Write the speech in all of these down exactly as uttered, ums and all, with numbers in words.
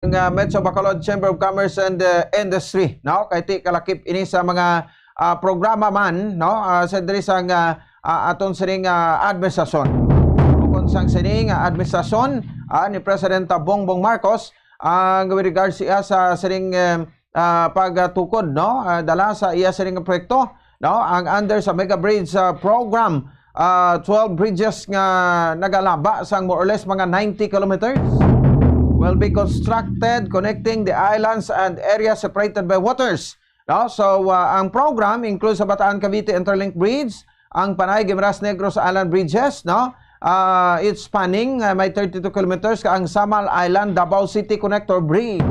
Ang, ah, Metro Bacolod Chamber of Commerce and, ah, Industry, no? Kay ti kalakip ini sa mga, ah, programa man, no? Ah, sa diri sa nga, ah, aton sining, ah, administrasyon. Ukon sang sining, ah, administrasyon, ah, ni President Bongbong Marcos, ang with regards siya sa sining, eh, ah, pagtukod, no? Ah, dala sa iya sining proyekto, no? Ang under sa Mega Bridge, ah, Program, ah, twelve bridges nga nagalaba sang more or less mga ninety kilometers will be constructed, connecting the islands and areas separated by waters, no? So, ah, ang program includes sa Bataan Cavite Interlink Bridge, ang Panay Guimaras Negros Island Bridges, no? Ah, it's spanning, ah, may thirty-two kilometers ka ang Samal Island Davao City Connector Bridge.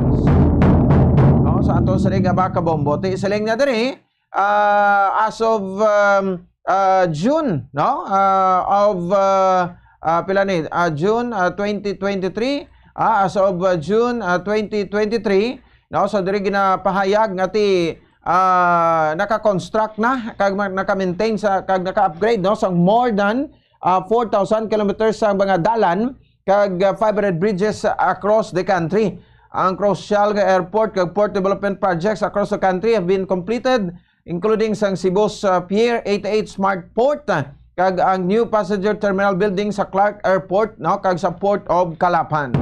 No, sa aton sining nga Bakabombo. Ti siling na diri, ah, as of, um, ah, June, no? Ah, of, ah, ah, pila ni? Ah, June, ah, twenty twenty-three, ah, as of, ah, June, ah, twenty twenty-three, no? So, diri ginapahayag nga ti, ah, naka-construct na, kag ma-, naka-maintain sa, kag naka-upgrade, no? Sa more than, ah, four thousand kilometers sa mga dalan, kag, ah, five hundred bridges across the country. Ang crucial nga airport kag port development projects across the country have been completed, including sang Cebu's, ah, Pier eighty-eight Smart Port, ah, kag ang new passenger terminal building sa Clark Airport, no, kag sa Port of Calapan.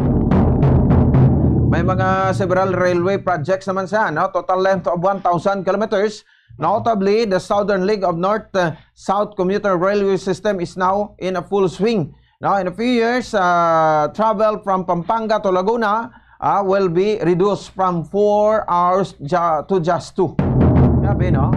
May mga several railway projects naman siya, no? Total length of one thousand kilometers. Notably, the Southern Link of North, uh, South Commuter Railway System is now in a full swing. Now, in a few years, uh, travel from Pampanga to Laguna, uh, will be reduced from four hours ja-, to just two. Grabe, no?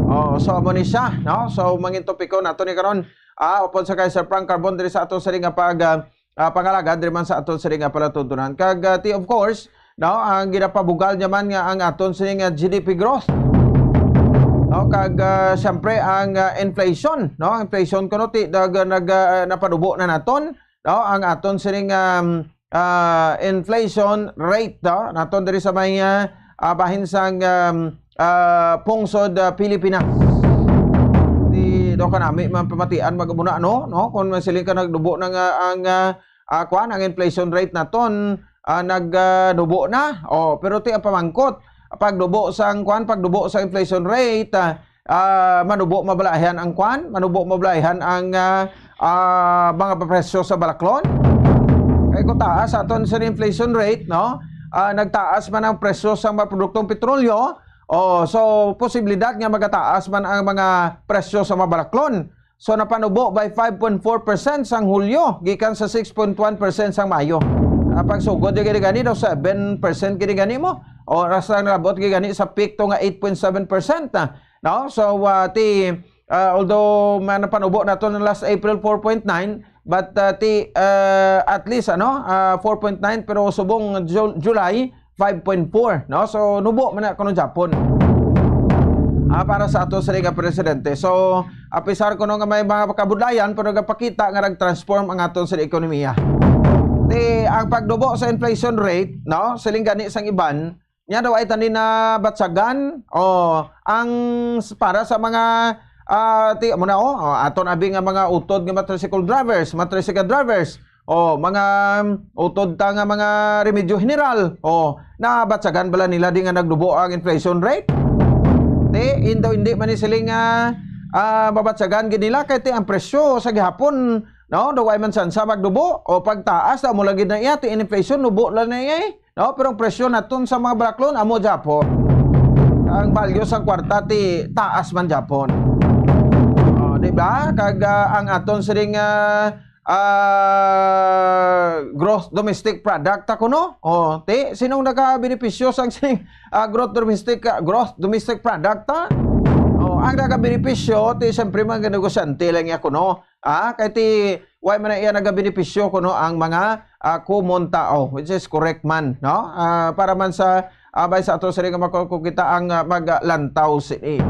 Oh, so, amo ni siya, no? So, mangin topiko nato ni karon, ah, upod sa kay Sir Frank Carbon diri sa ato sa nga pag, ah, ah, pangalagad diri man sa aton sining nga palatuntunan. Kag, ah, ti, of course, no, ang ginapabugal niya man nga ang aton sining nga G D P growth. No, kag, ah, siyempre ang, ah, inflation, no? Ang inflation kuno ti nag, nag, ah, napanubo na naton, no? Ang aton sining, um, ah, inflation rate, no? Naton diri sa may, ah, ah, bahin sang, um, ah, pungsod, ah, Pilipinas. Di daw kanami man pamatian mag-, muna, no? No? Kung masiling ka nagdubo na nga ang, ah, ah, kuwan, ang inflation rate naton, ah, nag, ah, dubo na. Oh, pero ti ang pamangkot, pagdubo sang kuwan, pagdubo sa inflation rate, ah, ah, manubo mabalayan ang kuwan, manubo mabalayan ang, ah, ah, mga presyo sa balaklon. Kay kung taas aton sa inflation rate, no? Ah, nagtaas man ang presyo sa mga produktong petrolyo, oh, so posibilidad nga magataas man ang mga presyo sa mga balaklon. So, napanubo by five point four percent sang Hulyo, gikan sa six point one percent sang Mayo. Ah, pagsugod, di gani, gani daw seven percent gani, gani mo. O, ras lang nalabot gani sa peak to nga eight point seven percent, ah. No? So, ah, ti, ah, although man napanubo nato ng last April four point nine, but, ah, ti, ah, at least, ano, ah, four point nine, pero subong Ju-, July, five point four, no? So, nubo man na kuno Japon. Ah, para sa ato sa nga presidente. So, apisar kuno nga may mga kabudlayan, pero nagapakita nga nag-transform ang aton sa ekonomiya. Ti, ang pagdubo sa inflation rate, no? Siling gani sang iban, nya daw ay tani na batsagan, o, ang s-, para sa mga, ah, ti, mo na, oh, oh, aton abi nga mga utod nga motorcycle drivers, motorcycle drivers, oh, mga, um, utod ta nga mga remedyo general, oh, nabatsagan bala nila di nga nagdubo ang inflation rate? Ti, indo, hindi man ni siling nga, ah, mabatsagan gid nila kay ti ang presyo sa gihapon, no? Daw ay man san sa magdubo, o pagtaas, amo lang gid na iya, ti inflation, nubo lang na iya, eh. No? Pero ang presyo naton sa mga balaklon, amo Japon. Ang value sa kwarta, ti taas man Japon. Oh, di ba? Kag, ah, ang aton sining, ah, ah, gross domestic product, ta kuno? Oh, ti, sinong nakabenepisyo sa sining, ah, gross domestic, ah, gross domestic product, ta? Oh, ang nakabenepisyo, ti, siyempre, mga negosyante lang ya kuno. Ah, kay ti, why man na iya nagabenepisyo kuno ang mga, ah, common tao, which is correct man, no? Ah, para man sa, ah, bay sa ato sini nga makukita ang, ah, maglantaw sini.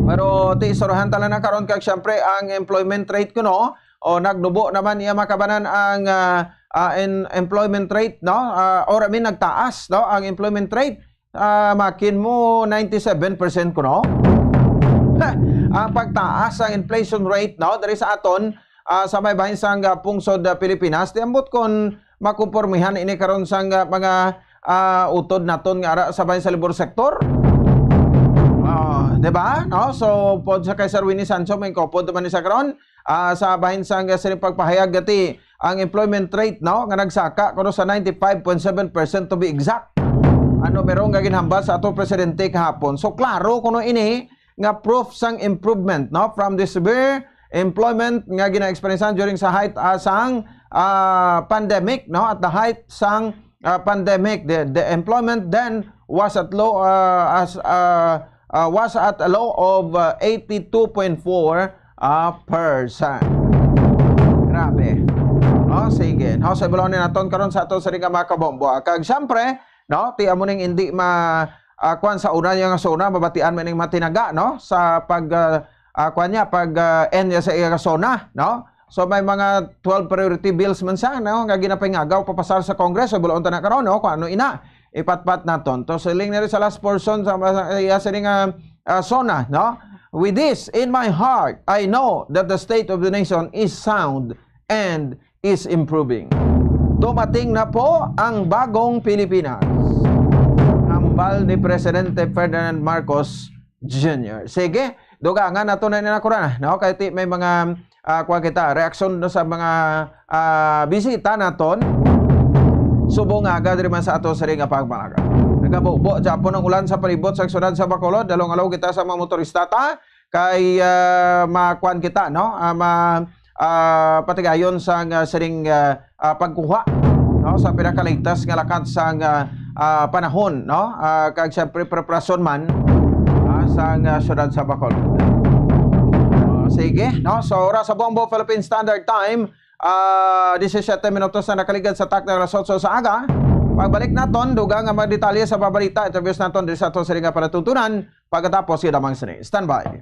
Pero ti, istoryahan ta lang na karon kag siyempre ang employment rate kuno, o nagnubo naman iya makabanan ang, ah, ah, in-, employment rate, no? Ah, or I mean, nagtaas, no, ang employment rate. Ah, makin mo, ninety-seven percent kuno. Ang pagtaas ang inflation rate, no, diri sa aton, ah, sa may bahin sang, ah, pungsod, ah, Pilipinas, ti ambot kon, makompormihan ini karon sang, ah, mga, ah, utod naton nga ara sa bahin sa labor sector. Ah, di ba? No? So, pod sa kay Sir Winnie Sancho, may kopod naman ni sa karon, ah, sa bahin sang, ah, sining pagpahayag gati ang employment rate, no, nga nagsaka kuno sa ninety-five point seven percent, to be exact. Ang numero nga ginhambal sa ato presidente kahapon. So, klaro kuno ini nga proof sang improvement, no, from the severe employment nga gina-experiencean during sa height, ah, sang, ah, pandemic, no, at the height sang, ah, pandemic, the, the employment then was at low, ah, as, ah, ah, was at a low of, ah, eighty-two point four, ah, percent. Grabe. No, sige. No, so, ibulong ni naton karon sa ato sa mga kabombo. Kag siyempre, no, ti amo ning hindi ma-, ah, kwan sa una niya nga zona, mabatian man ning matinaga, no? Sa pag, ah, ah, kwan niya, pag, ah, end niya sa iya zona, no? So, may mga twelve priority bills man siya, no? Nga ginapangagaw, papasar sa Congress, so, buloon ta na karon, no? Kung ano ina, ipatpat naton. To, siling na rin sa last portion sa, sa iya sining, ah, ah, zona, no? With this in my heart, I know that the state of the nation is sound and is improving. Dumating na po ang bagong Pilipinas. Hambal ni Presidente Ferdinand Marcos Junior. Sige, dugangan nato na ni nakuran, no? Kay ti may mga, ah, kuwan kita, reaksyon na sa mga, ah, bisita naton. Subong nga aga diri man sa ato sa ring nga pagmanaga. Nagabubo gyapon ang ulan sa palibot sa siyudad sa Bacolod. Dalong-along kita sa mga motorista ta. Kay, ah, makuan kita, no? Ah, ma-, ah, patigayon sang, ah, siring, ah, ah, pagkuha, no, sa pinakaligtas nga lakat sang, ah, ah, panahon, no? Ah, kag siyempre preparasyon man, ah, sang, ah, siyudad sa Bacolod. Ah, sige, no? So, oras sa Bombo Philippine Standard Time, ah, disisiete minutos na nakaligad sa takna alas otso sa aga. Pagbalik naton, dugang nga mga detalye sa babalita, interviews naton diri sa aton siring nga palatuntunan. Pagkatapos, yun lamang sini. Standby.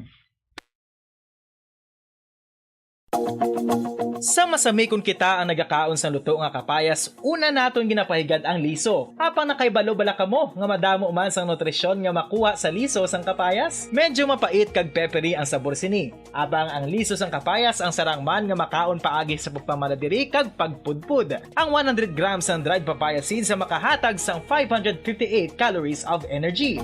Sa masami kon kita ang nagakaon sang luto nga kapayas, una naton ginapahigad ang liso. Apang nakahibalo bala kamo nga madamo man sang nutrisyon nga makuha sa liso sang kapayas? Medyo mapait kag peppery ang sabor sini. Apang ang liso sang kapayas ang sarang man nga makaon paagi sa pagpamala diri kag pagpudpod. Ang one hundred grams sang dried papaya seeds ang makahatag sang five hundred fifty-eight calories of energy.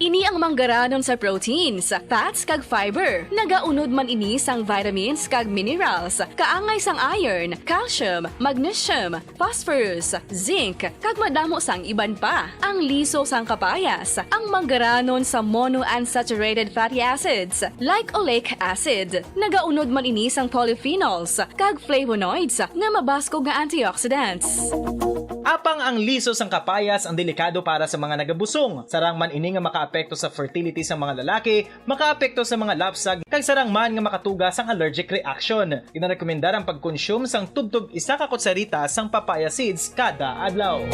Ini ang manggaranon sa proteins, fats, kag fiber. Nagaunod man ini sang vitamins kag minerals, kaangay sang iron, calcium, magnesium, phosphorus, zinc, kag madamo sang iban pa. Ang liso sang kapayas, ang manggaranon sa monounsaturated fatty acids, like oleic acid. Nagaunod man ini sang polyphenols kag flavonoids nga mabaskog nga antioxidants. Apang ang liso sang kapayas ang delikado para sa mga nagabusong. Sarang man ini nga makaapekto sa fertility sa mga lalaki, makaapekto sa mga lapsag, kag sarang man nga makatuga sang allergic reaction. Ginarekomendar ang pagkonsume sang tubtob isa ka kutsarita sang papaya seeds kada adlaw.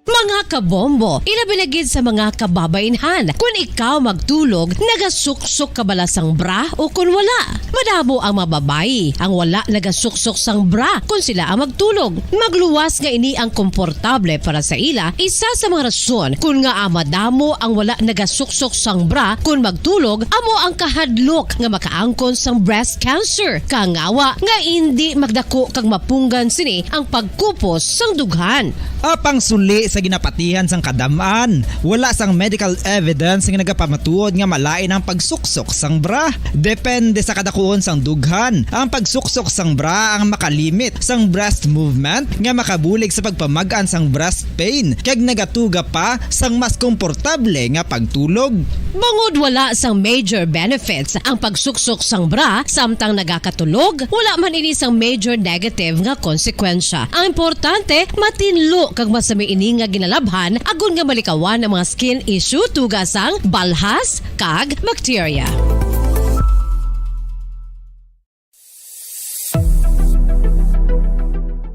Mga kabombo, ilabi na gid sa mga kababainhan. Kun ikaw magtulog, nagasuksok ka bala sang bra o kun wala? Madamo ang mga babayi ang wala nagasuksok sang bra kun sila ang magtulog. Magluwas nga ini ang komportable para sa ila, isa sa mga rason kun ngaa madamo ang wala nagasuksok sang bra kun magtulog amo ang kahadlok nga makaangkon sang breast cancer. Kangawa nga indi magdako kag mapunggan sini ang pagkupos sang dughan. Apang suli sa ginapatihan sang kadam-an, wala sang medical evidence nga nagapamatuod nga malain ang pagsuksok sang bra. Depende sa kadakuon sang dughan, ang pagsuksok sang bra ang makalimit sang breast movement nga makabulig sa pagpamag-an sang breast pain kag nagatuga pa sang mas komportable nga pagtulog. Bangod wala sang major benefits ang pagsuksok sang bra samtang nagakatulog, wala man ini sang major negative nga konsekwensya. Ang importante, matinlo kag masami ini nga ginalabhan agod nga malikawan ang mga skin issue tuga sang balhas kag bakterya.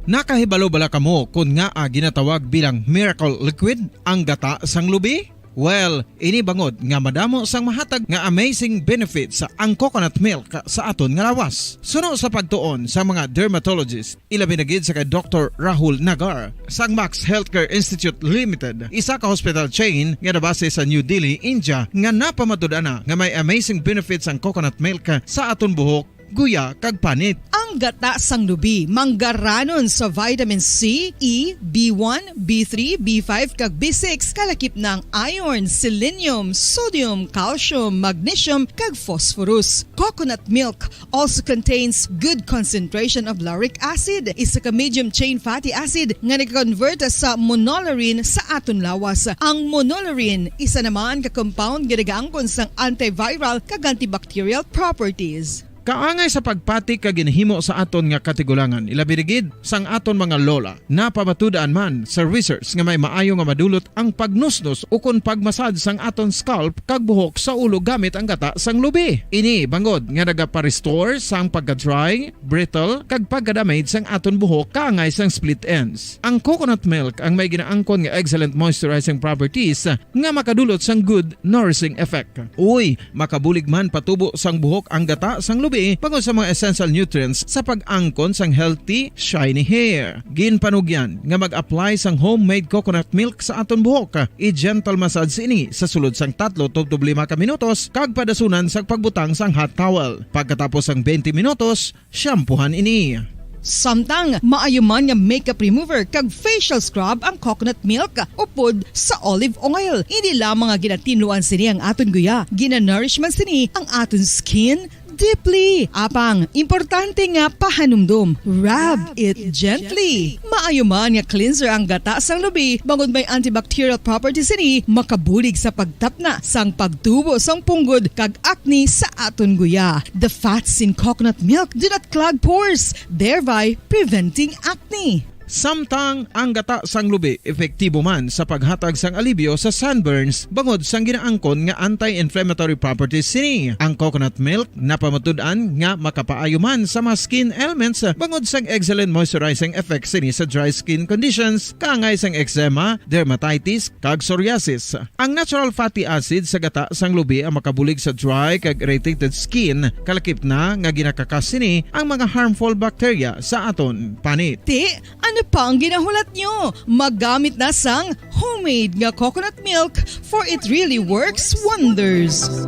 Nakahibalo bala kamo kon ngaa ginatawag bilang miracle liquid ang gata sang lubi? Well, ini bangod nga madamo sang mahatag nga amazing benefits ang coconut milk sa aton nga lawas. Suno sa pagtuon sa mga dermatologist, ilabi na gid sa kay Doktor Rahul Nagar sang Max Healthcare Institute Limited, isa ka hospital chain nga nabase sa New Delhi, India, nga napamatud-an na nga may amazing benefits ang coconut milk sa aton buhok guya, kag panit. Ang gata sang lubi manggaranon sa vitamin C, E, B one, B three, B five, kag B six, kalakip na ang iron, selenium, sodium, calcium, magnesium, kag phosphorus. Coconut milk also contains good concentration of lauric acid, isa ka medium chain fatty acid nga nag-convert sa monolaurin sa aton lawas. Ang monolaurin isa naman ka compound nga nagaangkon sang antiviral kag antibacterial properties. Kaangay sa pagpati ka ginahimo sa aton nga katigulangan, ilabi na gid sang aton mga lola. Napamatud-an man sa research nga may maayo nga madulot ang pagnusnos ukon pagmasad sang aton scalp kag buhok sa ulo gamit ang gata sang lubi. Ini bangod nga nagapa-restore sang pagka-dry, brittle, kag pagka-damage sang aton buhok kaangay sang split ends. Ang coconut milk ang may ginaangkon nga excellent moisturizing properties nga makadulot sang good nourishing effect. Uy, makabulig man patubo sang buhok ang gata sang lubi bangod sa mga essential nutrients sa pag-angkon sang healthy, shiny hair. Ginpanugyan nga mag-apply sang homemade coconut milk sa aton buhok. I-gentle massage ini sa sulod sang tatlo tubtob lima ka minutos kag padasunan sang pagbutang sang hot towel. Pagkatapos sang twenty minutos, shampoohan ini. Samtang maayo man nga makeup remover kag facial scrub ang coconut milk upod sa olive oil. Hindi lamang nga ginatinluan sini ang aton guya, ginanourish man sini ang aton skin deeply. Apang, importante nga pahanumdom, rub it gently. Maayo man nga cleanser ang gata sang lubi, bangod may antibacterial properties sini, makabulig sa pagtapna sang pagtubo sang punggod kag acne sa aton guya. The fats in coconut milk do not clog pores, thereby preventing acne. Samtang ang gata sang lubi epektibo man sa paghatag sang alibyo sa sunburns bangod sang ginaangkon nga anti-inflammatory properties sini. Ang coconut milk napamatud-an nga makapaayo man sa mga skin ailments bangod sang excellent moisturizing effects sini sa dry skin conditions, kaangay sang eczema, dermatitis, kag psoriasis. Ang natural fatty acid sa gata sang lubi ang makabulig sa dry kag irritated skin, kalakip na nga ginakakas sini ang mga harmful bacteria sa aton panit. Ti, ano pa ang ginahulat nyo? Maggamit na sang homemade nga coconut milk, for it really works wonders.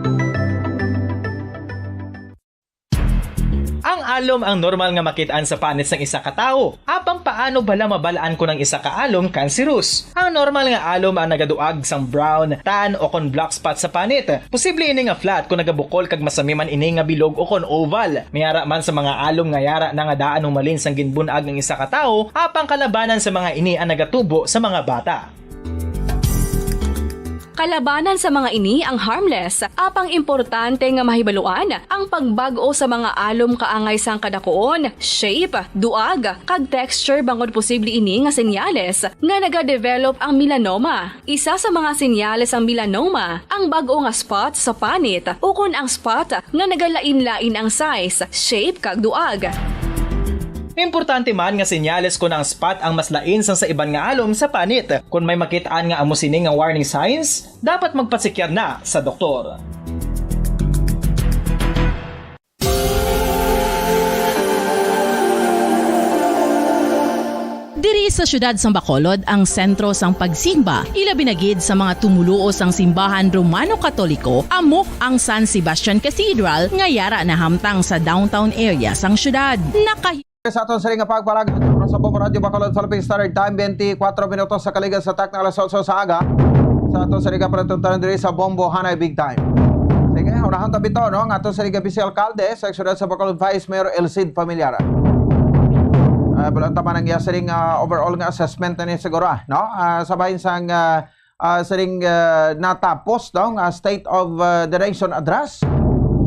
Ang alom ang normal nga makit-an sa panit sang isa ka tawo. Apang paano bala mabal-an kon ang isa ka alom cancerous? Ang normal nga alom ang nagaduag sang brown, tan, o kon black spot sa panit. Posible ini nga flat kon nagabukol kag masami man ini nga bilog o kon oval. May ara man sa mga alom nga yara na nga daan humalin sang ginbun-ag ang isa ka tawo, apang kalabanan sa mga ini ang nagatubo sa mga bata. Kalabanan sa mga ini ang harmless, apang importante nga mahibaluan ang pagbag-o sa mga alom kaangay sang kadakuon, shape, duag, kag texture, bangod posible ini nga senyales nga nagadevelop ang melanoma. Isa sa mga senyales sang melanoma ang bag-o nga spot sa panit ukon ang spot nga nagalain-lain ang size, shape, kag duag. Importante man nga senyales kon ang spot ang mas lain sang sa iban nga alom sa panit. Kon may makit-an nga amo sini nga warning signs, dapat magpasikyar na sa doktor. Diri sa siyudad sang Bacolod ang sentro sang pagsimba, ilabi na gid sa mga tumoluo sang simbahan Romano Katoliko, amo ang San Sebastian Cathedral nga yara nahamtang sa downtown area sang siyudad. Nakahi- Sa aton sini nga pagpalagad sa Bombo Radyo Bacolod, Philippine Standard Time, twenty-four minutos sa kaligas sa takna alas otso sa aga. Sa aton sini nga palatuntunan diri sa Bombo Hanay Big Time. Sige, unahon ta bitaw, no, nga aton sini nga Vice Alkalde sa siyudad sa Bacolod, Vice Mayor El Cid Familiar. Ah, balaan ta man ang iya sining, ah, overall nga assessment na ni siguro, ah, no? Ah, sa bahin sang, ah, ah, sining, ah, natapos, no, nga State of, ah, the Nation Address,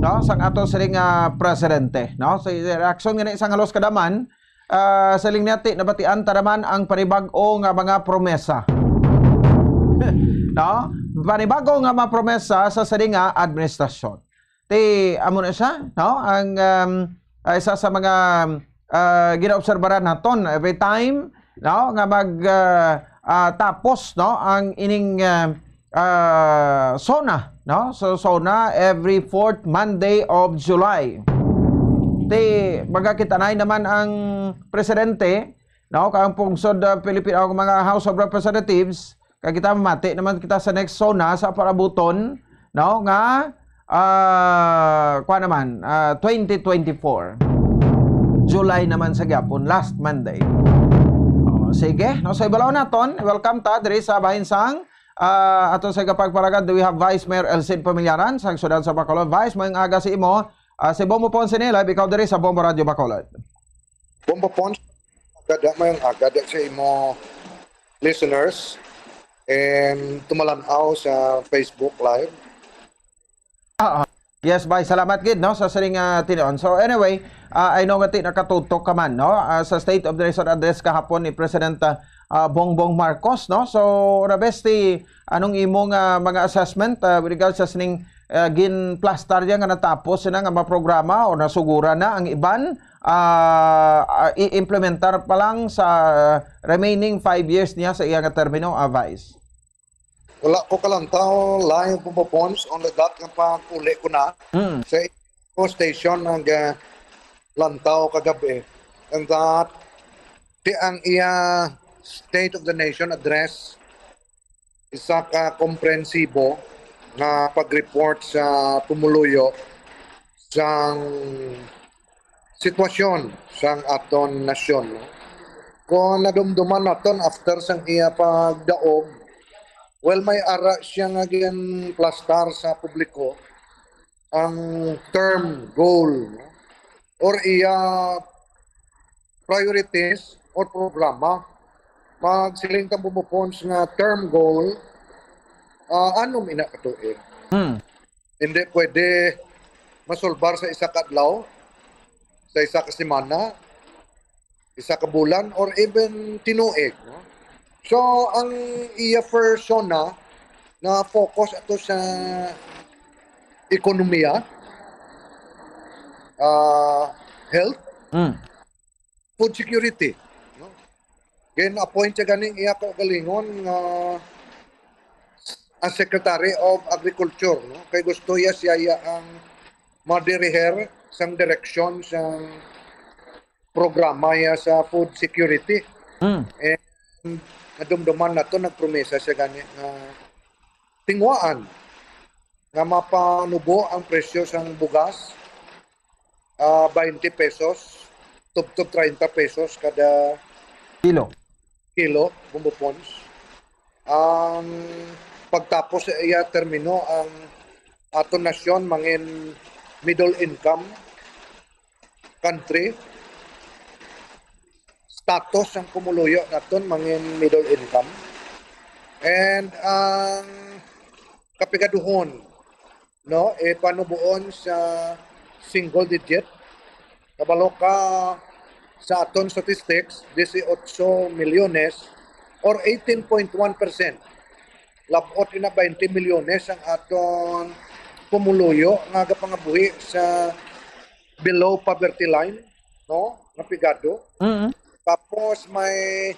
no, sang ato sining, ah, presidente, no? Sa reaksyon nga ni sang halos kadaman, ah, siling niya, ti, nabatian ta naman ang panibag-o nga mga promesa. No? Panibag-o nga mga promesa sa sining nga administrasyon. Ti, amo na siya, no? Ang, um, ah, isa sa mga, ah, ginaobserbaran naton every time, no, nga mag, ah, ah, tapos, no, ang ining, ah, ah, SONA, no? So, SONA every fourth Monday of July. Ti, magakita na naman ang presidente, no, kang pungsod, ah, Philippine, ang mga House of Representatives, kag kita mamati naman kita sa next SONA sa parabuton, no, nga, Ah, kwa naman, ah, twenty twenty-four. July naman sa gyapon, last Monday. Oh, sige, no, so ibalaw naton. Welcome ta diri sa bahin sang, ah, aton sa kapagpalagad, we have Vice Mayor Elcid Pamilyaran sa siyudad sa Bacolod. Vice, maayong aga sa imo. Ah, si Bombo Ponce ni live, ikaw diri sa Bombo Radio Bacolod. Bombo Ponce, gada, maayong aga sa imo listeners and tumalan-aw sa Facebook Live. Ah, ah. Yes, bye. Salamat gid, no, sa sining, ah, tinion. So anyway, ah, I know nga ti nakatutok ka man, no, ah, sa State of the Nation Address kahapon ni President, ah, ah, Bongbong Marcos, no? So, Rabesti, anong imong, ah, mga assessment, ah, with regards sa sining, ah, ginplastar niya nga natapos na nga mga programa o nasugura na ang iban, ah, ah, i-implementar pa lang sa remaining five years niya sa iya nga termino, ah, Vice? Wala ko kalantaw live, Bombo Ponce, only that nga pag-uli ko na Mm. sa ko station nag, ah, lantaw kagabi. And that, ti ang iya State of the Nation Address, isa ka komprensibo nga pag-report sa pumuluyo sang sitwasyon sang aton nasyon, no? Kung nadumduman naton after sang iya pagdaog, well, may ara siya nga ginplastar sa publiko ang term goal, no? Or iya priorities or programa. Magsiling ta, Bombo Ponce, nga term goal, ah, anom ina ka tuig. Hmm. Hindi pwede masulbar sa isa ka adlaw, sa isa ka semana, isa ka bulan, or even tinuig, no? So, ang iya first SONA na focus ato sa ekonomiya, ah, health, Mm. food security, no? Gin-appoint siya ganing iya kaugalingon nga as Secretary of Agriculture, no? Kay gusto iya siya, iya ang madiriher sang direksyon sang programa iya sa food security. Mm. And nadumduman nato, nagpromesa siya gani nga tinguhaan nga mapanubo ang presyo sang bugas, ah, twenty pesos, tubtob treinta pesos kada Kilo. kilo, Bombo Ponce. Ang pagtapos sa iya termino, ang aton nasyon mangin middle income country. Status ang pumuluyo naton mangin middle income. And ang kapigaduhon, no, ipanuboon sa single digit. Kabalo ka, sa aton statistics, dieciocho milyones or eighteen point one percent. Labot ina twenty milyones ang aton pumuluyo nga gapangabuhi sa below poverty line, no? Nga pigado. Mm. Tapos may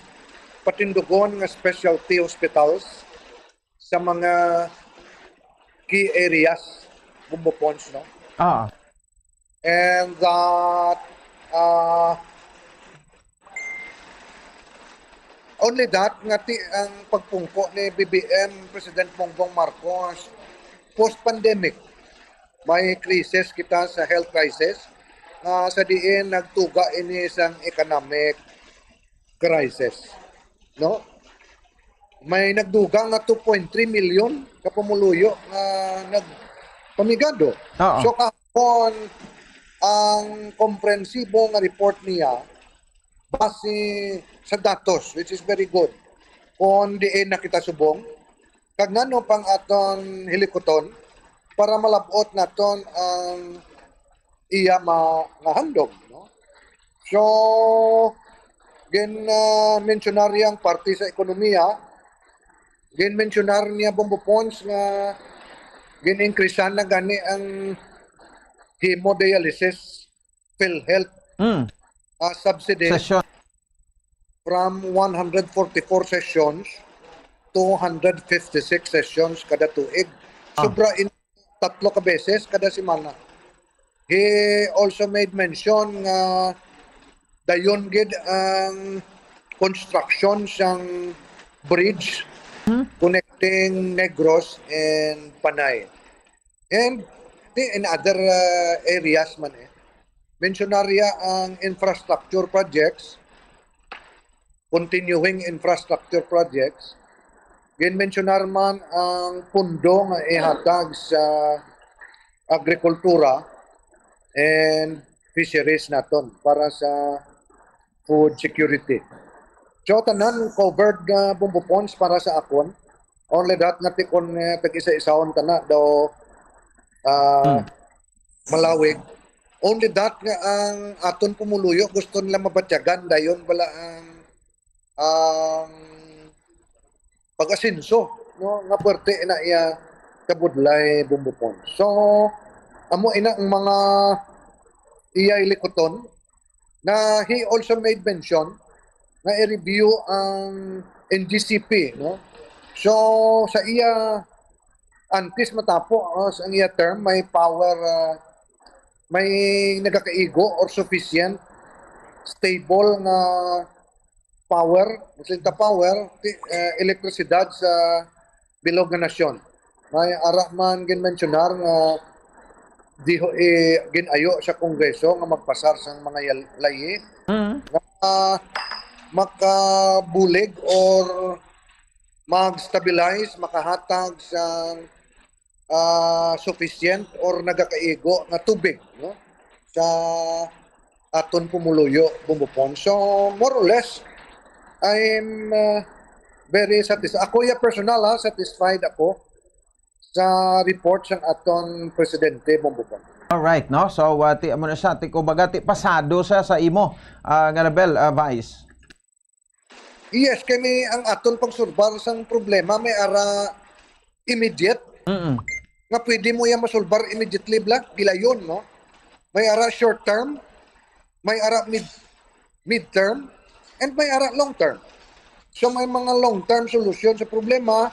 patindugon nga specialty hospitals sa mga key areas, Bombo Ponce, no? Ah. And that, uh, only that, nga ti-, ang pagpungko ni B B M President Bongbong Marcos, post-pandemic, may crisis kita sa health crisis, nga sa diin nagtuga ini sang economic crisis, no? May nagdugang nga two point three million ka pumuluyo nga nagpamigado. Oo. So, kahapon, ang komprensibo nga report niya, base sa datos, which is very good, kung diin na kita subong, kag ngano pang aton hilikuton para malab-ot naton ang iya ma-, nga handom, no? So, gin, ah, mensionar niya ang parte sa ekonomiya, gin mensionar niya, Bombo Ponce, nga gin-increasean na gani ang hemodialysis PhilHealth, Mm. ah, subsidy Session. from one hundred forty-four sessions to one hundred fifty-six sessions kada tuig. Ah. Sobra in tatlo ka beses kada semana. He also made mention nga dayon gid ang construction sang bridge Hmm? connecting Negros and Panay. And Di, in other, ah, areas man, eh. Mensionar ya ang infrastructure projects, continuing infrastructure projects. Ginmensionar man ang pundo nga ihatag sa agrikultura and fisheries naton para sa food security. So, tanan covered nga Bombo Pons para sa akon. Only that nga ti-, kung, eh, tag-isa-isahon ta na daw, ah, Hmm. malawig. Only that nga ang aton pumuluyo gusto nila mabatyagan dayon bala ang, ang pag-asenso, no, nga puwerte na iya kabudlay, Bombo Pons. So, amo ina ang mga iya ilikuton na he also made mention nga i-review ang N G C P, no? So, sa iya, antes matapos ang iya term, may power, ah, may nagakaigo or sufficient, stable nga power, resulta power, ti-, eh, elektrisidad sa bilog nga nasyon. May ara man ginmensyonar nga diho, eh, gin-ayo sa Kongreso nga magpasar sang mga yal-, layi Mm. nga makabulig or mag-stabilize, makahatag sang, ah, sufficient or nagakaigo nga tubig, no? Sa aton pumuluyo, Bombo Pons. So, more or less, I'm, uh, very satis-, ako ya personal, ha, satisfied ako sa report sang aton presidente, Bombo Pons. Alright, no? So, uh, ti, amo na siya, ti, kumbaga, ti, pasado siya sa imo, uh, nga level, uh, Vice. Yes, kay may ang aton pagsulbar sang problema, may ara immediate Mm-mm. nga pwede mo yan masulbar immediately, bla, gilayon, no? May ara short term, may ara mid, mid term, and may ara long term. So, may mga long term solution sa problema,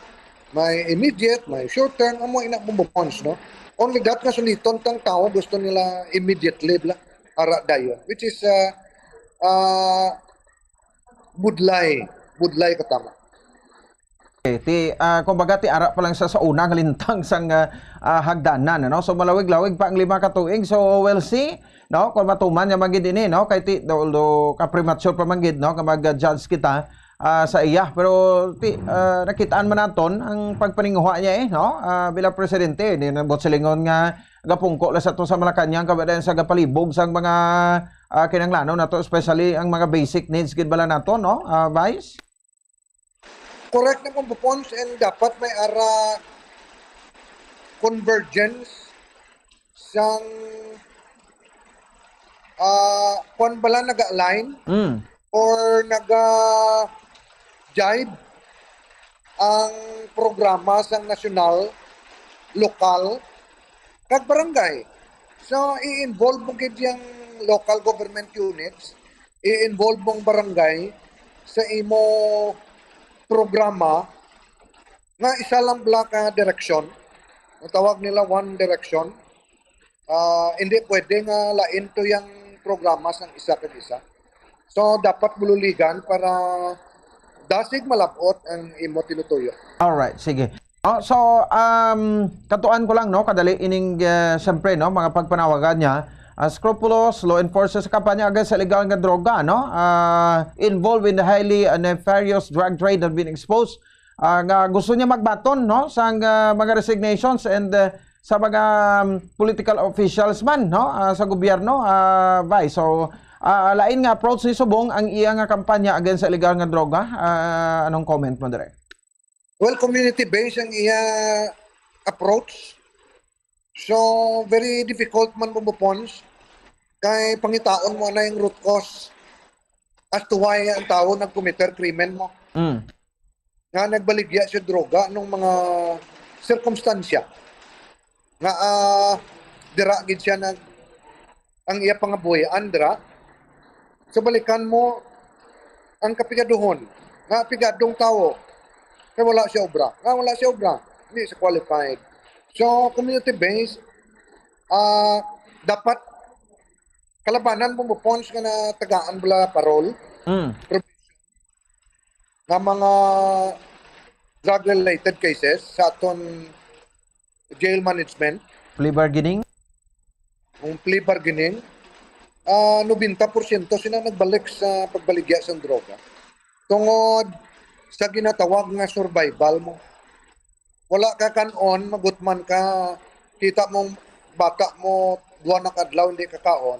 may immediate, may short term, amo ina Bombo Pons, no? Only that nga suliton tang tao gusto nila immediately, bla, ara dayon, which is, uh, uh, budlay, budlay katama. Okay, ti, ah, kumbaga, ti ara pa lang sa, sa una nga lintang sang, ah, ah, hagdanan, ano? So, malawig-lawig pa ang lima ka tuig. So, we'll see, no? Kung matuman niya man gid ini, no? Kay ti, although ka-premature pa man gid, no? Nga mag-judge kita, ah, sa iya. Pero, ti, ah, nakitaan man naton ang pagpaninguha niya, eh, no? Ah, bilang presidente, di na buot silingon nga gapungko lang sa to sa Malacañang, kabay dayon sa gapalibog sang mga, ah, kinahanglanon nato, especially ang mga basic needs gid bala nato, no? Ah, Vice? Correct na, Bombo Pons, and dapat may ara convergence sang, ah, kwan bala, naga-align Mm. or naga-jibe ang programa sang nasyonal, lokal, kag barangay. So, i-involve mo gid yang local government units, i-involve mo ang barangay sa imo programa nga isa lang bala ka direksyon. Ang tawag nila one direction. Ah, hindi pwede nga lain to yang programa sang isa kag isa. So, dapat bululigan para dasig malab-ot ang imo tinutuyo. Alright, sige. Oh, so, um, katuan ko lang, no, kadali ining, eh, siyempre, no, mga pagpanawagan niya, ah, scrupulous law enforcers sa kampanya against sa illegal nga droga, no, ah, involved in the highly, uh, nefarious drug trade have been exposed, ah, nga gusto niya magbaton, no, sang, ah, mga resignations and, ah, sa mga, um, political officials man, no, ah, sa gobyerno, ah, Vice. So, ah, lain nga approach ni subong ang iya nga kampanya against sa illegal nga droga. Ah, anong comment mo dire? Well, community-based ang iya approach. So, very difficult man, Bombo Pons, kay pangitaon mo na yung root cause as to why ang tao nag-commit krimen mo. Mm. Nga nagbaligya siya droga nung mga sirkumstansya nga, ah, dira gid siya nag-, ang iya pangabuhian dira. So, balikan mo ang kapigaduhon, nga pigadong tawo, kay wala siya obra. Nga wala siya obra, hindi siya qualified. So, community-based, ah, dapat kalabanan, Bombo Pons, nga natagaan bala parole, Mm. nga mga drug-related cases sa aton jail management. Plea bargaining? Kung plea bargaining, ah, nobenta porsyento sila nagbalik sa pagbaligya sang droga. Tungod sa ginatawag nga survival mo. Wala ka kan-on, magutman ka, kita mo, bata mo, duha na ka adlaw hindi ka kaon,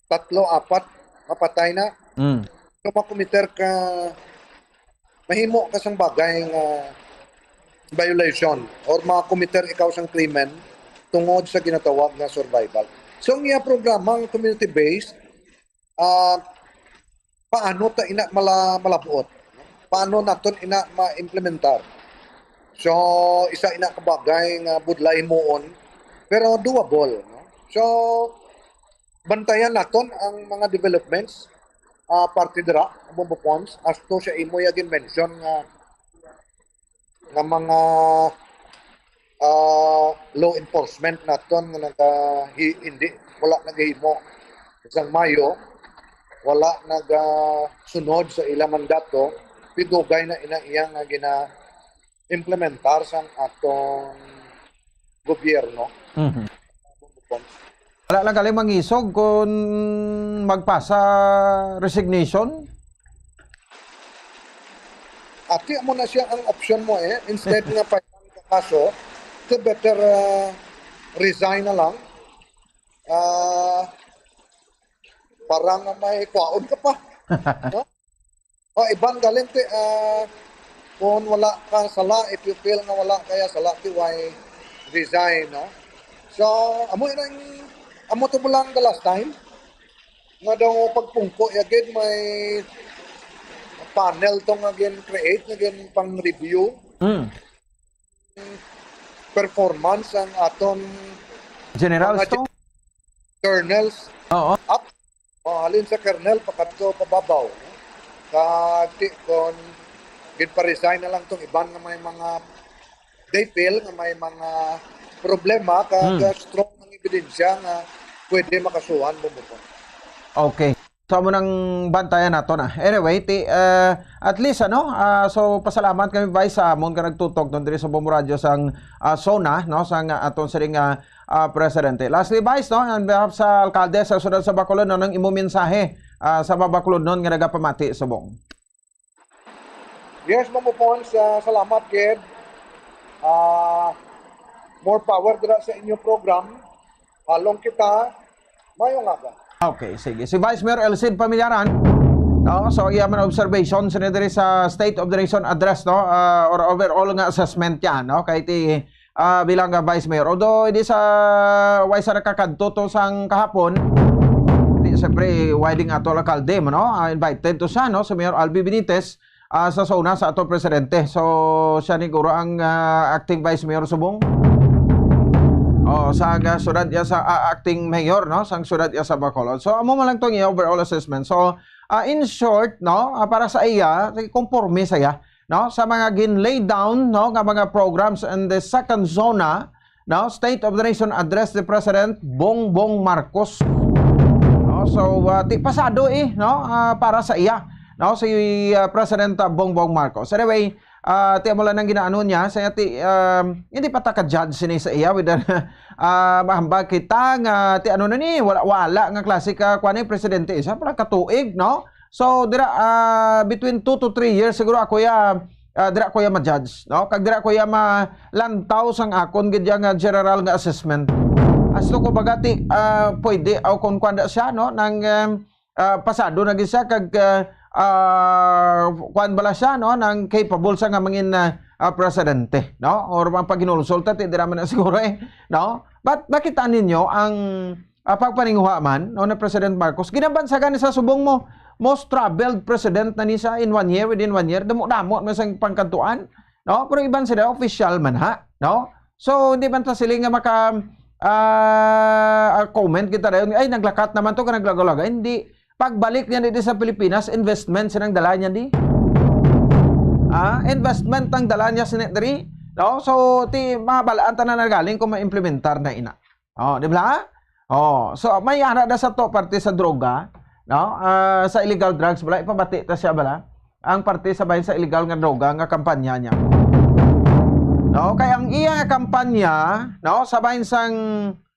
tatlo, apat, mapatay na. Mm. So, makomiter ka, mahimo ka sang bagay nga violation or makomiter ikaw sang krimen tungod sa ginatawag nga survival. So, ang iya programa, ang community-based, ah, paano ta ina mala-, malab-ot? Paano naton ina ma-implementar? So, isa ina ka bagay nga budlay himuon, pero doable, no? So, bantayan naton ang mga developments, ah, parte dira, Bombo Pons, as to sa imo ya gin-mention nga, nga mga, ah, law enforcement naton nga naga-, hi-, hindi, wala nagahimo sang maayo, wala nagasunod sa ila mandato, pidugay na ina iya nga gina-implementar sang aton gobyerno. Mhm. Wala lang gali mangisog kung magpasa resignation? Ati, amo na siya ang option mo eh. Instead nga pa ka kaso, the better, ah, resign na lang. Ah, para nga may kwaon ka pa. No? O, iban galing ti, ah, kung wala ka sala, if you feel nga wala kaya sala, ti why resign, no? So, amo yun ang, amo to mo lang the last time. Nga daw pagpungko, ya gid may panel to nga gin-create, nga gin pang-review. Mm. Performance ang aton Generals mga to? Colonels. Oo. Up. O, halin sa colonel, pakadto pababaw. Kag ti-, kon ginpa-resign na lang tong iban nga may mga they feel nga may mga problema, kag Hmm. strong ang ebidensya nga pwede makasuhan mo mo. Okay. So, amo nang bantayan nato na. Anyway, ti, ah, at least, ano, ah, so, pasalamat kami, Vice, sa amon ka nagtutok doon diri sa Bombo Radyo sang, ah, SONA, no, sang, ah, aton siring nga, ah, presidente. Lastly, Vice, no, on behalf sa alkalde sa siyudad sa Bacolod, no, nang imo mensahe, ah, sa mga Bacolodnon nga nagapamati subong. Yes, Bombo Pons, ah, salamat gid. Ah, more power dira sa inyo program. Halong kita. Mayong aga. Okay, sige. Si Vice Mayor Elcid Pamilyaran, no? So, iya man observation sini diri sa State of the Nation Address, no? Ah, or overall nga assessment yan, no? Kay ti, ah, bilang nga Vice Mayor. Although, hindi sa, way sa nakakadto to sang kahapon, hindi, siyempre, why ding ato alkalde mo, no? Ah, invited to siya, no? Si Mayor Albi Benitez, ah, sa SONA sa ato presidente. So, siya ni guro ang, ah, acting vice mayor subong. Oh, sa, ah, siyudad ya sa, ah, acting mayor, no? Sang siyudad ya sa Bacolod. So, amo man lang tong iya overall assessment. So, ah, in short, no, ah, para sa iya, konforme sa iya, no, sa mga gin-lay down, no, nga mga programs in the second SONA, no, State of the Nation Address ni President Bongbong Marcos. No, so, ah, ti pasado eh, no, ah, para sa iya, no, si, ah, President, ah, Bongbong Marcos. Anyway, ah, ti amo lang ang ginaano niya, sa ti, um, hindi pa ta ka-judge sini sa iya, whether, ah, mahambal kita nga, ti ano na ni, wala, wala nga klase ka, kuwan ni presidente, isa pala katuig, no? So, dira, ah, between two to three years, siguro ako ya, ah, dira ko ya ma-judge, no? Kag dira ko ya malantaw sang akon gid ya nga general nga assessment. As to ko baga ti, ah, pwede, o kung kuwan da siya, no? Nang, em, ah, pasado na gid siya, kag, ah, ah, kuwan bala siya, no? Nang capable siya nga mangin, ah, ah, presidente, no? Or ang paghinulsol ta, ti dira man na siguro eh, no? But makita ninyo ang, ah, pagpaninguha man, no, ni President Marcos, ginabansagan ni sa subong mo, most traveled president na ni sa in one year, within one year, damo-damo man sang pangkadtuan, no? Pero iban sila, official man ha, no? So, hindi man ta sila nga maka, ah, ah, comment kita dayon, "Ay, naglakat naman to, ka naglagaw-lagaw." Hindi. Pagbalik niya dito sa Pilipinas, investment silang dala niya di. Ah, investment ang dala niya sa diri. No? So, ti, mabalaan ta na nagaling kung ma-implementar na ina. Oh, di ba? Oh, so may ara da sa to parte sa droga, no? Ah, sa illegal drugs bala, ipabati ta siya bala. Ang parte sa bahin sa illegal nga droga nga kampanya niya. No, kay ang iya nga kampanya, no, sa bahin sang,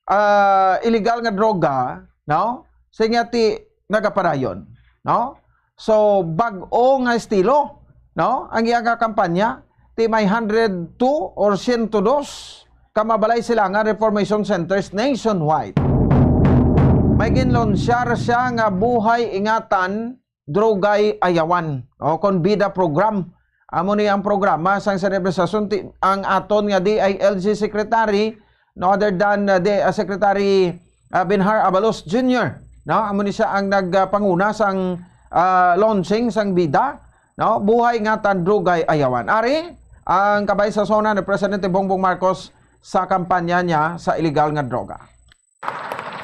ah, illegal nga droga, no? Sa inyo ti nagapadayon, no? So, bag-o nga estilo, no? Ang iya nga kampanya, ti may hundred two or siyento dos ka mabalay sila nga reformation centers nationwide. May ginlonsyar siya nga Buhay Ingatan, Drogay Ayawan, o kon BIDA program. Amo ni ang programa sang San Isidro Asunti, ang aton nga D I L G secretary, no other than, uh, the, uh, Secretary, uh, Benhar Abalos Junior, no? Amo ni siya ang nagpanguna sang, uh, launching sang BIDA, no? Buhay Ingatan, Drogay Ayawan. Ari ang kabay sa SONA ni Presidente Bongbong Marcos sa kampanya niya sa illegal nga droga.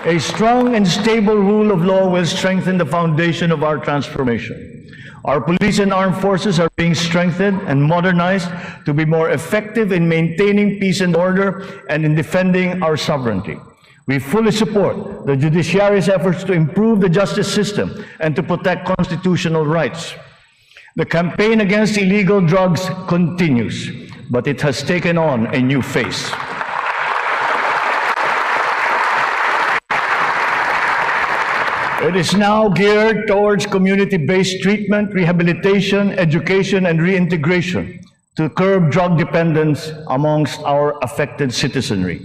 A strong and stable rule of law will strengthen the foundation of our transformation. Our police and armed forces are being strengthened and modernized to be more effective in maintaining peace and order and in defending our sovereignty. We fully support the judiciary's efforts to improve the justice system and to protect constitutional rights. The campaign against illegal drugs continues, but it has taken on a new face. It is now geared towards community-based treatment, rehabilitation, education, and reintegration to curb drug dependence amongst our affected citizenry.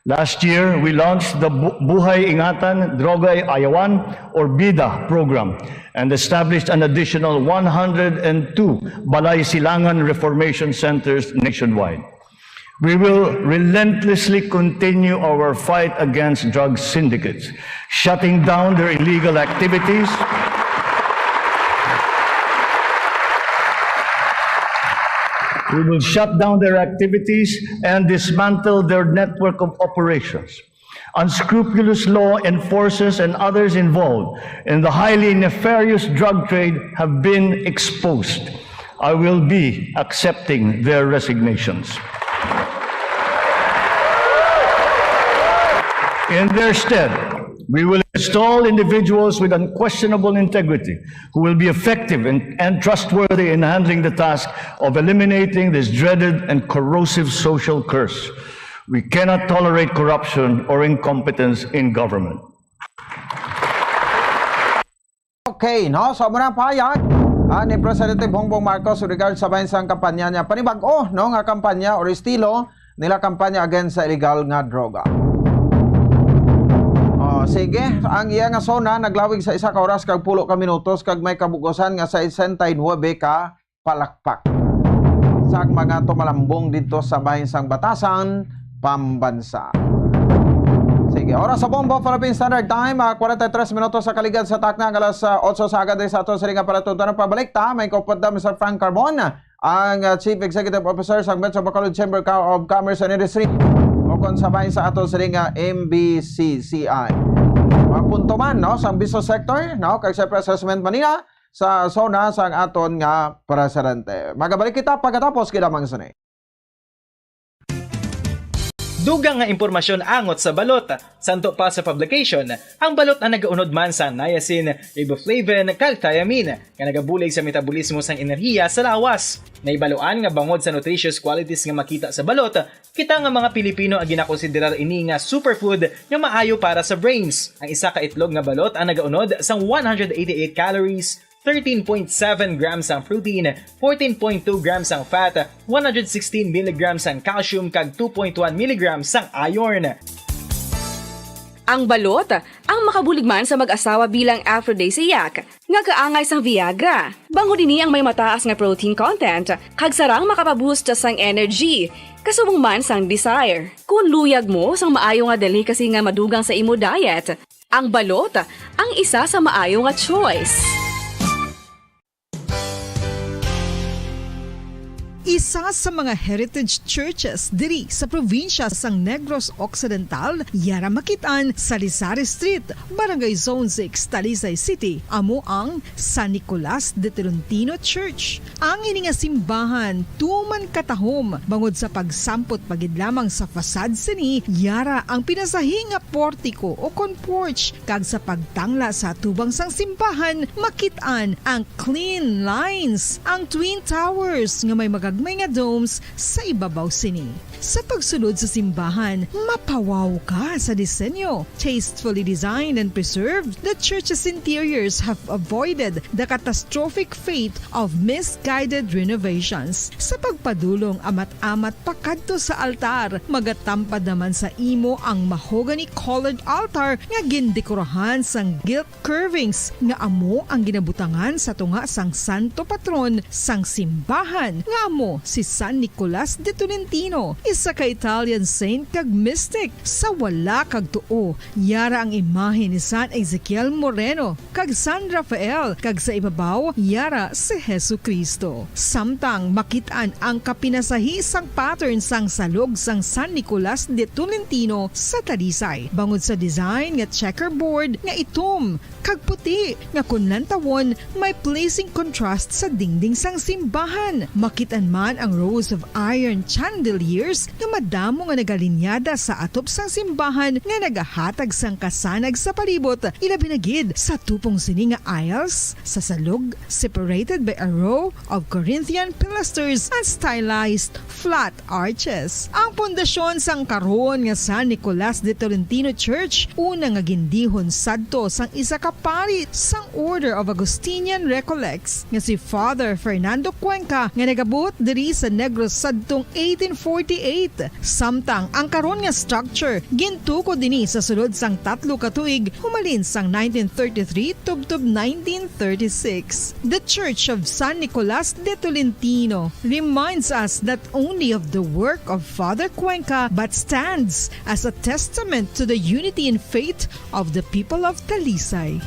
Last year, we launched the Bu-, Buhay Ingatan, Drogay Ayawan, or BIDA program, and established an additional one hundred and two Balay Silangan Reformation Centers nationwide. We will relentlessly continue our fight against drug syndicates, shutting down their illegal activities. We will shut down their activities and dismantle their network of operations. Unscrupulous law enforcers and others involved in the highly nefarious drug trade have been exposed. I will be accepting their resignations. In their stead, we will install individuals with unquestionable integrity who will be effective and, and trustworthy in handling the task of eliminating this dreaded and corrosive social curse. We cannot tolerate corruption or incompetence in government. Okay, no? So, muna ang pahayag, ah, ni Presidente Bongbong Marcos regard sa bahin sang kampanya niya. Panibag-o, no, nga kampanya or estilo nila kampanya against sa illegal nga droga. Oh, sige, ang iya nga SONA naglawig sa isa ka oras kag pulo ka minutos kag may kabugusan nga sesenta y nuebe ka palakpak sang mga tumalambong didto sa bahin sang Batasan, Pambansa. Sige, oras sa Bombo Philippine Standard Time, ah, kwarenta y tres minutos sa kaligad sa takna nga alas, ah, otso sa agad sa ato sini nga palatuntunan. Pabalik ta, may kaupod na, Mister Frank Carbon, ang, ah, Chief Executive Officer sa Metro Bacolod Chamber of Commerce and Industry, o kon sa bahin sa ato sini nga M B C C I. Mga punto man, no, sa business sector, no, kag sa assessment Manila, sa SONA sang aton nga presidente. Magabalik kita pagkatapos, kailamang sini. Dugang nga impormasyon angot sa balot. Santo pa sa publication, ang balot ang nagaunod man sa niacin, riboflavin, kag thiamine, nga nagabulig sa metabolismo sang enerhiya sa lawas. Nahibaluan nga bangod sa nutritious qualities nga makita sa balot, kita nga mga Pilipino ang ginakonsiderar ini nga superfood nga maayo para sa brains. Ang isa ka itlog nga balot ang nagaunod sang one hundred eighty-eight calories, thirteen point seven grams ang protein, fourteen point two grams ang fat, one hundred sixteen milligrams ang calcium, kag two point one milligrams ang iron. Ang balot, ang makabulig man sa mag-asawa bilang aphrodisiac, nga kaangay sang Viagra. Bangod ini ang may mataas nga protein content, kag sarang makapaboost sang energy, kasubong man sang desire. Kung luyag mo sang maayo nga delicacy nga madugang sa imo diet, ang balot ang isa sa maayo nga choice. Isa sa mga heritage churches diri sa probinsya sang Negros Occidental, yara makit-an sa Rizal Street, Barangay Zone six, Talisay City, amo ang San Nicolas de Tolentino Church. Ang ini nga simbahan tuman katahom bangod sa pagsampot pa gid lamang sa facade sini, yara ang pinasahi nga portiko o kon porch, kag sa pagtangla sa atubang sang simbahan, makit-an ang clean lines, ang twin towers nga may magagmay nga domes sa ibabaw sini. Sa pagsulod sa simbahan, mapawaw ka sa disenyo. Tastefully designed and preserved, the church's interiors have avoided the catastrophic fate of misguided renovations. Sa pagpadulong amat-amat pakadto sa altar, magatampad naman sa imo ang mahogany-colored altar nga gindekorahan sang gilt curvings nga amo ang ginabutangan sa tunga sang santo patron sang simbahan, nga amo si San Nicolas de Tolentino, isa ka Italian saint kag mystic. Sa wala kag tuo, yara ang imahe ni San Ezekiel Moreno kag San Rafael, kag sa ibabaw, yara si Jesu-Cristo. Samtang makit-an ang kapinasahi sang pattern sang salog sang San Nicolas de Tolentino sa Talisay, bangod sa design nga checkerboard nga itom kag puti, nga kon lantawon, may pleasing contrast sa dingding sang simbahan. Makit-an man ang rows of iron chandeliers nga madamo nga nagalinyada sa atop sang simbahan nga nagahatag sang kasanag sa palibot, ilabi na gid sa tupong sini nga aisles sa salog, separated by a row of Corinthian pilasters and stylized flat arches. Ang pundasyon sang karon nga San Nicolas de Tolentino Church, una nga gindihon sadto sang isa ka pari sang Order of Augustinian Recollects nga si Father Fernando Cuenca, nga nagabuot diri sa Negros sadtong eighteen forty-eight. Samtang ang karon nga structure gintukod ini sa sulod sang tatlo ka tuig, humalin sang nineteen thirty-three tubtob nineteen thirty-six. The Church of San Nicolas de Tolentino reminds us not only of the work of Father Cuenca, but stands as a testament to the unity in faith of the people of Talisay.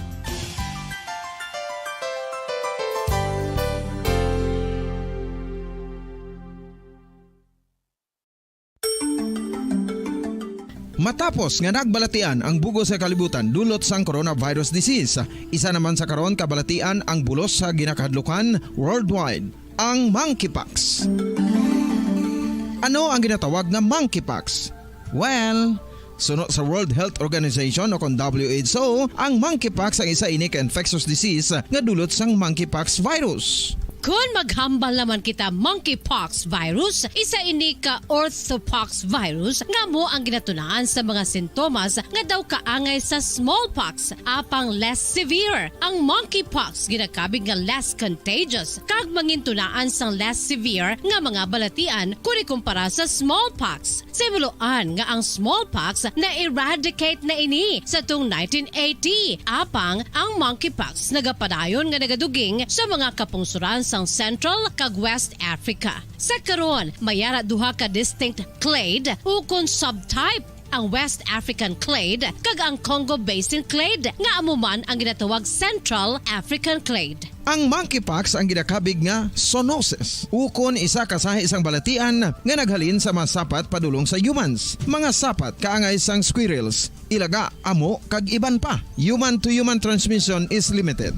Matapos nga nagbalatian ang bug-os nga kalibutan dulot sang coronavirus disease, isa naman sa karon kabalatian ang bulos sa ginakahadlukan worldwide, ang monkeypox. Ano ang ginatawag nga monkeypox? Well, suno sa World Health Organization o kon W H O, ang monkeypox ang isa ini ka infectious disease nga dulot sang monkeypox virus. Kon maghambal naman kita, monkeypox virus, isa ini ka orthopox virus nga amo ang ginatunaan sa mga sintomas nga daw kaangay sa smallpox, apang less severe. Ang monkeypox ginakabig nga less contagious kag mangintunaan sang less severe nga mga balatian kon ikumpara sa smallpox. Sa himuloan nga ang smallpox na-eradicate na ini sa tong nineteen eighty, apang ang monkeypox nagapadayon nga nagaduging sa mga kapungsoran sang Central kag West Africa. Sa karon, may ara duha ka distinct clade ukon subtype, ang West African clade kag ang Congo Basin clade, nga amo man ang ginatawag Central African clade. Ang monkeypox ang ginakabig nga zoonosis, ukon isa ka sahi sang balatian nga naghalin sa mga sapat padulong sa humans, mga sapat kaangay sang squirrels, ilaga, amo, kag iban pa. Human-to-human transmission is limited.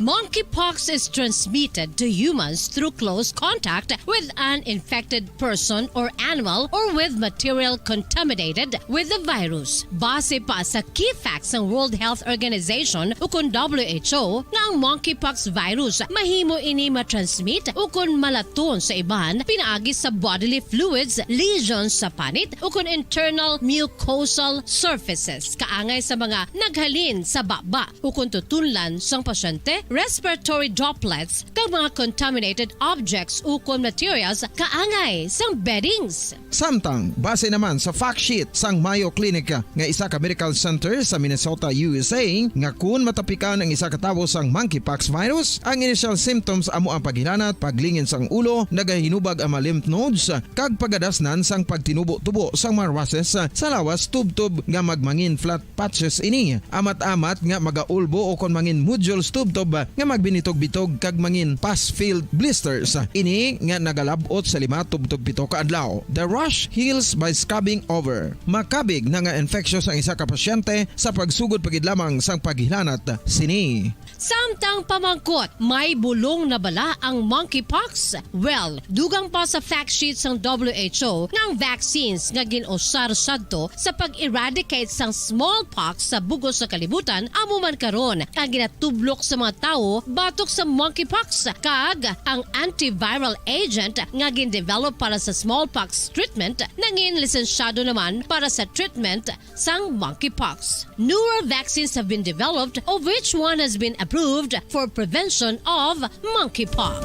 Monkeypox is transmitted to humans through close contact with an infected person or animal or with material contaminated with the virus. Base pa sa key facts sang World Health Organization ukon W H O, nga ang monkeypox virus mahimo ini matransmit ukon malaton sa iban pinaagi sa bodily fluids, lesions sa panit, ukon internal mucosal surfaces, kaangay sa mga naghalin sa baba ukon tutunlan sang pasyente, respiratory droplets, kag mga contaminated objects ukon materials kaangay sang beddings. Samtang, base naman sa fact sheet sang Mayo Clinic nga isa ka medical center sa Minnesota, U S A, nga kun matapikan ang isa ka tawo sang monkeypox virus, ang initial symptoms amo ang paghilanat, paglingin sang ulo, nagahinubag ang mga lymph nodes, kag pagadasnan sang pagtinubo-tubo sang mga rushes sa lawas tubtob nga magmangin flat patches ini. Amat-amat nga magaulbo o kon mangin nodules tubtob nga magbinitog-bitog kag mangin pus-filled blisters. Ini nga nagalab-ot sa lima tubtob pito ka adlaw. The rash heals by scabbing over. Makabig na nga infectious ang isa ka pasyente sa pagsugod pa gid lamang sang paghilanat sini. Samtang pamangkot, may bulong na bala ang monkeypox? Well, dugang pa sa fact sheet sang W H O nga ang vaccines nga gin-usar sadto sa pag-eradicate sang smallpox sa bug-os nga kalibutan amo man karon ang ginatublok sa mga tawo batok sa monkeypox, kag ang antiviral agent nga gin-develop para sa smallpox treatment nangin lisensyado naman para sa treatment sang monkeypox. Newer vaccines have been developed, of which one has been approved for prevention of monkeypox.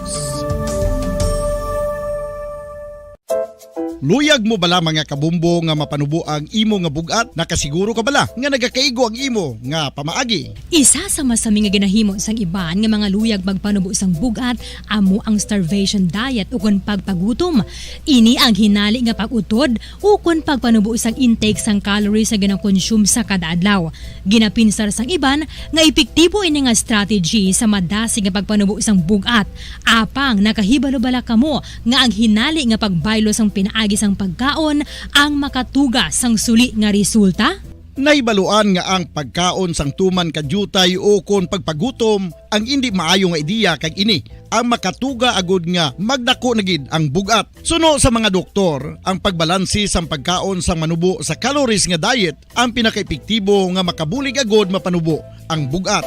Luyag mo bala, mga kabombo, nga mapanubo ang imo nga bug-at? Nakasiguro ka bala nga nagakaigo ang imo nga pamaagi? Isa sa masami nga ginahimo sang iban nga mga luyag magpanubo sang bug-at amo ang starvation diet ukon pagpagutom. Ini ang hinali nga pag-utod ukon pagpanubo sang intake sang calories nga ginakonsume sa kada adlaw. Ginapinsar sang iban nga epektibo ini nga strategy sa madasig nga pagpanubo sang bug-at. Apang nakahibalo bala kamo nga ang hinali nga pagbaylo sang pinaagi sang pagkaon ang makatuga sang suli nga resulta? Nahibaluan nga ang pagkaon sang tuman ka diutay ukon pagpagutom ang indi maayo nga ideya, kag ini ang makatuga agud nga magdako na gid ang bug-at. Suno sa mga doktor, ang pagbalanse sang pagkaon sang manubo sa calories nga diet ang pinakaepektibo nga makabulig agud mapanubo ang bug-at.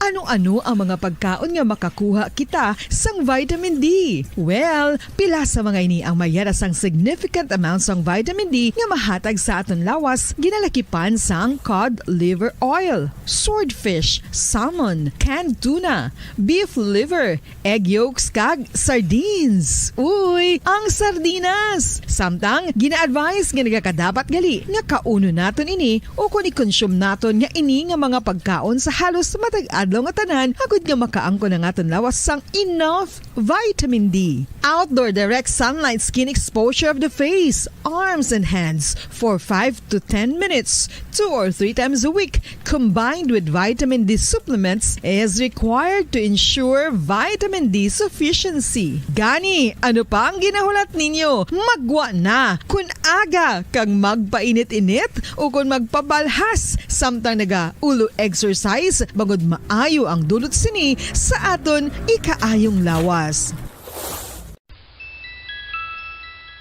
Ano-ano ang mga pagkaon nga makakuha kita sang vitamin D? Well, pila sa mga ini ang mayara sang significant amount sang vitamin D nga mahatag sa aton lawas, ginalakipan sang cod liver oil, swordfish, salmon, canned tuna, beef liver, egg yolks, kag sardines. Uy, ang sardinas! Samtang, gina-advise nga nagakadapat gali nga kaunon naton ini ukon i-consume naton nga ini nga mga pagkaon sa halos matag adlaw nga tanan, agud nga makaangkon ang aton lawas sang enough vitamin D. Outdoor direct sunlight skin exposure of the face, arms, and hands for five to ten minutes, two or three times a week, combined with vitamin D supplements, is required to ensure vitamin D sufficiency. Gani, ano pa ang ginahulat ninyo? Maggwa na! Kun aga kag magpainit-init ukon magpabalhas samtang naga-ulo exercise, bangod maayo ang dulot sini sa aton ikaayong lawas.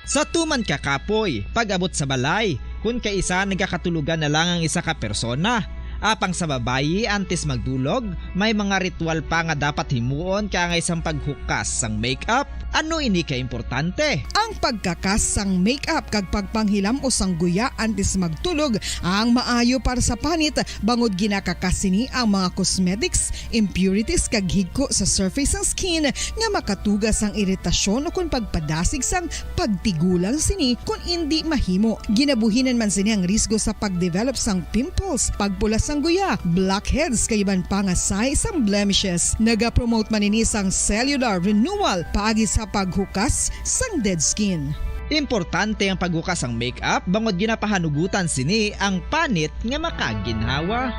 Sa tuman ka kapoy, pag-abot sa balay, kun kaisa nagakatulogan na lang ang isa ka persona. Apang sa babayi, antes magdulog, may mga ritual pa nga dapat himuon kaangay sang paghukas sang makeup. Ano ini ka importante? Ang pagkakas sang makeup kag pagpanghilam-os sang guya antes magtulog ang maayo para sa panit, bangod ginakakas sini ang mga cosmetics, impurities, kag higko sa surface sang skin nga makatuga sang iritasyon ukon pagpadasig sang pagtigulang sini kon indi mahimo. Ginabuhinan man sini ang risgo sa pagdevelop sang pimples, pagpula sang guya, blackheads, kag iban pa nga sign sang blemishes. Nagapromote man ini sang cellular renewal paagi sa paghukas sang dead skin. Importante ang paghukas sang makeup bangod ginapahanugutan sini ang panit nga makaginhawa.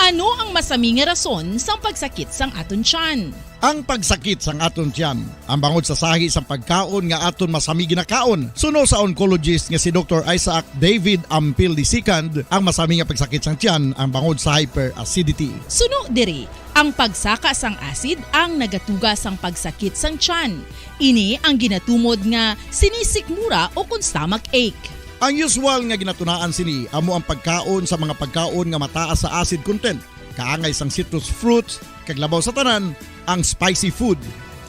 Ano ang masami nga rason sang pagsakit sang aton tiyan? Ang pagsakit sang aton tiyan, ang bangod sa sahi sang pagkaon nga aton masami ginakaon. Suno sa oncologist nga si Doktor Isaac David Ampil the second, ang masami nga pagsakit sang tiyan ang bangod sa hyperacidity. Suno diri, ang pagsaka sang acid ang nagatuga sang pagsakit sang tiyan. Ini ang ginatumod nga sinisikmura ukon stomach ache. Ang usual nga ginatunaan sini amo ang pagkaon sa mga pagkaon nga mataas sa acid content, kaangay sang citrus fruits, kag labaw sa tanan, ang spicy food.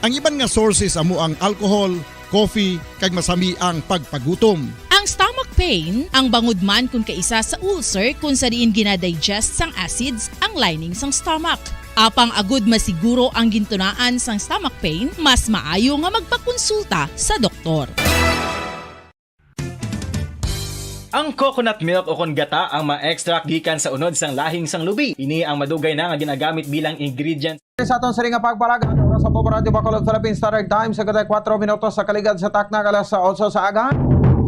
Ang iban nga sources amo ang alcohol, coffee, kag masami ang pagpagutom. Ang stomach pain, ang bangod man kun kaisa sa ulcer kun sa diin ginadigest sang acids ang lining sang stomach. Apang agud masiguro ang gintunaan sang stomach pain, mas maayo nga magpakonsulta sa doktor. Ang coconut milk ukon gata ang ma-extract gikan sa unod sang lahing sang lubi. Ini ang madugay na nga ginagamit bilang ingredient. Sa aton sini nga pagpalagan, oras sa Bombo Radyo Bacolod, Philippine Standard Time, sa katay kuwatro minutos sa kaligad sa takna, alas otso sa aga.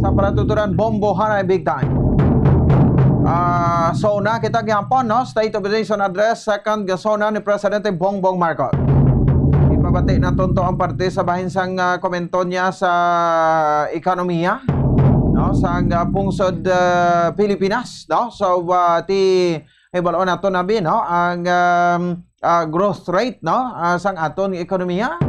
Sa palatuturan, Bombo Hanay Big Time. Ah, so na kita gihapon, no? State of the Nation Address, second nga SONA ni Presidente Bongbong Marcos. Ipabati naton to ang parte sa bahin sang, ah, komento niya sa ekonomiya, no? Sa, ah, pungsod, ah, Pilipinas, no? So, ah, ti, may balon nato nabi, no? Ang, um, ah, growth rate, no? Ah, sang aton ekonomiya.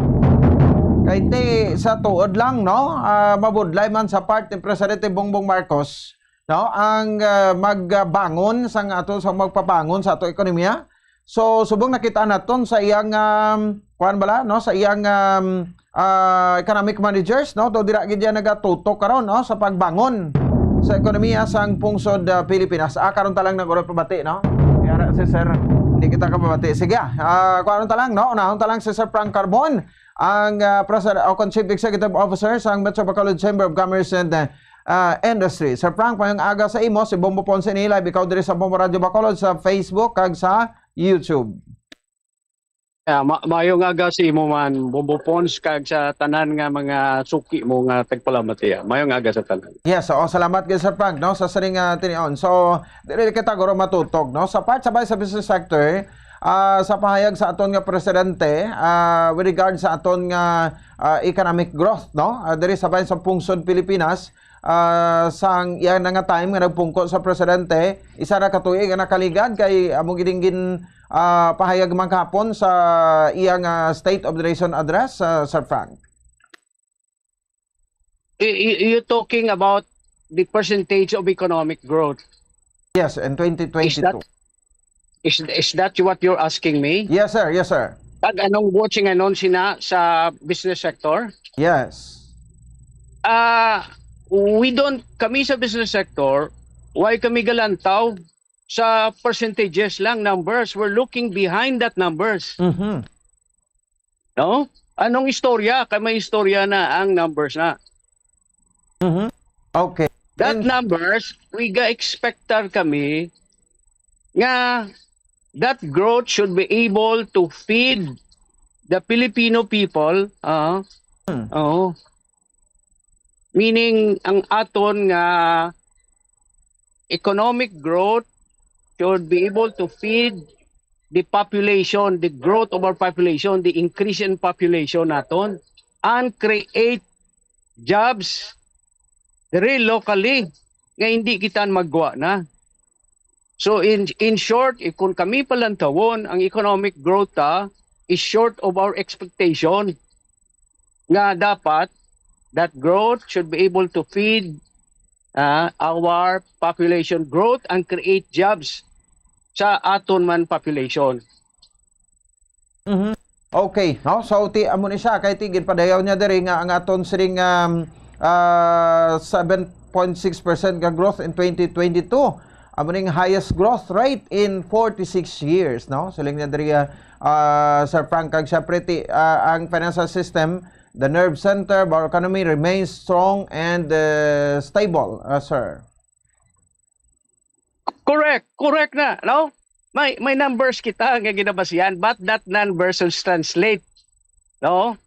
Kay ti sa tuod lang, no? Ah, mabudlay man sa part ni Presidente Bongbong Marcos, no, ang, ah, magbangon sang ato, sa magpabangon sa ato ekonomiya. So, subong nakita naton sa iyang, um, kuwan bala, no, sa iyang, um, ah, economic managers, no, do dira gid yan nagatutok karon, no, sa pagbangon sa ekonomiya sang pungsod, ah, Pilipinas. Ah, karon ta lang nag-urot pabati, no? Yara si sir, hindi kita kapabati. Sige, ah, karon ta lang, no? Unahon ta lang si Sir Frank Carbon, ang, ah, President o kon Chief Executive Officer sang Metro Bacolod Chamber of Commerce and, ah, ah, Industry. Sir Frank, mayong aga sa imo. Si Bombo Ponce ini, live ikaw diri sa Bombo Radio Bacolod sa Facebook kag sa YouTube. Ah, ma-, mayong aga sa imo man, Bombo Pons, kag sa tanan nga mga suki mo nga tagpalamatiya. Mayong aga sa tanan. Yes, oo, salamat gid, Sir Frank, no, sa sining, ah, tinion. So, diri kita guro matutok, no, sa part sa, sa business sector, ah, sa pahayag sa aton nga presidente, ah, with regard sa aton nga, ah, economic growth, no, ah, diri sa bayan sa pungsod Pilipinas, ah, sang iya na nga time nga nagpungko sa presidente, isa ra ka tuig ang nakaligad kay amo gid ang gin, ah, pahayag man kahapon sa iyang, ah, State of the Nation Address, ah, Sir Frank. Y-, y-, you talking about the percentage of economic growth? Yes, in Is that twenty twenty-two. Is, is that what you're asking me? Yes, sir. Yes, sir. Pag anong buot sing anon sina sa business sector? Yes. Ah, we don't, kami sa business sector, why kami galantaw sa percentages lang, numbers? We're looking behind that numbers. Mhm. No? Anong istorya? Kay may istorya na ang numbers na. Mhm. Okay. That And numbers, we ga-expectar kami nga that growth should be able to feed the Filipino people, ah, Hmm. oo. Meaning, ang aton nga economic growth should be able to feed the population, the growth of our population, the increase in population naton, and create jobs diri locally nga hindi kita magwa na. So, in, in short, if kung kami palantawon, ang economic growth ta is short of our expectation, nga dapat that growth should be able to feed, ah, our population growth and create jobs sa aton man population. Mhm. Okay, no? So, ti, amo ni siya, kay ti, ginpadayaw niya diri nga ang aton siring, um, ah, seven point six percent nga growth in twenty twenty-two. Amo ning highest growth rate in forty-six years, no? Siling niya diri, ah, ah, Sir Frank, kag syempre, ti, ah, ang financial system, the nerve center of our economy remains strong and, uh, stable, uh, sir. Correct, correct na, no? May, may numbers kita nga ginabasihan, but that numbers will translate, no,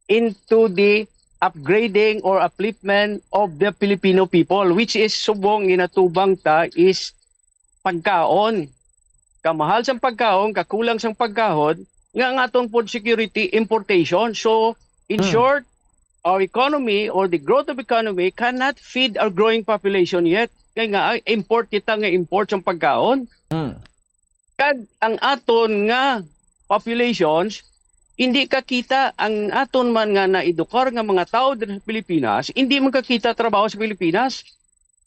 into the upgrading or upliftment of the Filipino people, which is subong ginatubang ta is pagkaon. Kamahal sang pagkaon, kakulang sang pagkaon, nga ang aton food security, importation. So, in Hmm. short, our economy or the growth of economy cannot feed our growing population yet. Kay nga, ay, import kita nga import sang pagkaon. Hmm. Kag ang aton nga populations, hindi kakita ang aton man nga naedukar nga mga tawo diri sa Pilipinas, hindi man kakita trabaho sa Pilipinas.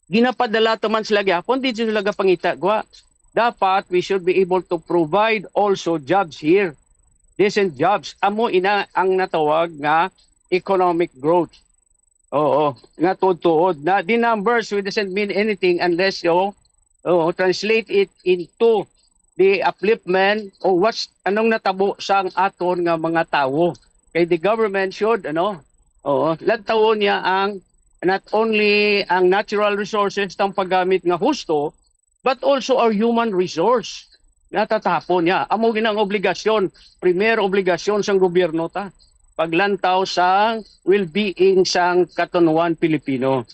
Ginapadala ta man sila gyapon, di sila gapangita gwa. Dapat we should be able to provide also jobs here. Decent jobs. Amo ina ang natawag nga economic growth. Oo, nga tuod-tuod. Na, the numbers, we doesn't mean anything unless you, oo, translate it into the upliftment o what's, anong natabo sa ang aton nga mga tawo. Kay the government should, ano, oo, lantawon niya ang, not only ang natural resources tang paggamit nga husto, but also our human resource. Natatapon niya. Amo gid ang obligasyon, premier obligasyon sang gobyerno ta. Paglantaw sang well-being sang katunuan Pilipino.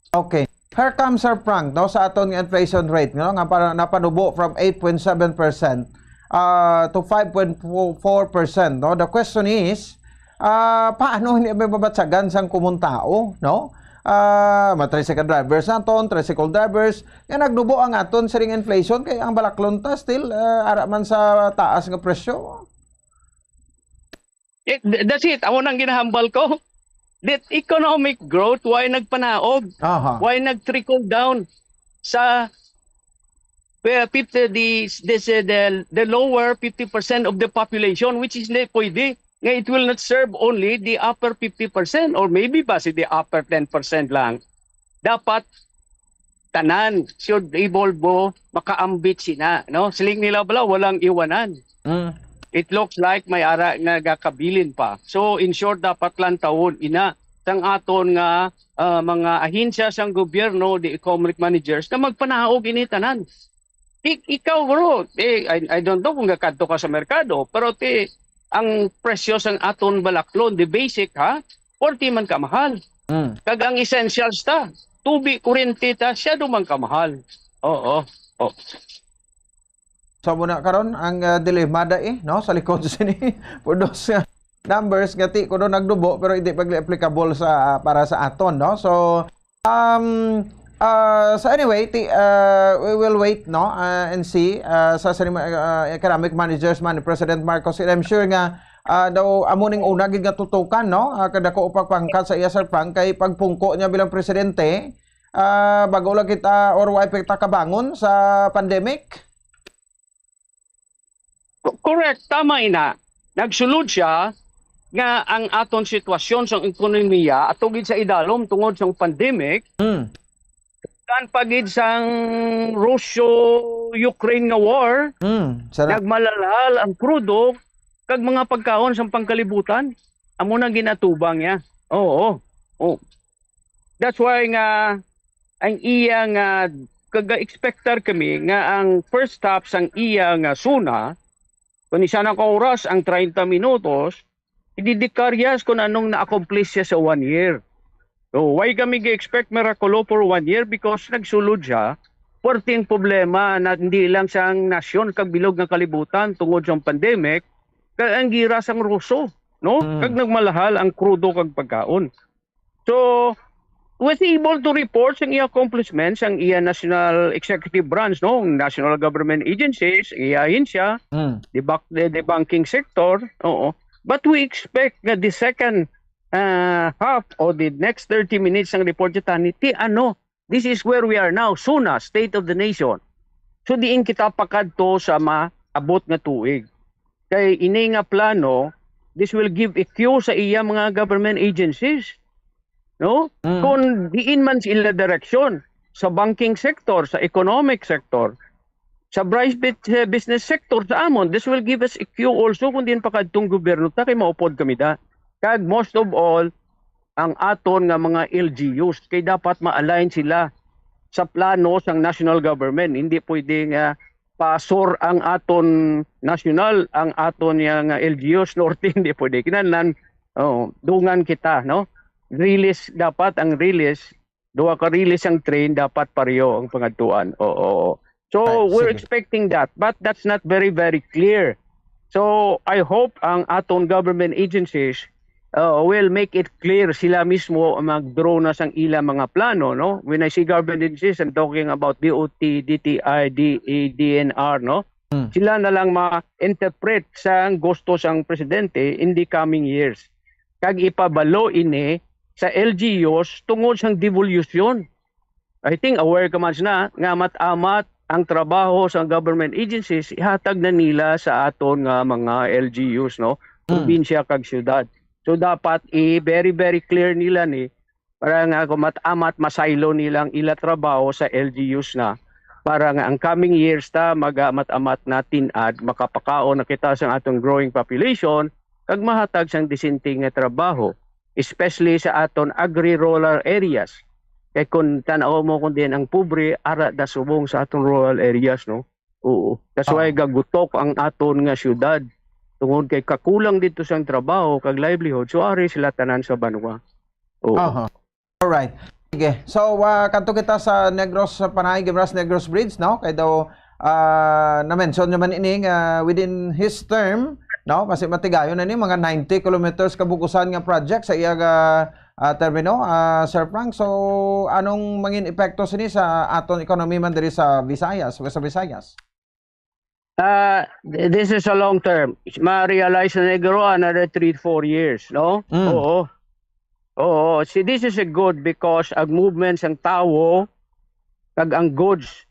Okay. Here comes Sir Frank, no, sa aton nga inflation rate, no, nga para napanubo from eight point seven percent, ah, to five point four percent, no. The question is, ah, paano hindi may mabatsagan sang common tao, no? Ah, mga tricycle drivers naton, tricycle drivers, nga nagnubo ang aton siring inflation kay ang balaklon ta still, ah, ara man sa taas nga presyo. Eh, th-, that's it. Amo nang ginahambal ko. that economic growth, why nagpanaog? Aha. Why nag-trickle down sa, well, fifty, the, this, uh, the, the lower fifty percent of the population, which is hindi pwede nga it will not serve only the upper fifty percent or maybe basi the upper ten percent lang. Dapat tanan should able mo makaambit sina, no? Siling nila bala, walang iwanan. Mm. It looks like may ara nagakabilin pa. So, in short, dapat lang tawon ina sang aton nga, ah, mga ahensya sang gobyerno, the economic managers, na magpanaog ini tanan. Ik-, ikaw, bro, eh, I, I don't know kung gakadto ka sa merkado, pero ti, ang presyo sang aton balaklon, the basic, ha, forty man ka mahal. Mm. Kag ang essentials ta, tubi, kuryente ta, siya man ka mahal. Oo. Oh. So, muna karon ang, ah, dilemma da, eh, no, sa likod sini. Pudos nga numbers nga ti kuno nagdubo pero hindi pag-applicable sa, para sa aton, no? So, um, ah, so anyway, ti, ah, we will wait, no, ah, and see, ah, sa, sa, ah, economic managers man ni President Marcos. And I'm sure nga, ah, daw amo ning una gid nga tutukan, no? Ah, kadako upang pangkat sa iya, Sir Frank, kay pagpungko niya bilang presidente, ah, bago lang kita or wa pa kita kabangon sa pandemic. Co-, correct, tama ina. Nagsulod siya nga ang aton sitwasyon sa ekonomiya ato gid sa idalom tungod sa pandemic, Mm. kan pa gid sang Russia-Ukraine nga war, Mm. Sana. nagmalalhal ang krudo kag mga pagkaon sa pangkalibutan. Amo na ginatubang niya. Oo. Oh. That's why nga ang iya nga kaga-expectar kami nga ang first half sang iya nga SONA, kung isa na ka oras ang treinta minutos, ididikaryas kung anong na-accomplish siya sa one year. So, why kami ga-expect mirakulo for one year? Because nagsulod siya, puwerte ang problema na hindi lang sa nasyon kag bilog nga kalibutan tungod sa pandemic, kag ang gira sang Ruso, no? Mm. Kag nagmalahal ang krudo kag pagkaon. So, was able to report sang iya accomplishments ang iya national executive branch, no? Ang national government agencies, ang iya ahensya, Mm. the bac-, the, the banking sector, oo. But we expect nga the second, ah, half or the next thirty minutes sang report niya, tani, ti ano, this is where we are now, SONA, State of the Nation. So, diin kita pakadto sa maabot nga tuig. Kay ini nga plano, this will give a cue sa iya mga government agencies. No? Mm. Kung diin man sila direksyon, sa banking sector, sa economic sector, sa private, eh, business sector sa amon, this will give us a cue also kung diin pakadtong gobyerno ta kay maupod kami da. Kag most of all, ang aton nga mga L G Us, kay dapat ma-align sila sa plano sang national government. Hindi pwede nga pasor ang aton national, ang aton nga, nga L G Us Norte, hindi pwede. Kinahanglan, oh, dungan kita, no? Release, dapat ang release, duha ka release ang train, dapat pareho ang pangadtuan. Oo, oo. So, Right, we're sige. expecting that, but that's not very, very clear. So, I hope ang aton government agencies, uh, will make it clear sila mismo ang mag-draw na sang ila mga plano, no? When I say government agencies, I'm talking about D O T, D T I, D A, D N R, no? Hmm. Sila na lang ma-interpret sang gusto sang presidente in the coming years. Kag ipabalo ini sa L G Us tungod sang devolution. I think aware ka man na nga amat-amat ang trabaho sa government agencies ihatag na nila sa aton nga mga L G Us, no? Mm. Probinsya kag syudad. So dapat i-very, very clear nila ni para nga kung mat-amat masaylo nila ang ila trabaho sa L G Us na para nga ang coming years ta mag-amat-amat na tin-ad, makapakaon na kita sa atong growing population kag mahatag sang disente nga trabaho, especially sa aton agri-rural areas. Kay kung tan-aw mo kung diin ang pobre, ara da subong sa aton rural areas, no? Oo. That's why Oo. gagutok ang aton nga syudad. Tungod kay kakulang dito sang trabaho kag livelihood, so ari sila tanan sa banwa. Oo. Aha. Alright. Sige. So, ah, kadto kita sa Negros, sa Panay, Guimaras Negros Bridge, no? Kay daw, ah, na-mention naman ini nga within his term, no? Kasi matigayon na ni, mga ninety kilometers kabugusan nga project sa iya nga, ah, termino, ah, Sir Frank. So, anong mangin epekto sini sa aton ekonomi man diri sa Visayas, West Visayas? Ah, th-, this is a long term. Ma-realize na ni Negro another three to four years, no? Mm. Oo. Oo, si, this is a good because ang movement sang tawo kag ang goods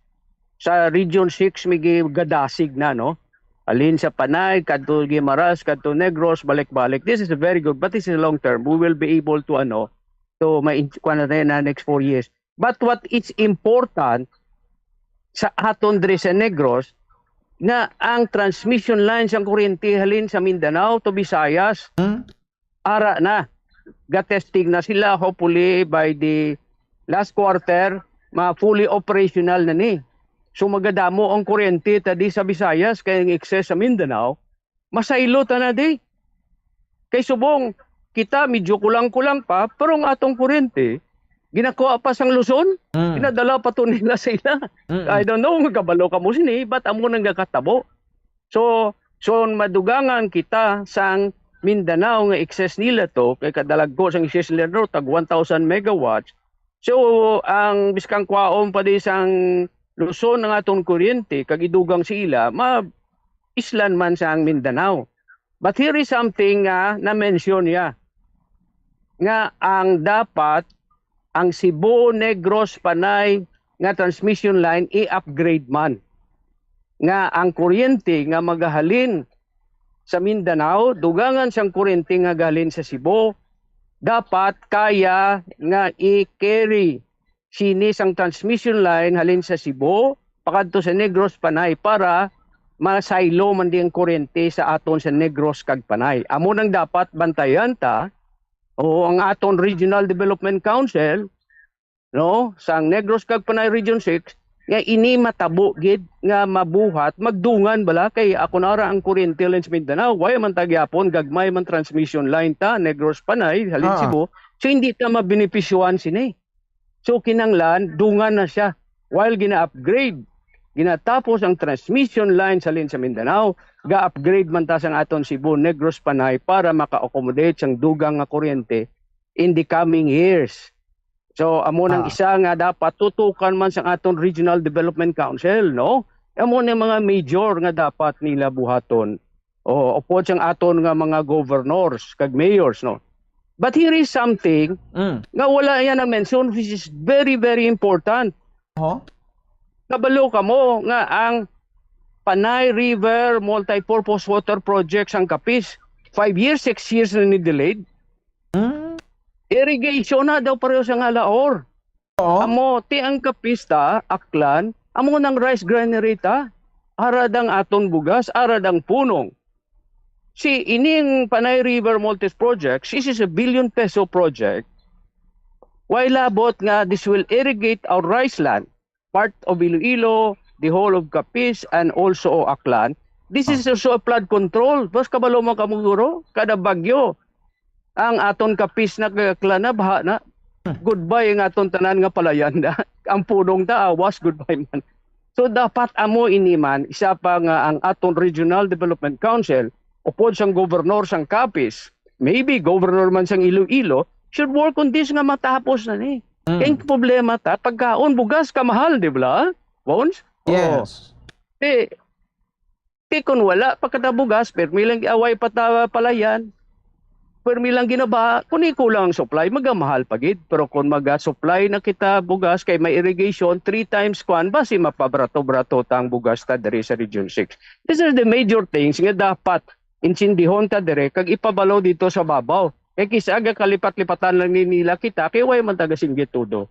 sa Region six may gi-, gadasig na, no? Halin sa Panay, kadto Guimaras, kadto Negros, balik-balik. This is very good, but this is long term. We will be able to, ano, to ma-, kuwan na tayo na next four years. But what is important sa aton diri sa Negros, nga ang transmission line sang kuryente halin sa Mindanao to Visayas, Hmm? ara na. Gatesting na sila. Hopefully, by the last quarter, ma-fully operational na ni. So, magadamo ang kuryente ta di sa Visayas, kay ang excess sa Mindanao, masaylo ta na di. Kay subong, kita medyo kulang-kulang pa, pero ang atong kuryente, ginakuha pa sang Luzon, Mm. ginadala pa to nila sa ila. Mm. I don't know, kabalo ka mo sini, but amo nang gakatabo. So, so madugangan kita sang Mindanao nga excess nila to, kay kadalagko sang excess nila to, tag one thousand megawatts. So, ang biskang kwaon pa di sang Luzon ang aton kuryente, kag idugang sa ila, ma-, islan man sang Mindanao. But here is something nga na-mention niya, nga ang dapat ang Cebu, Negros, Panay nga transmission line i-upgrade man, nga ang kuryente nga magahalin sa Mindanao, dugangan sang kuryente nga gahalin sa Cebu, dapat kaya nga i-carry sini sang transmission line halin sa Cebu pakadto sa Negros, Panay, para masaylo man di ang kuryente sa aton sa Negros kag Panay. Amo nang dapat bantayan ta, o ang aton Regional Development Council, no, sang Negros kag Panay Region six, nga ini matabo gid nga mabuhat, magdungan bala, kay ako na ra ang kuryente halin sa Mindanao, way man ta gyapon, gagmay man transmission line ta, Negros, Panay, halin Ah. Cebu, so hindi ta mabenepisyohan sini. So, kinanglan, dungan na siya. While gina-upgrade, ginatapos ang transmission line sa halin sa Mindanao, ga-upgrade man ta sang aton Cebu, Negros, Panay para maka-accommodate sang dugang nga kuryente in the coming years. So, amo nang Ah. isa nga dapat tutukan man sang aton Regional Development Council, no? Amo ni mga major nga dapat nila buhaton. O, upod sang aton nga mga governors kag mayors, no? But here is something Mm. nga wala yan na-mention, which is very, very important. Ho? Kabalo ka mo nga ang Panay River Multipurpose Water Project sang Capiz, five years, six years na ni delayed. Mm. Irrigation na daw pareho sa nga Laor. Oo. Amo, ti ang Capiz ta, Aklan, amo nang rice granary ta. Ara dang aton bugas, ara dang punong. Si ining Panay River Multis Project, this is a billion peso project. Why labot nga this will irrigate our rice land, part of Iloilo, the whole of Capiz, and also Aklan. This is Ah. also a flood control. Boss, kabalo mo kamo, guro? Kada bagyo, ang aton Capiz na kag Aklan na, baha na. Hmm. Goodbye ang aton tanan nga palayan na. Ang punong ta, awas, goodbye man. So, dapat amo ini man, isa pa nga ang aton Regional Development Council, upod sang gobernador sang Capiz, maybe governor man sang Iloilo, should work on this nga matapos na ni. Mm. Kay ang problema ta, pagkaon, bugas, kamahal, di ba? Bones? Oo. Yes. Ti, ti kun wala pa kita bugas, permi lang away pa ta palayan. Permi lang ginaba, kun ikulang ang supply, magamahal pa gid. Pero kun maga-supply na kita bugas kay may irrigation, three times kwan, basi mapabrato-brato ta ang bugas ta diri sa Region six. This is the major things nga dapat insindihon ta dire kag ipabalo dito sa babaw. Kay kis-a gakalipat-lipatan lang ni nila kita, kay way man taga singgit tudo.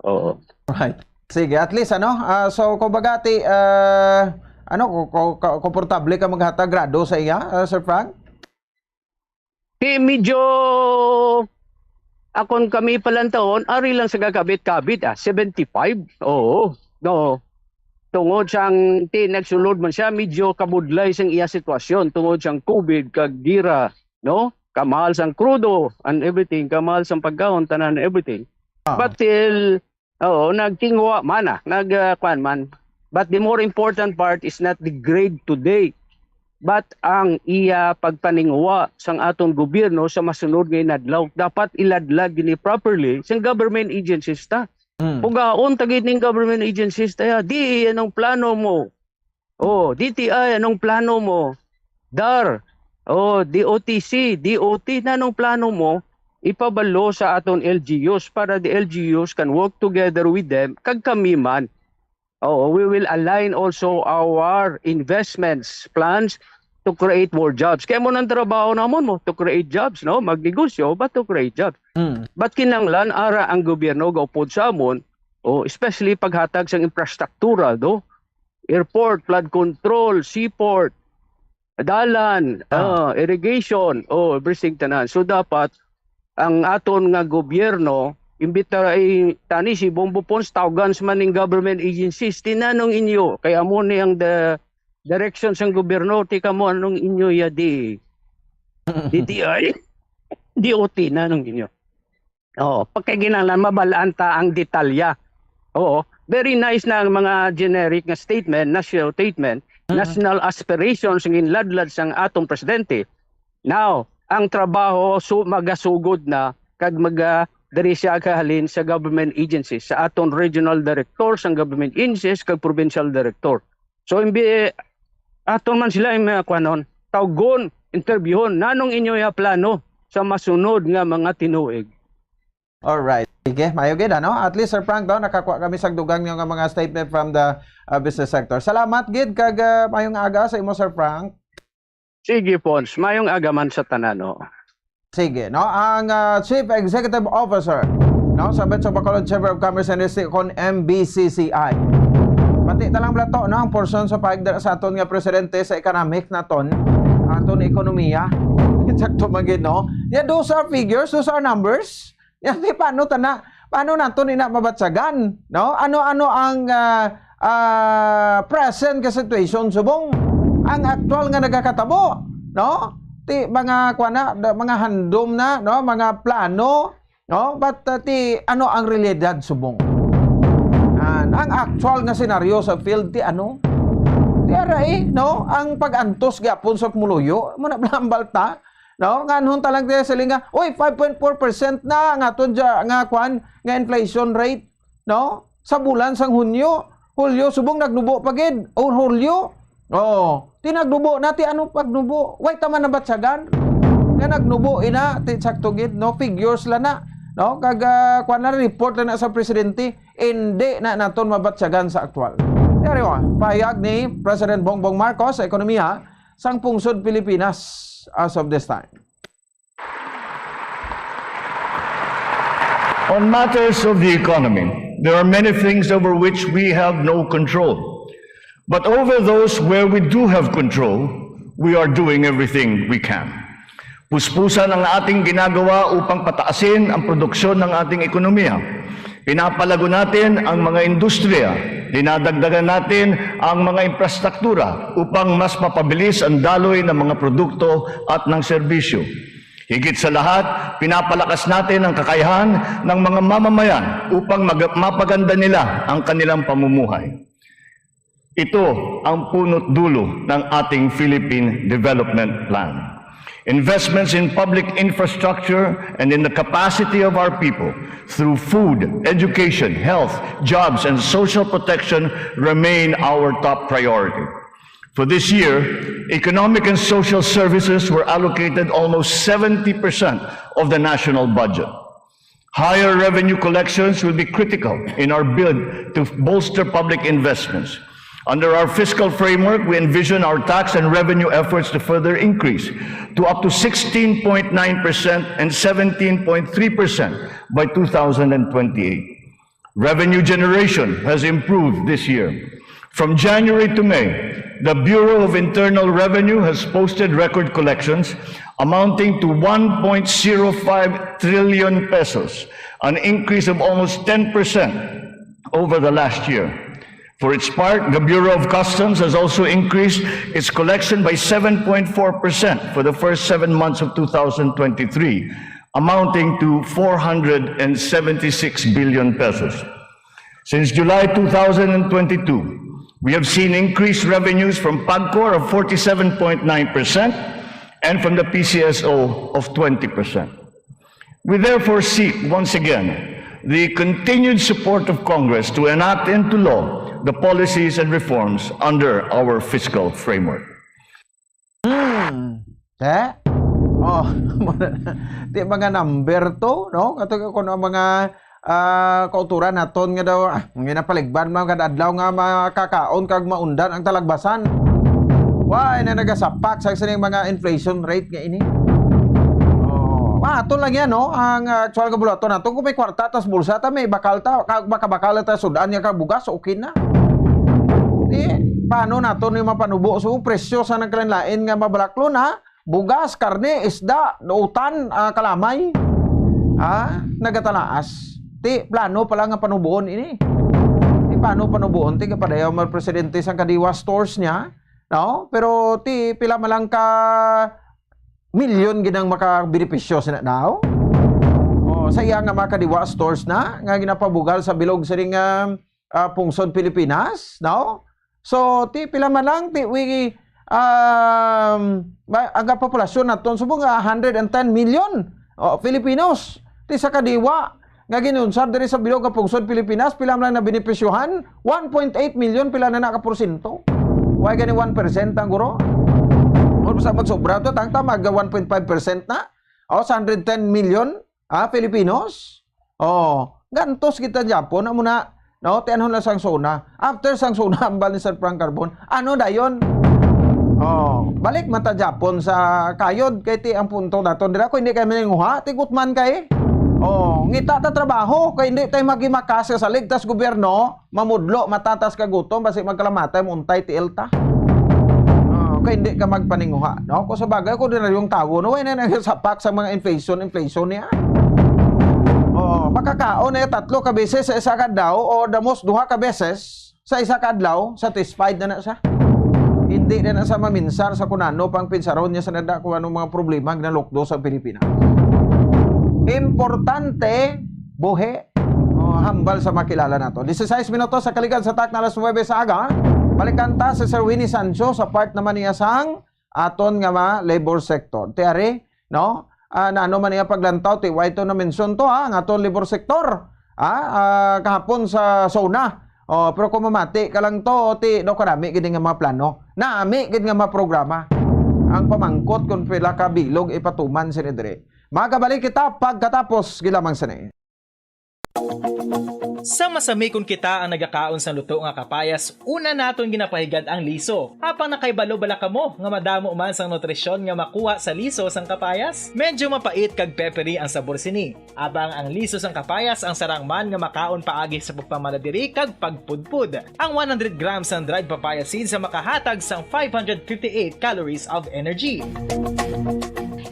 Oo. Right. Sige, at least, ano, ah, so, kumbaga, ti, ah, ano, ko, ko, ko, komportable ka maghatag grado sa iya, ah, Sir Frank? Ti, medyo, akon kami palantaon, ari lang sa gakabit-kabit, ah, seventy-five. Oo. No. Tungod sang, ti, nagsulod man siya, medyo kabudlay sang iya sitwasyon tungod sang COVID kag gira, no? Kamahal sang krudo and everything, kamahal sang pagkaon, tanan, everything. Ah. But still, oo, nagtingwa man, ah, nag, ah, kwan man. But the more important part is not the grade today, but ang iya pagpaninguha sang aton gobyerno sa masunod nga inadlaw. Dapat iladlad gini properly sang government agencies ta. Mm. Pugaon ta gid ning government agencies ta, ya. D E, anong plano mo? Oh, D T I, anong plano mo? DAR, oh, D O T C, D O T, na anong plano mo? ipabalo sa aton L G Us para the L G Us can work together with them, kag kami man. Oo, we will align also our investments, plans to create more jobs. Kaya mo nang trabaho namon mo, to create jobs, no? Magnegosyo, but to create jobs. Mm. But kinanglan, ara ang gobyerno gaupod sa amon, o especially paghatag sang infrastruktura, no? Airport, flood control, seaport, dalan, Ah. ah, irrigation, o everything tanan. So dapat ang aton nga gobyerno, imbita ay tani si Bombo Pons, tawgan sa man ning government agencies, tinanong inyo, kay amo ni ang the direction sang gobyerno, ti kamo anong inyo ya di, D T I, D O T, nanong inyo. Oo, pagkaginahanglan, mabalaan ta ang detalya. Oo, very nice na ang mga generic nga statement, national statement, Mhm. national aspirations nga ginladlad sang atong presidente. Now, ang trabaho so magasugod na kag maga diri siya kahalin sa government agencies, sa aton regional director sang government agencies kag provincial director. So imbi aton man sila yung mga kuanon, tawgon, interbyuhon, nanong inyo ya plano sa masunod nga mga tinuig. Alright. Sige, mayo gid ano. At least Sir Frank daw nakakuha kami sa dugang nga mga statement from the uh, business sector. Salamat gid kag uh, mayong aga sa imo Sir Frank. Sige, Pons, mayong aga man sa tanan, no? Sige, no? Ang uh, Chief Executive Officer no, sa Metro Bacolod Chamber of Commerce and Industry kon M B C C I. Pati ta lang bala to, no, ang portion sa pagdala sa aton nga presidente sa economic naton, aton ekonomiya. Sakto man gid, no? Yeah, those are figures, those are numbers. Yan, di paano tana, paano nato nina mabatsagan, no? Ano-ano ang ah, ah, present nga situation subong ang aktual nga nagakatabo, no? Ti mga kuan na, da- mga handom na, no? Mga plano, no? But ah, ti ano ang realidad subong? An ang actual nga senaryo sa field ti ano? Ti ara eh, no? Ang pag-antos gyapon sa pumuluyo, mo na balta, no? Nganhon ta lang tayo sa linga, oy, five point four percent na ang aton dya, nga kwan, nga inflation rate, no? Sa bulan sang Hunyo, Hulyo, subong nagnubo pa gid, o Hulyo. Oh, ti nagnubo na ti ano pagnubo? Way ta man nabatsagan nga nagnubo ina ti sakto gid, no? Figures la na, no? Kag ah, kwan na report la na sa presidente, hindi na naton mabatsagan sa aktual. Pero pahayag ni President Bongbong Marcos sa ekonomiya sang pungsod Pilipinas as of this time. On matters of the economy, there are many things over which we have no control. But over those where we do have control, we are doing everything we can. Puspusan ang ating ginagawa upang pataasin ang produksyon ng ating ekonomiya. Pinapalago natin ang mga industriya. Dinadagdagan natin ang mga infrastruktura upang mas mapabilis ang daloy ng mga produkto at ng serbisyo. Higit sa lahat, pinapalakas natin ang kakayahan ng mga mamamayan upang mag- mapaganda nila ang kanilang pamumuhay. Ito ang punot dulo ng ating Philippine Development Plan. Investments in public infrastructure and in the capacity of our people through food, education, health, jobs, and social protection remain our top priority. For this year, economic and social services were allocated almost seventy percent of the national budget. Higher revenue collections will be critical in our bid to bolster public investments. Under our fiscal framework, we envision our tax and revenue efforts to further increase to up to sixteen point nine percent and seventeen point three percent by two thousand twenty-eight. Revenue generation has improved this year. From January to May, the Bureau of Internal Revenue has posted record collections amounting to one point zero five trillion pesos, an increase of almost ten percent over the last year. For its part, the Bureau of Customs has also increased its collection by seven point four percent for the first seven months of two thousand twenty-three, amounting to four hundred and seventy-six billion pesos. Since July two thousand twenty-two, we have seen increased revenues from PAGCOR of forty-seven point nine percent and from the P C S O of twenty percent. We therefore seek, once again, the continued support of Congress to enact into law the policies and reforms under our fiscal framework. Hmm. Eh? Oh, di mga number two, no? Kato ko no, mga, ah, kauturan naton nga daw, ah, nga napaligban man kada adlaw nga makakaon kag maundan ang talagbasan. Why na nagasapak sa sining mga inflation rate nga ini? Oh, ato lang yan, no? Ang, ah, actual nga bulaton nato, kung may kwarta tas bulsa ta, may bakal ta, ka-, makabakal ta sudan niya kag bugas, okay na. Di, paano nato ni mapanubo? So, presyo sa nagkalain-lain nga mabalaklo na, bugas, karne, isda, utan, ah, kalamay. Ah, nagatalaas. Ti, plano pa lang nga panubuon ini. Ti, paano panubuon? Ti, kapadayaw man presidente sang Kadiwa stores niya, no? Pero ti, pila man lang ka milyon gid ang makabenepisyo sina daw? O, sa iya nga mga Kadiwa stores na, nga ginapabugal sa bilog sining, ah, ah, pungsod Pilipinas, no? So, ti pila man lang, ti, wi, um, ma-, ang populasyon naton subong nga hundred and ten million, o, Filipinos. Ti sa Kadiwa, nga ginunsad diri sa bilog nga pungsod Pilipinas, pila man lang nabenepisyohan? One point eight million, pila na na ka porsyento? Why gani one percent ang guro? O, basta magsobra to, tangta mag one point five percent na? O, sa hundred ten million, ah, Filipinos? Oh, gantos kita Japon, amo na, no? Ti ano na sang SONA. After sang SONA, hambal ni Sir Frank Carbon. Ano dayon? Oh, balik man ta Japon sa kayod, kay ti ang punto naton dira, kung hindi kay maninguha, ti gutman kay. Oh, ngita ta trabaho, kay hindi tayo magimakas sa salig tas gobyerno, mamudlo, matatas ka gutom, basi magkalamatay, muntay, tiil ta. Oh, kay hindi ka magpaninguha, no? Kung sa bagay, kung ordinaryong tawo, no, way na nagasapak sa mga inflation, inflation niya. Oh, makakaon na tatlo ka beses sa isa ka adlaw o the most duha ka beses sa isa ka adlaw, satisfied na na siya. Hindi na na sa maminsar sa kung ano pang pinsaron niya sa nada kung anong mga problema nga nalukdo sa Pilipinas. Importante, buhi. Oh, hambal sa makilala nato. Dieciséis minutos sa kalikan sa takna alas nuebe sa aga. Balikan ta si Sir Winnie Sancho sa part naman niya sang aton nga mga labor sector. Ti ari, no? Ah, nano man niya paglantaw, ti way to na-mention to, ha, ang aton labor sector. Ha? Ah, kahapon sa SONA. Oh, pero kung mamati ka lang to, ti, no, karami gid nga mga plano. Nami gid nga mga programa. Ang pamangkot kung pila ka bilog ipatuman sini diri. Magabalik kita pagkatapos gid lamang sini. Sa masami kon kita ang nagakaon sang luto nga kapayas, una naton ginapahigad ang liso. Apang nakahibalo bala kamo nga madamo man sang nutrisyon nga makuha sa liso sang kapayas? Medyo mapait kag peppery ang sabor sini. Apang ang liso sang kapayas ang sarang man nga makaon paagi sa pagpamala diri kag pagpudpod. Ang one hundred grams sang dried papaya seeds ang makahatag sang five hundred fifty-eight calories of energy.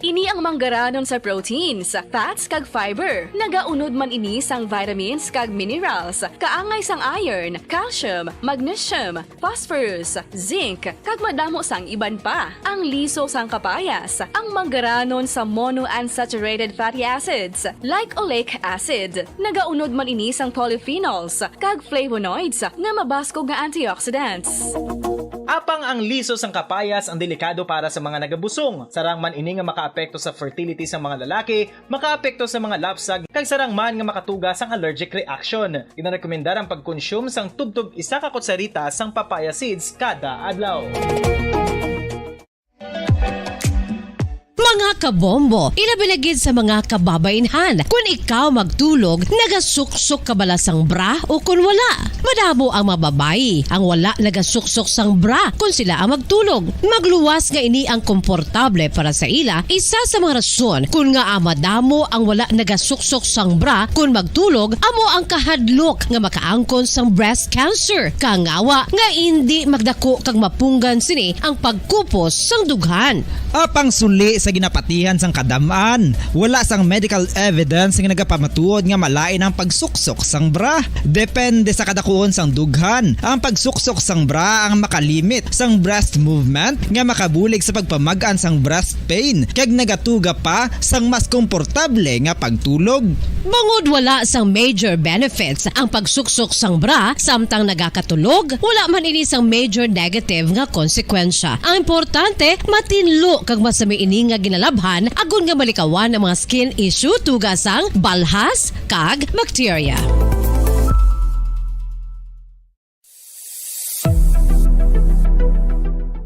Ini ang manggaranon sa proteins, fats, kag fiber. Nagaunod man ini sang vitamins kag minerals, kaangay sang iron, calcium, magnesium, phosphorus, zinc, kag madamo sang iban pa. Ang liso sang kapayas, ang manggaranon sa monounsaturated fatty acids, like oleic acid. Nagaunod man ini sang polyphenols kag flavonoids nga mabaskog nga antioxidants. Apang ang liso sang kapayas ang delikado para sa mga nagabusong. Sarang man ini nga makaapekto sa fertility sa mga lalaki, makaapekto sa mga lapsag, kag sarang man nga makatuga sang allergic reaction. Ginarekomendar ang pagkonsume sang tubtob isa ka kutsarita sang papaya seeds kada adlaw. Mga kabombo, ilabi na gid sa mga kababainhan, kun ikaw magtulog, nagasuksok ka bala sang bra o kun wala? Madamo ang mga babayi ang wala nagasuksok sang bra kun sila ang magtulog. Magluwas nga ini ang komportable para sa ila, isa sa mga rason kun ngaa madamo ang wala nagasuksok sang bra kun magtulog amo ang kahadlok nga makaangkon sang breast cancer, kangawa nga indi magdako kag mapunggan sini ang pagkupos sang dughan. Apang suli sa ginapatihan sang kadam-an, wala sang medical evidence nga nagapamatuod nga malain ang pagsuksok sang bra. Depende sa kadakuon sang dughan, ang pagsuksok sang bra ang makalimit sang breast movement nga makabulig sa pagpamag-an sang breast pain kag nagatuga pa sang mas komportable nga pagtulog. Bangod wala sang major benefits ang pagsuksok sang bra samtang nagakatulog, wala man ini sang major negative nga konsekwensya. Ang importante, matinlo kag masami ini nga ginalabhan agod nga malikawan ang mga skin issue tuga sang balhas kag bakterya.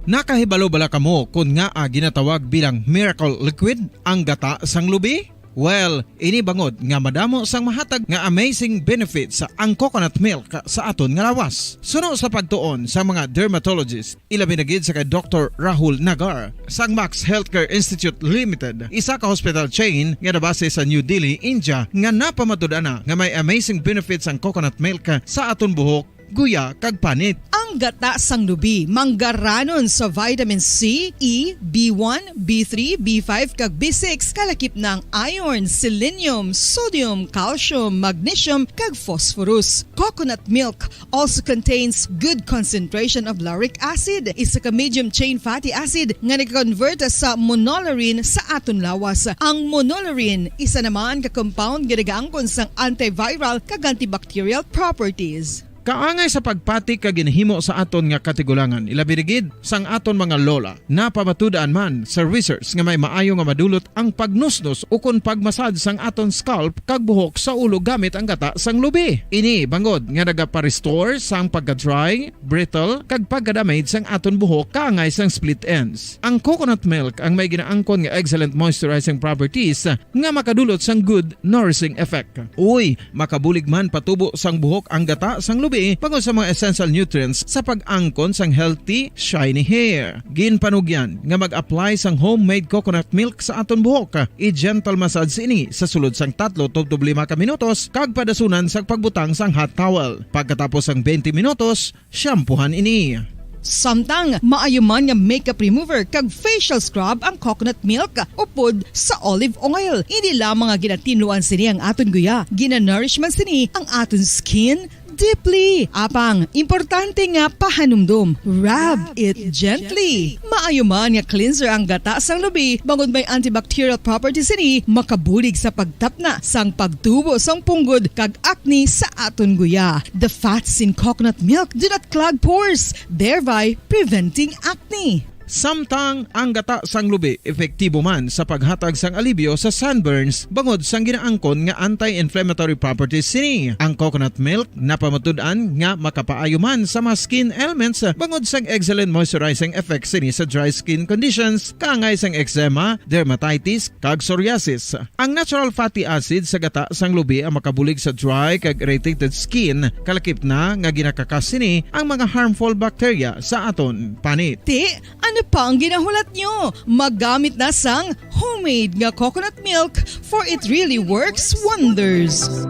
Nakahibalo bala kamo kon ngaa ginatawag bilang miracle liquid ang gata sang lubi? Well, ini bangod nga madamo sang mahatag nga amazing benefits ang coconut milk sa aton nga lawas. Suno sa pagtuon sa mga dermatologist, ilabi na gid sa kay Doktor Rahul Nagar sang Max Healthcare Institute Limited, isa ka hospital chain nga nabase sa New Delhi, India, nga napamatud-an na nga may amazing benefits ang coconut milk sa aton buhok, guya, kag panit. Ang gata sang lubi manggaranon sa vitamin C, E, B one, B three, B five, kag B six, kalakip na ang iron, selenium, sodium, calcium, magnesium, kag phosphorus. Coconut milk also contains good concentration of lauric acid, isa ka medium chain fatty acid nga nag-convert sa monolaurin sa aton lawas. Ang monolaurin isa naman ka compound nga nagaangkon sang antiviral kag antibacterial properties. Kaangay sa pagpati kag ginahimo sa aton nga katigulangan, ilabi na gid sang aton mga lola. Napamatud-an man sa research nga may maayo nga madulot ang pagnusnos ukon pagmasad sang aton scalp kag buhok sa ulo gamit ang gata sang lubi. Ini bangod nga nagapa-restore sang pagka-dry, brittle, kag pagka-damage sang aton buhok kaangay sang split ends. Ang coconut milk ang may ginaangkon nga excellent moisturizing properties nga makadulot sang good nourishing effect. Uy, makabulig man patubo sang buhok ang gata sang lubi bangod sa mga essential nutrients sa pag-angkon sang healthy, shiny hair. Ginpanugyan nga mag-apply sang homemade coconut milk sa aton buhok. I-gentle massage ini sa sulod sang tatlo tubtob lima ka minutos kag padasunan sang pagbutang sang hot towel. Pagkatapos sang twenty minutos, shampoohan ini. Samtang maayo man nga makeup remover kag facial scrub ang coconut milk upod sa olive oil. Hindi lamang nga ginatinluan sini ang aton guya, ginanourish man sini ang aton skin deeply. Apang, importante nga pahanumdom, rub it gently. Maayo man nga cleanser ang gata sang lubi, bangod may antibacterial properties sini, makabulig sa pagtapna sang pagtubo sang punggod kag acne sa aton guya. The fats in coconut milk do not clog pores, thereby preventing acne. Samtang ang gata sang lubi epektibo man sa paghatag sang alibyo sa sunburns bangod sang ginaangkon nga anti-inflammatory properties sini. Ang coconut milk napamatud-an nga makapaayo man sa mga skin ailments bangod sang excellent moisturizing effects sini sa dry skin conditions, kaangay sang eczema, dermatitis, kag psoriasis. Ang natural fatty acid sa gata sang lubi ang makabulig sa dry kag irritated skin, kalakip na nga ginakakas sini ang mga harmful bacteria sa aton panit. Ti, ano pa ang ginahulat nyo? Maggamit na sang homemade nga coconut milk, for it really works wonders.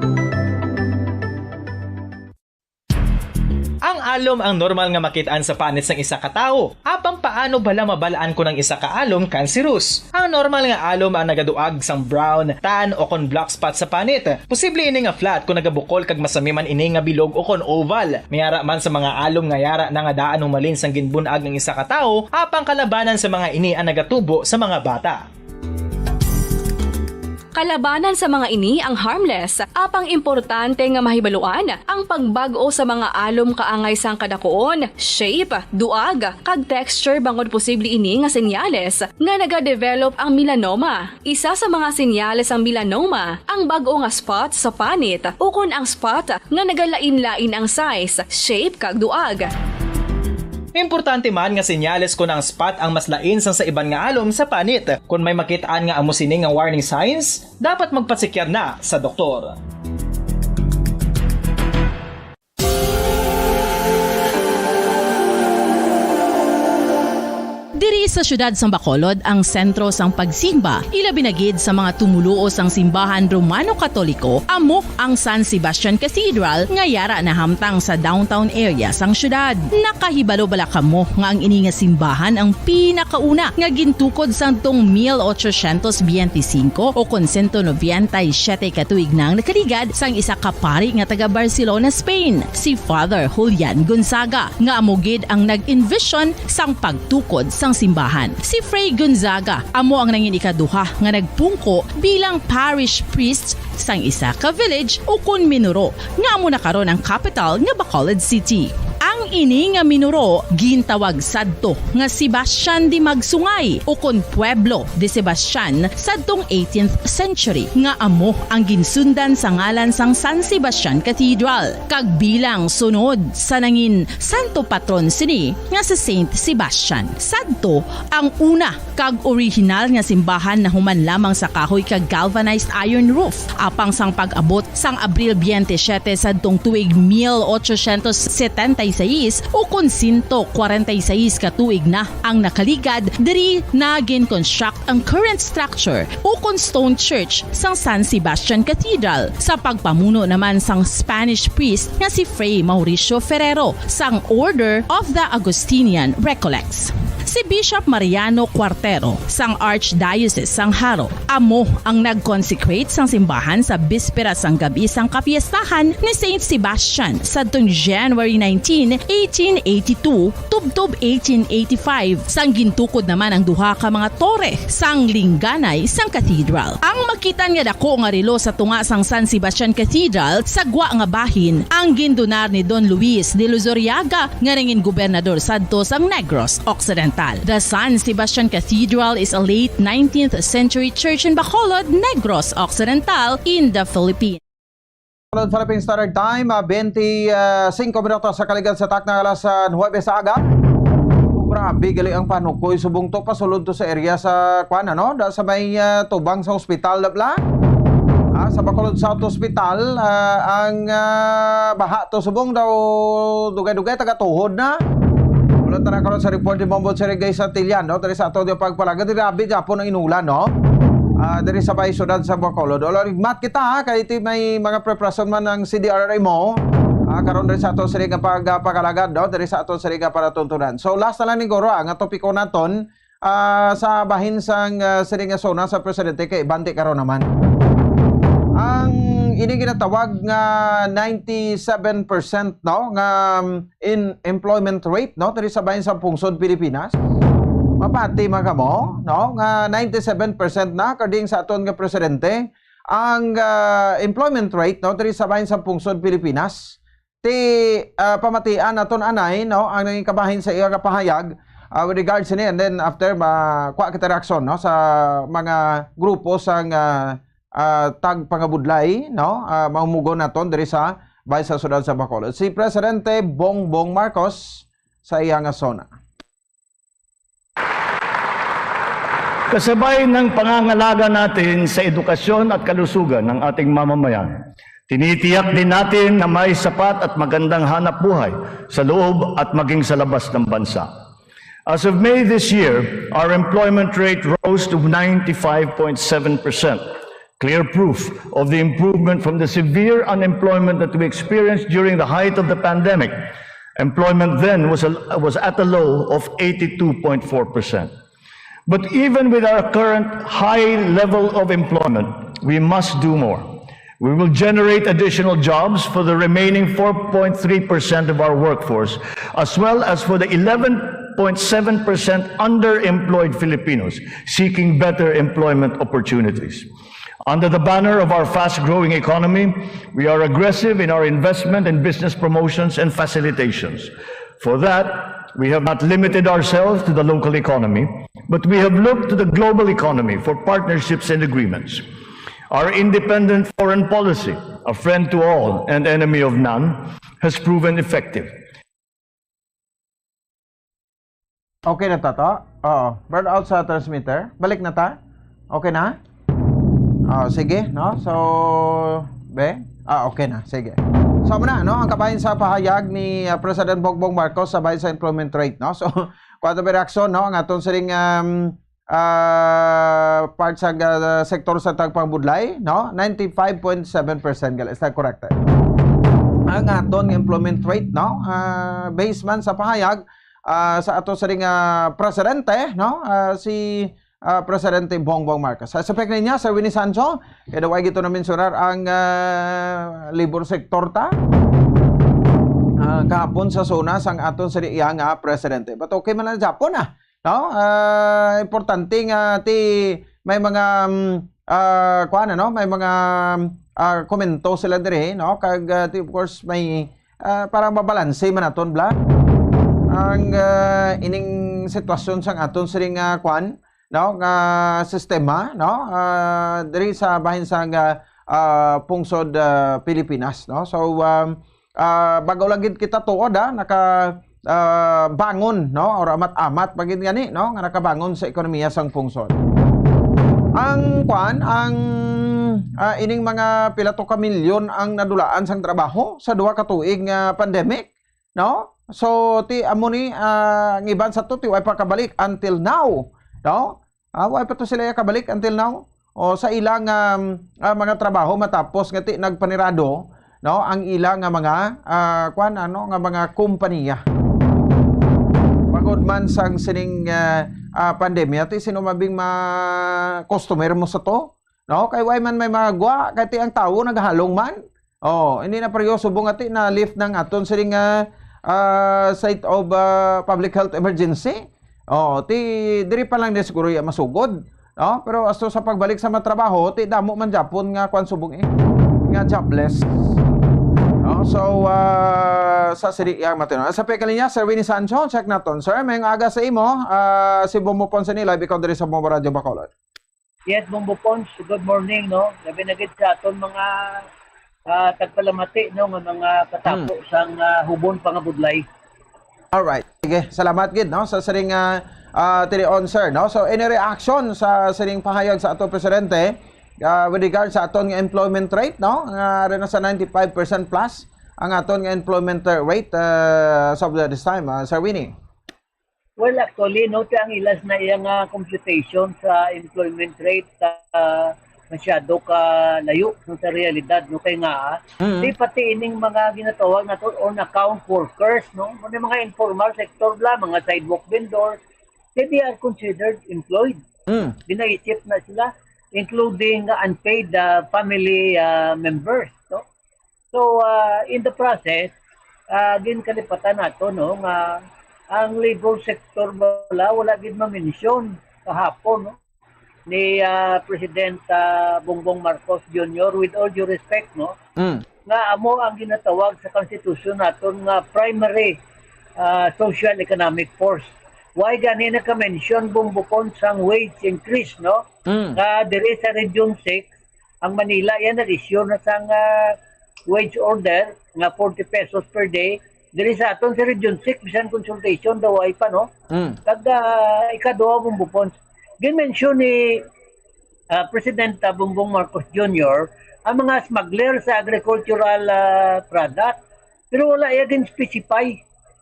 Ang alom ang normal nga makit-an sa panit sang isa ka tawo. Apang paano bala mabal-an kon ang isa ka alom kanserus? Ang normal nga alom ang nagaduag sang brown, tan, o kon black spot sa panit. Posible ini nga flat kon nagabukol kag masami man ini nga bilog o kon oval. May ara man sa mga alom nga yara na nga daan humalin sang ginbun-ag ang isa ka tawo, apang kalabanan sa mga ini ang nagatubo sa mga bata. Kalabanan sa mga ini ang harmless, apang importante nga mahibaluan ang pagbag-o sa mga alom kaangay sang kadakuon, shape, duag, kag texture, bangod posible ini nga senyales nga nagadevelop ang melanoma. Isa sa mga senyales sang melanoma ang bag-o nga spot sa panit ukon ang spot nga nagalain-lain ang size, shape, kag duag. Importante man nga senyales kon ang spot ang mas lain sang sa iban nga alom sa panit. Kon may makit-an nga amo sini nga warning signs, dapat magpatsikyar na sa doktor. Diri sa siyudad sang Bacolod ang sentro sang pagsimba, ilabi na gid sa mga tumoluo sang simbahan Romano-Katoliko, amo ang San Sebastian Cathedral nga yara nahamtang sa downtown area sang siyudad. Nakahibalo bala kamo nga ang ini nga simbahan ang pinakauna nga gintukod sang tong mil ochocientos biyente singko o kon sento nobenta y siyete ka tuig nang nakaligad sang isa ka pari nga taga Barcelona, Spain, si Father Julian Gonzaga, nga amo gid ang nag-envision sang pagtukod sang simbahan. Si Fray Gonzaga amo ang nangin ikaduha nga nagpungko bilang parish priest sang isa ka village ukon minuro, nga amo na karon ang kapital nga Bacolod City. Ang Ini nga minuro gintawag sadto nga Sebastian de Magsungay, ukon Pueblo de Sebastian, sadtong eighteenth century, nga amo ang ginsundan sa ngalan sang San Sebastian Cathedral, kag bilang sunod sa nangin santo patron sini nga si Saint Sebastian. Sadto ang una kag orihinal nga simbahan nahuman lamang sa kahoy kag galvanized iron roof. Apang sang pag-abot sang Abril twenty-seven sadtong tuig mil ochocientos setenta y seis, ukon sento kwarenta y seis ka tuig na ang nakaligad, diri na gin-construct ang current structure, ukon stone church, sang San Sebastian Cathedral, sa pagpamuno naman sang Spanish priest nga si Fray Mauricio Ferrero sang Order of the Augustinian Recollects. Si Bishop Mariano Cuartero sang Archdiocese sang Jaro amo ang nag-consecrate sang simbahan sa bispera sang gab-i sang kapiestahan ni Saint Sebastian sadtong January nineteen, eighteen eighty-two, tubtob eighteen eighty-five, sang gintukod naman ang duha ka mga tore sang lingganay sang cathedral. Ang makitan nga dako nga relo sa tunga sang San Sebastian Cathedral sa gwa nga bahin ang gindunar ni Don Luis de Luzuriaga, nga nangin gobernador sadto sang Negros Occidental. The San Sebastian Cathedral is a late nineteenth century church in Bacolod, Negros Occidental, in the Philippines. Bacolod, Philippine Standard Time, ah, twenty-five minutos sa kaligad sa takna nga alas, ah, nuwebe sa aga. Oh, grabe gali ang panukoy subong to, pasulod to sa area sa, kwan, ano, da, sa may, ah, tubang sa hospital, da, bla. Ah, sa Bacolod South Hospital, ah, ang, ah, baha to subong daw dugay-dugay taga tuhod na. Wala ta na karon sa report ni Bombon Sir Gay Santillan, no? Diri sa ato di pagpalagad, grabe gapon ang inulan, no? Ah, diri sa may siyudad sa Bacolod. Wala, rigmat kita, ha, kay ti may mga preparasyon man ang C D R R M O. Ah, karon diri sa ato sini nga pag-, ah, pagkalagad, no? Diri sa ato sini nga palatuntunan. So, last na lang ni Goro, ang ato piko naton, ah, sa bahin sang, ah, sini nga zona sa presidente kay bante karon naman. Ang ini ginatawag nga ninety-seven percent, no, nga, um, in employment rate, no, diri sa bahin sa pungsod Pilipinas. Mapati man kamo, no, nga ninety-seven percent na karding sa aton nga presidente ang, ah, employment rate, no, diri sa bahin sa pungsod Pilipinas. Ti, ah, pamatian naton anay, no, ang nangin kabahin sa iya nga pahayag, ah, with regards sini, and then after, ma-, kuha kita reaksyon, no, sa mga grupo sang, ah, ah, tagpangabudlay, no, ah, mahumugon naton diri sa bahin sa siyudad sa Bacolod. Si Presidente Bongbong Marcos sa iya nga zona. Kasabay ng pangangalaga natin sa edukasyon at kalusugan ng ating mamamayan, tinitiyak din natin na may sapat at magandang hanap buhay sa loob at maging sa labas ng bansa. As of May this year, our employment rate rose to ninety-five point seven percent, clear proof of the improvement from the severe unemployment that we experienced during the height of the pandemic. Employment then was a, was at a low of eighty-two point four percent. But even with our current high level of employment, we must do more. We will generate additional jobs for the remaining four point three percent of our workforce, as well as for the eleven point seven percent underemployed Filipinos seeking better employment opportunities. Under the banner of our fast-growing economy, we are aggressive in our investment in business promotions and facilitations. For that, we have not limited ourselves to the local economy, but we have looked to the global economy for partnerships and agreements. Our independent foreign policy, a friend to all and enemy of none, has proven effective. Okay na ta to? Oo. Burn out sa transmitter. Balik na ta? Okay na? Oh, sige, no? So, be? Ah, okay na. Sige. So, amo na, no? Ang kabahin sa pahayag ni, ah, President Bongbong Marcos sa bahin sa employment rate, no? So, kuwan ta ba reaksyon, no? Ang aton sining, um, ah, part sa, ah, sektor sa tagpangabudlay, no? Ninety-five point seven percent gali. Is that correct? Ang aton nga employment rate, no? Ah, based man sa pahayag, ah, sa ato sining, ah, presidente, no? Ah, si, ah, Presidente Bongbong Marcos. Sa, sa pagkakita niya, Sir Winnie Sancho, kaya daw ay gito na mensionar ang, ah, labor sector ta. Ah, kahapon sa zona sang aton sining iya nga presidente. But okay man lang Japon, ah. No? Ah, importante nga ti may mga, mm, ah, kuwan, ano, may mga, ah, komento sila diri, no? Kag, ah, ti, of course, may, ah, para mabalanse man naton, bla. Ang, ah, ining sitwasyon sang aton siring nga kwan, no, nga sistema, no, ah, diri sa bahin sang, ah, ah, pungsod, ah, Pilipinas, no. So, um, ah, bag-o lang gid kita tuod, ah, naka, ah, bangon, no, or amat-amat pa gid gani, no, nga nakabangon sa ekonomiya sang pungsod. Ang kwan, ang, ah, ining mga pila to ka milyon ang nadulaan sang trabaho sa duha ka tuig nga pandemic, no? So, ti amo ni, ah, ang iban sa to, ti way pa kabalik until now, no? Ah, way pa to sila kabalik until now. O sa ilang, um, ah, mga trabaho matapos nga ti nagpanirado, no, ang ila nga mga, ah, kwan, ano, nga mga kompanya. Bangod man sang sining, ah, ah, pandemya, ti sino man bing ma-customer mo sa to? No? Kay way man may mga gwa, kay ti ang tawo naghalong man. Oh, hindi na pareho subong ati na lift ng aton sining, ah, ah, state of, ah, public health emergency. Oh, ti diri pa lang ni siguro ya masugod, no? Pero asto sa pagbalik sa matrabaho, ti damo man japon nga kwan subong, eh, nga jobless. No? So, ah, sa siri yang matino. Sa pekalinya, Sir Winnie Sancho, check naton. Sir, may aga sa imo. Ah, si Bombo Ponce ni live ikaw diri sa Bombo Radio Bacolod. Yes, Bombo Ponce, good morning, no? Labi na gid sa aton mga, ah, tagpalamati, no, nga mga katapo Hmm. sang, ah, hubon pangabudlay. Alright. Sige, salamat gid, no, sa siring, ah, ah, tinion, sir, no? So, any reaction sa siring pahayag sa ato presidente, ah, with regard sa aton nga employment rate, no? Nga rin na sa ninety-five percent plus ang aton nga employment rate, ah, as of this time, ah, Sir Winnie. Well, actually, no, ti ang ilas na iya nga computation sa employment rate, ah, masyado ka layo no, sa realidad, no, kay nga, ah, Mm. di pati ining mga ginatawag nato on account workers, no, mga, mga informal sector bla, mga sidewalk vendors, they, they are considered employed. Mm. Ginaisip na sila, including, ah, unpaid, ah, family, ah, members, no? So, ah, in the process, ah, ginkalipatan nato, no, nga ang labor sector wala, wala gid ma-mention kahapon, no, ni, ah, President, ah, Bongbong Marcos Junior, with all due respect, no, Mm. nga amo ang ginatawag sa konstitusyon naton nga primary, ah, social economic force. Why gani naka-mention, Bombo Ponce, sang wage increase, no? Mm. Nga diri sa Region six, ang Manila, yan, nag-issue na sang, ah, wage order nga forty pesos per day. Diri sa aton sa Region six, bisan consultation daw ay pa, no? Mm. Kag, ah, ikaduha, Bombo Ponce, ginmensyon ni, ah, President, ah, Bongbong Marcos Junior ang mga smuggler sa agricultural, ah, product. Pero wala iya gin-specify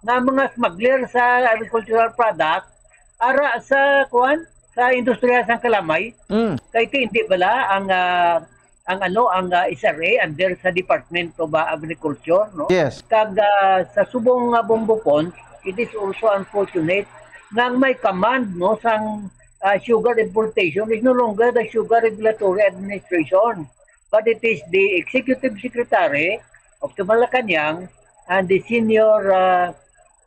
nga mga smuggler sa agricultural product ara sa, kuan, sa industriya sang kalamay. Mm. Kay ti hindi bala ang, ah, ang ano, ang, ah, S R A under sa Department of, ah, Agriculture, no? Yes. Kag, ah, sa subong nga, Bombo Ponce, it is also unfortunate nga ang may command, no, sang, ah, sugar importation is no longer the Sugar Regulatory Administration, but it is the Executive Secretary of the Malacañang and the Senior, ah,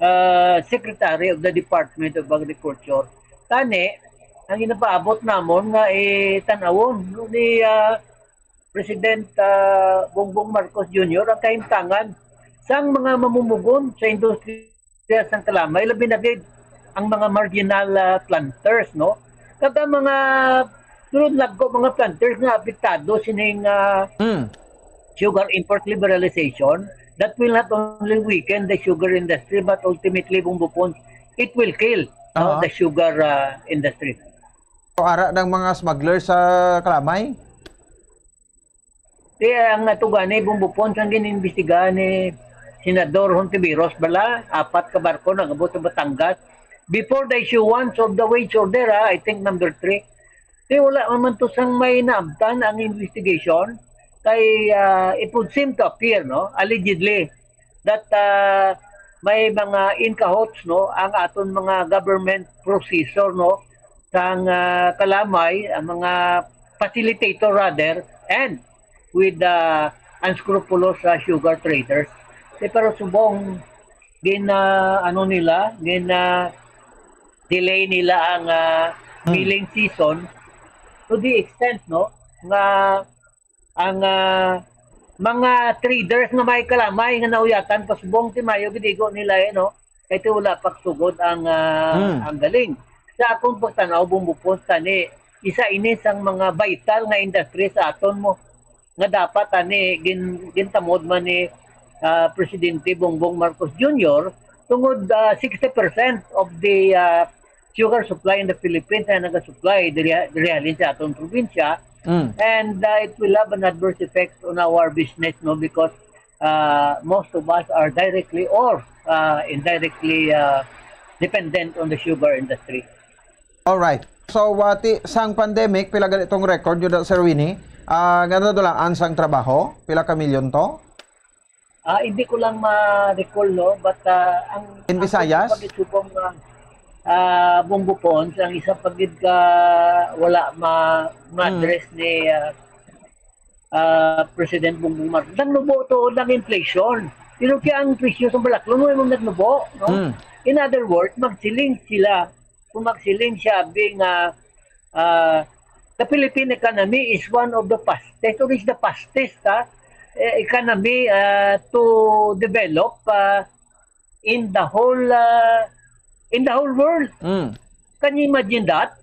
ah, Secretary of the Department of Agriculture. Tani, ang ginapaabot namon nga, eh, tan-awon, no, ni, ah, President, ah, Bongbong Marcos Junior ang kahimtangan sang mga mamumugon sa industriya sang kalamay, labi na gid ang mga marginal, ah, planters, no? Kag ang mga sulod nagko mga planters nga apektado sining, ah, Mm. sugar import liberalization that will not only weaken the sugar industry but ultimately, Bombo Ponce, it will kill, no, Aha. the sugar, ah, industry. So, ara ng mga smuggler sa kalamay? Kaya ang natugani, Bombo Ponce, ang ginimbestigahan ni Senador Hontiveros bala, apat ka barko nagabot sa Batangas. Before the issuance of the wage order, ah, I think number three. Kaya wala man to sang may naabtan ang investigation. Kay, ah, it would seem to appear, no, allegedly, that, ah, may mga in cahoots, no, ang aton mga government processor, no, sang, ah, kalamay, ang mga facilitator rather, and with the unscrupulous, ah, sugar traders. Eh, pero subong gin, ah, ano nila, gin, ah, delay nila ang, ah, Hmm. milling season to the extent, no, nga ang, ah, mga traders nga may kalamay nga nauyatan pasubong ti mayo gid igo nila, eh, no? Kay ti wala pa sugod ang, ah, Hmm. ang galing. Sa akong pagtanaw, Bumbo Pons, tani, isa ini sang mga vital nga industry sa aton mo, nga dapat tani gin-, gintamod man ni, ah, Presidente Bongbong Marcos Junior, tungod, ah, sixty percent of the, ah, sugar supply in the Philippines ay nagasupply diri, diri halin sa aton probinsya. Mm. And, uh, it will have an adverse effect on our business, no, because, uh, most of us are directly or, uh, indirectly, uh, dependent on the sugar industry. All right. So, uh, ti-, sang pandemic, pila gani tong record nyo, Sir Winnie? Ah, nga nadulaan sang trabaho? Pila ka milyon to? Ah, hindi ko lang ma-recall, no? But, ah, ang, In ang Visayas? Pag-, pag-, subong, ah, ah, Bumbo Pons, ang isa pa gid ka wala ma-, Hmm. ma-address ni, ah, ah, President Bongbong Marcos. Nagnubo to, nag-inflation. Pero kaya ang presyo sa balaklon, mo yung nagnubo, no? Hmm. In other words, magsiling sila. Kung magsiling siya, abi nga, ah, the Philippine economy is one of the fastest, or is the fastest, ah, eh, economy, ah, to develop, ah, in the whole, ah, in the whole world. Mm. Can you imagine that?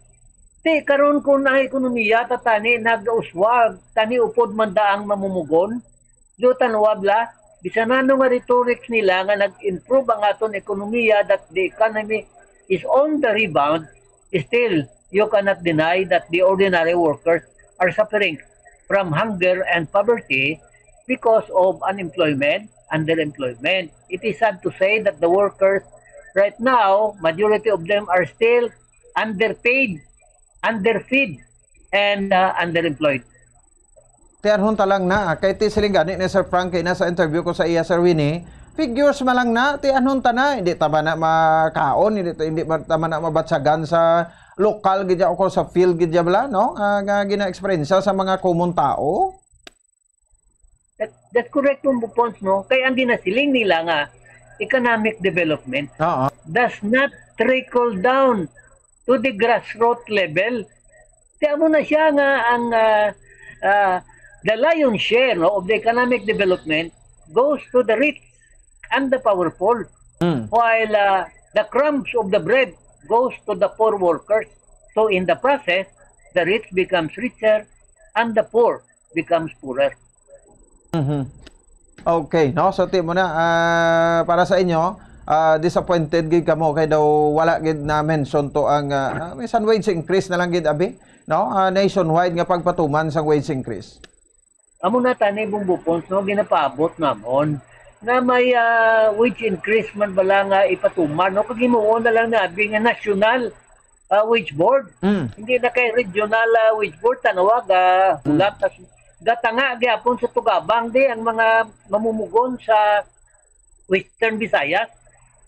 Ti, karon kung ang ekonomiya ta tani nag-uswag, tani upod man da ang mamumugon, do tanwa bala, bisan ano nga rhetoric nila nga nag-improve ang aton ekonomiya, that the economy is on the rebound, still, you cannot deny that the ordinary workers are suffering from hunger and poverty because of unemployment, underemployment. It is sad to say that the workers right now, majority of them are still underpaid, underfed, and, uh, underemployed. Ti anhon ta lang na, kay ti siling gani ni Sir Frank kay na sa interview ko sa iya, Sir Winnie, figures man lang na, ti anhon ta na, hindi ta man na makaon, hindi ta, hindi man ta man na mabatsagan sa lokal gid ya o sa field gid ya bala, no? Ah, nga gina-eksperyensya sa mga common tao. That, that's correct, Bumbo Pons, no? Kay ang ginasiling nila nga economic development Oo. does not trickle down to the grassroots level. Kaya mo na siya nga ang, ah, ah, the lion's share, no, of the economic development goes to the rich and the powerful, Mm. while, ah, the crumbs of the bread goes to the poor workers. So in the process, the rich becomes richer and the poor becomes poorer. Mhm. Okay, no? So, ti mo na, ah, para sa inyo, ah, disappointed gid kamo kay daw wala gid na mention to ang, ah, ah, minsan wage increase na lang gid, abi, no? Ah, nationwide nga pagpatuman sang wage increase. Amo na tani, Bumbo Pons, no, ginapaabot namon nga may, ah, wage increase man bala nga ipatuman, no? Kag himuon na lang na, abi, nga national, ah, wage board. Mm. Hindi na kay regional, ah, wage board, tanawa, ga-, Mm. hulat, tas gatanga gyapon sa tugabang di ang mga mamumugon sa Western Visayas.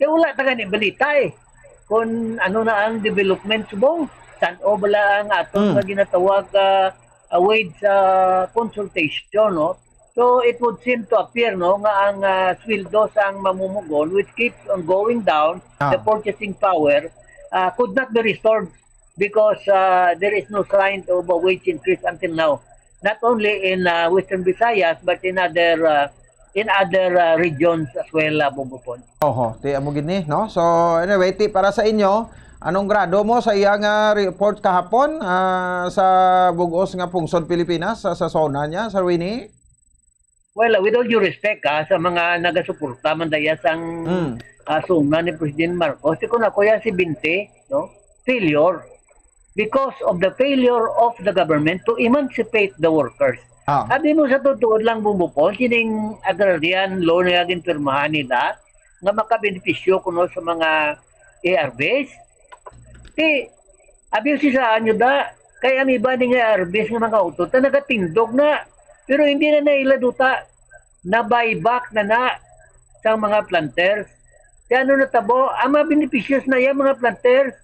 Kaya wala ta gani balita, eh, kung ano na ang development subong, san-o bala ang aton Mm. nga ginatawag, ah, ah, wage, ah, consultation, no? So, it would seem to appear, no, nga ang, ah, sweldo sang mamumugon, which keeps on going down, Ah. the purchasing power, ah, could not be restored because, ah, there is no sign of a wage increase until now. Not only in, ah, Western Visayas, but in other, ah, in other, ah, regions as well, ah, Bumbo Pons. Oho, ti amo gid ni, no? So, anyway, ti para sa inyo, anong grado mo sa iya nga report kahapon, ah, sa bug-os nga pungsod Pilipinas, sa, sa SONA niya, Sir Winnie? Well, with all due respect, ah, sa mga nagasuporta man daya sang, Mm. ah, SONA ni President Marcos, ti kun ako ya si Binte, no? Failure. Because of the failure of the government to emancipate the workers. Ah. Abi mo sa totoo lang, Bumbo Pons, sining agrarian law nga ginpirmahan nila nga makabenepisyo kuno sa mga A R Vs. Ti, abi si sa anyo da, kay ang iba ni nga A R Vs nga mga utod, ta nagatindog na. Pero hindi na naila duta, na-buyback na na sa mga planters. Kaya ano natabo, ang mga beneficios na yan, mga planters,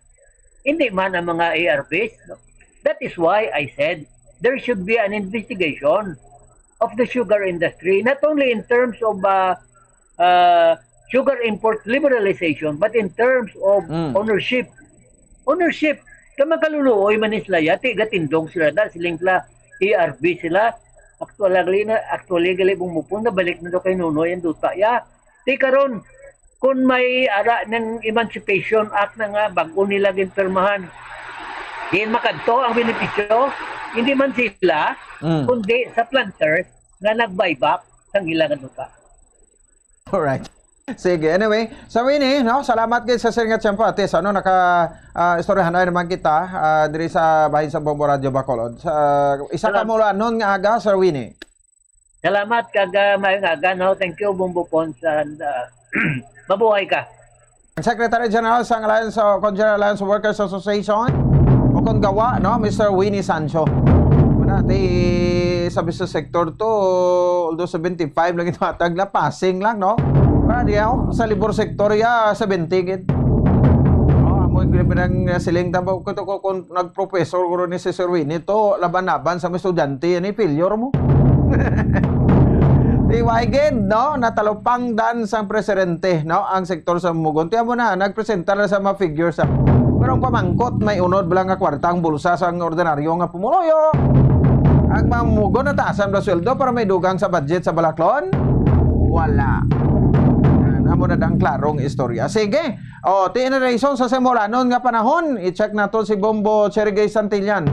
hindi man ang mga A R Vs, no? That is why I said there should be an investigation of the sugar industry, not only in terms of, uh, uh, sugar import liberalization, but in terms of Mm. ownership. Ownership. Kaya makaluluoy man ni sila, ya, ti gatindog sila, da, siling sila, A R V sila. Actually, gali na, actually, gali Bumbo Pons, nabalik na daw kay Nonoy ang duta, ya. Ti karon, kung may ara ng Emancipation Act na nga bago nila ginpirmahan, din makadto ang benepisyo, hindi man sila, Mm. kundi sa planters nga nag-buyback sang ila nga lupa. Alright. Sige, anyway, Sir Winnie, no, salamat gid sa siring nga tiyempo, at least, ano, naka, ah, istoryahan na naman kita, ah, diri sa bahin sa Bombo Radio Bacolod. Sa, isa ka Salamat. mulanon nga aga, Sir Winnie. Salamat kag, ah, maayong aga, no? Thank you, Bombo Pons, and, ah, mabuhay ka. Ang Secretary General sang Alliance o Consumer Alliance Workers Association o kon gawa, no, Mister Winnie Sancho. Muna, ti sa business sector to, although seventy-five lang ito atag na, passing lang, no? Wala di ako, sa labor sector, ya, seventy gid. No, amo yung pinang siling tabo ko to, ko, kung nagprofessor ko ni si Sir Winnie to, laban-laban sa mga estudyante, yan, eh, failure mo. Di why gid, no? Natalupangdan sang presidente, no, ang sektor sa Mugon. Tiyan mo na, nagpresenta na sa mga figures, ah. Pero ang pamangkot, may unod bala nga kwarta ang bulsa sang ordinaryo nga pumuluyo. Ang mga Mugon, nataasan ba sweldo para may dugang sa budget sa Balaklon? Wala. Yan, amo na dang klarong istorya. Sige. O, ti in rason sa simulanon nga panahon, i-check nato si Bombo Cherry Gay Santillan.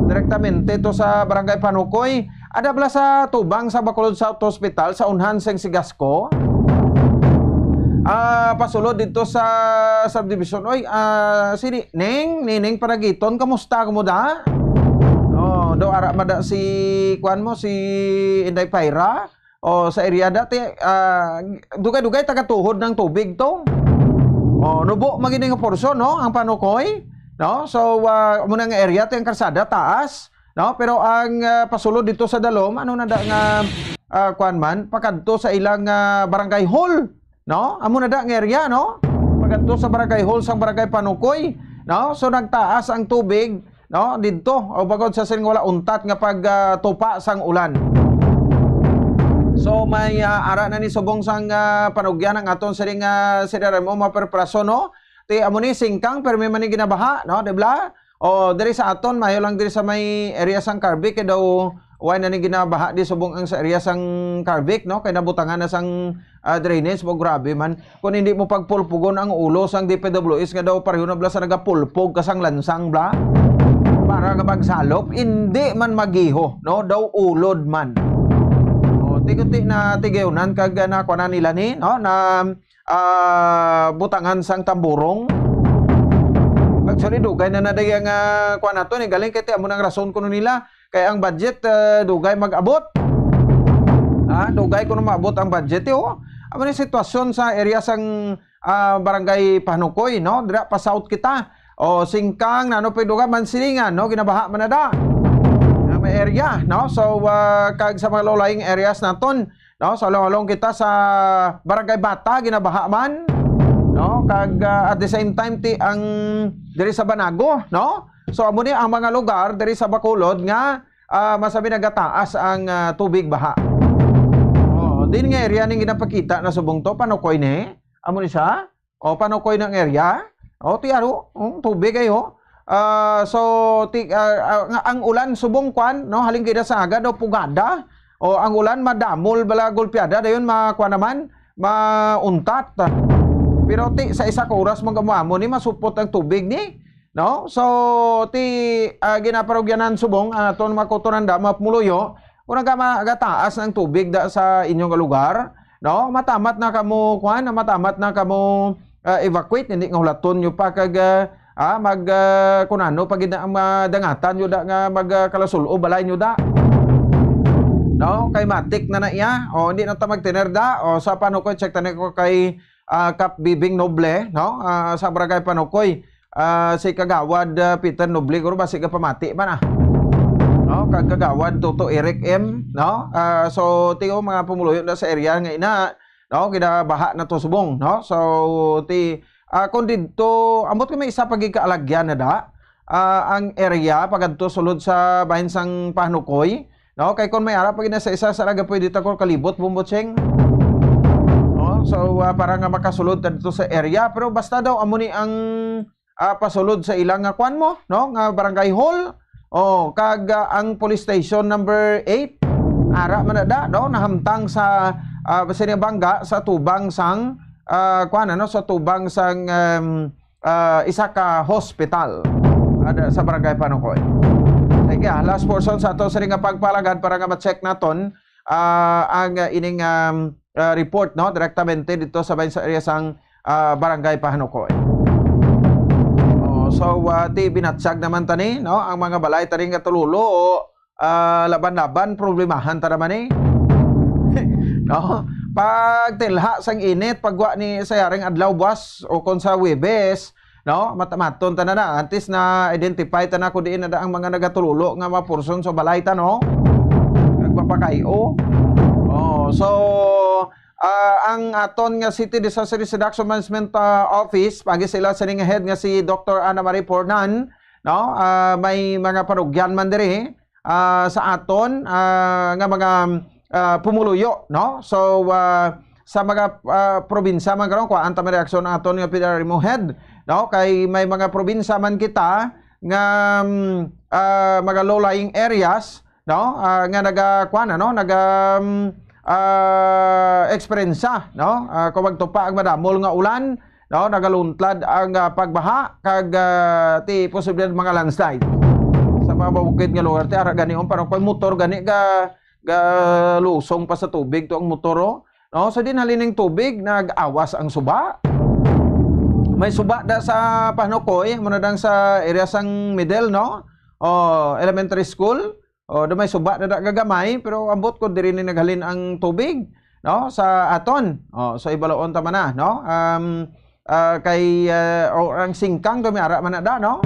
Direktamente to sa Barangay Panukoy. Ada bala sa tubang sa Bacolod South Hospital sa unhan sing Sigasco. Ah, pasulod dito sa subdivision. Oy, ah, si Ni-, Ning, Nining Panagiton, kamusta? Kumuda? Oh, do ara mada si kuan mo, si Inday Paira. O sa area dati, ah, dugay-dugay tagatuhod ng tubig to. Oh, nubo magini nga porsyon, no, ang Panukoy, no? So, ah, amo na nga area, ti ang karsada taas, no? Pero ang, ah, pasulod dito sa dalom, ano na da nga, ah, kuan man, pakadto sa ilang, ah, barangay hall, no? Amo na da nga area, no? Pakadto sa barangay hall sang barangay Panukoy, no? So, nagtaas ang tubig, no? Didto, o bangod sa sining wala untat nga pag, ah, tupa sang ulan. So, may, ah, ara na ni subong sang, ah, panugyan ang aton sining, ah, sining mo maperpraso, no? Ti amo ni singkang, pero may man ni ginabaha, no? Di bala? O, diri sa aton, mayo lang diri sa may area sang Carvic, kay daw, why na ni ginabaha di subong ang sa area sang Carvic, no? Kay nabutangan na sang, ah, drainage, mo grabe man. Kung hindi mo pagpulpugon ang ulo sang D P W S nga daw pareho na bala sa nagapulpog ka sang lansang bala para nga magsalop, hindi man magiho, no? Daw ulod man. O, ti kunti na tigayunan kag, ah, nakuha na nila ni, no? Na, ah, butangan sang tamburong. Actually, dugay na na day ang, ah, kuha nato ni galing kay ti amo nang rason kuno nila kay ang budget, ah, dugay mag-abot. Ah, dugay kuno maabot ang budget, eh, oh. Amo ni sitwasyon sa area sang, ah, Barangay Panukoy, no? Dira pa south kita. O, Singkang, nano pa yung dugay, Mansilingan, no? Ginabaha man na da. Ang may area, no? So, ah, kag sa mga low-lying areas naton, no? So, along-along kita sa Barangay Bata, ginabaha man, no? Kag, ah, at the same time, ti ang diri sa Banago, no? So, amo ni ang mga lugar diri sa Bacolod nga, ah, masabi nagataas ang, ah, tubig baha. Oh, din nga area ning ginapakita na subong to, Panukoy ni. Amo ni siya. O, Panukoy ng area. O, ti aro, um, tubig ayo. Ah, so, ti, ah, ah, nga, ang ulan subong kwan, no, halin gid sa aga daw pugada. O, ang ulan madamol bala gulpiada dayon ma, kwan naman, mauntat. Pero ti sa isa ka oras man gamo-amo ni masupot ang tubig ni, no? So, ti, ah, ginaparugyanan subong ang aton mga kutoran da, mga pumuluyo, kung naga-, nagataas ang tubig da sa inyong lugar, no? Matamat na kamo, kwan, matamat na kamo, ah, evacuate, hindi nga hulaton nyo pa kag, ah, ah, mag, ah, kung ano, pag ina-, ang, ah, dangatan nyo da nga mag, ah, kalasul-ob balay nyo da. No? Kay matik na na iya. O, hindi na ta magtiner da. O, sa Panukoy, check tani ko kay, ah, Kap Bibing Noble, no? Ah, sa Barangay Panukoy. Ah, si Kagawad, ah, Peter Noble, guro ba, siga pamati man, ah. No? Kag Kagawad Toto Eric M, no? Ah, so, tiyo mga pumuluyo na sa area nga ina, no? Ginabaha na to subong, no? So, ti, ah, kung didto, ambot ko may isa pa gid kaalagyan na da, ah, ang area, pagadto sulod sa bahin sang Panukoy, no? Kay kung may ara pa gid na sa isa, sa laga pwede ta ko kalibot, Bumbocheng. No? So, ah, para nga makasulod ta dito sa area, pero basta daw, amo ni ang, ah, pasulod sa ilang nga kwan mo, no? Nga barangay hall. Oh, kag, ah, ang police station number eight, ara man na da, no? Nahamtang sa, ah, sinibangga sa tubang sang, ah, kuwan, ano, sa tubang sang, em, ah, isa ka hospital, ah, sa Barangay Panukoy. Sige, ah, last portion sa ato sini nga pagpalagad para nga ma-check naton, ah, ang, ah, ining, um, ah, report, no, direktamente dito sa, sa area sang, ah, Barangay Pahanukoy. Oh, so, ah, ti binatsag naman tani, no, ang mga balay tani nga Tululo, ah, laban-laban, problemahan ta naman eh. No? Pag tilha sang init, pagwa ni sa yaring adlaw buwas o kung sa Webes, no? Matamaton ta na na. Antes na identify ta na kung diin na ang mga nagatululo nga mga portion sa balay ta, no? Nagpapakayo. Oh, so, ah, ang aton nga City Disaster Risk Reduction Management, ah, Office, pagi sila sa ning head nga si Doctor Ana Marie Pornan, no? Ah, may mga parugyan man diri, ah, sa aton, ah, nga mga, ah, pumuluyo, no? So, ah, sa mga, ah, probinsya man karon, kuhaan ta man reaksyon ang aton nga P D R M O head, no? Kay may mga probinsya man kita nga, mm, ah, mga low-lying areas, no? Ah, nga naga, kuwan, ano? Naga, mm, ah, eksperyensya, no? Ah, kung magtupa ang madamol nga ulan, no? Nagaluntlad ang, ah, pagbaha kag, ah, ti posible mga landslide sa mga bukid nga lugar. Ti ara gani, um, parang kung motor gani ga, ga lusong pa sa tubig to ang motor, oh. No? So, din halin ning tubig, nag-awas ang suba. May suba da sa Panukoy, muna dang sa area sang middle, no? Oh, elementary school. Oh, do may suba na da gagamay, pero ambot ko diri ni naghalin ang tubig, no? Sa aton. Oh, so ibaloon ta man na, no? Um, ah, kay, ah, o ang singkang do may ara man na da, no?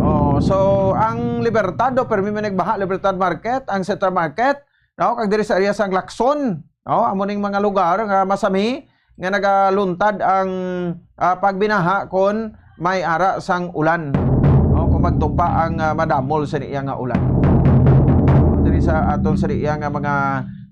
Oh, so ang Libertad do, permi man nagbaha, Libertad Market, ang Central Market, no? Kag diri sa area sang Lacson, no? Amo ning mga lugar nga masami nga nagaluntad ang, ah, pagbinaha kon may ara sang ulan, no? Kung magtupa ang, ah, madamol sa iya nga ulan. Diri sa aton sa iya nga mga,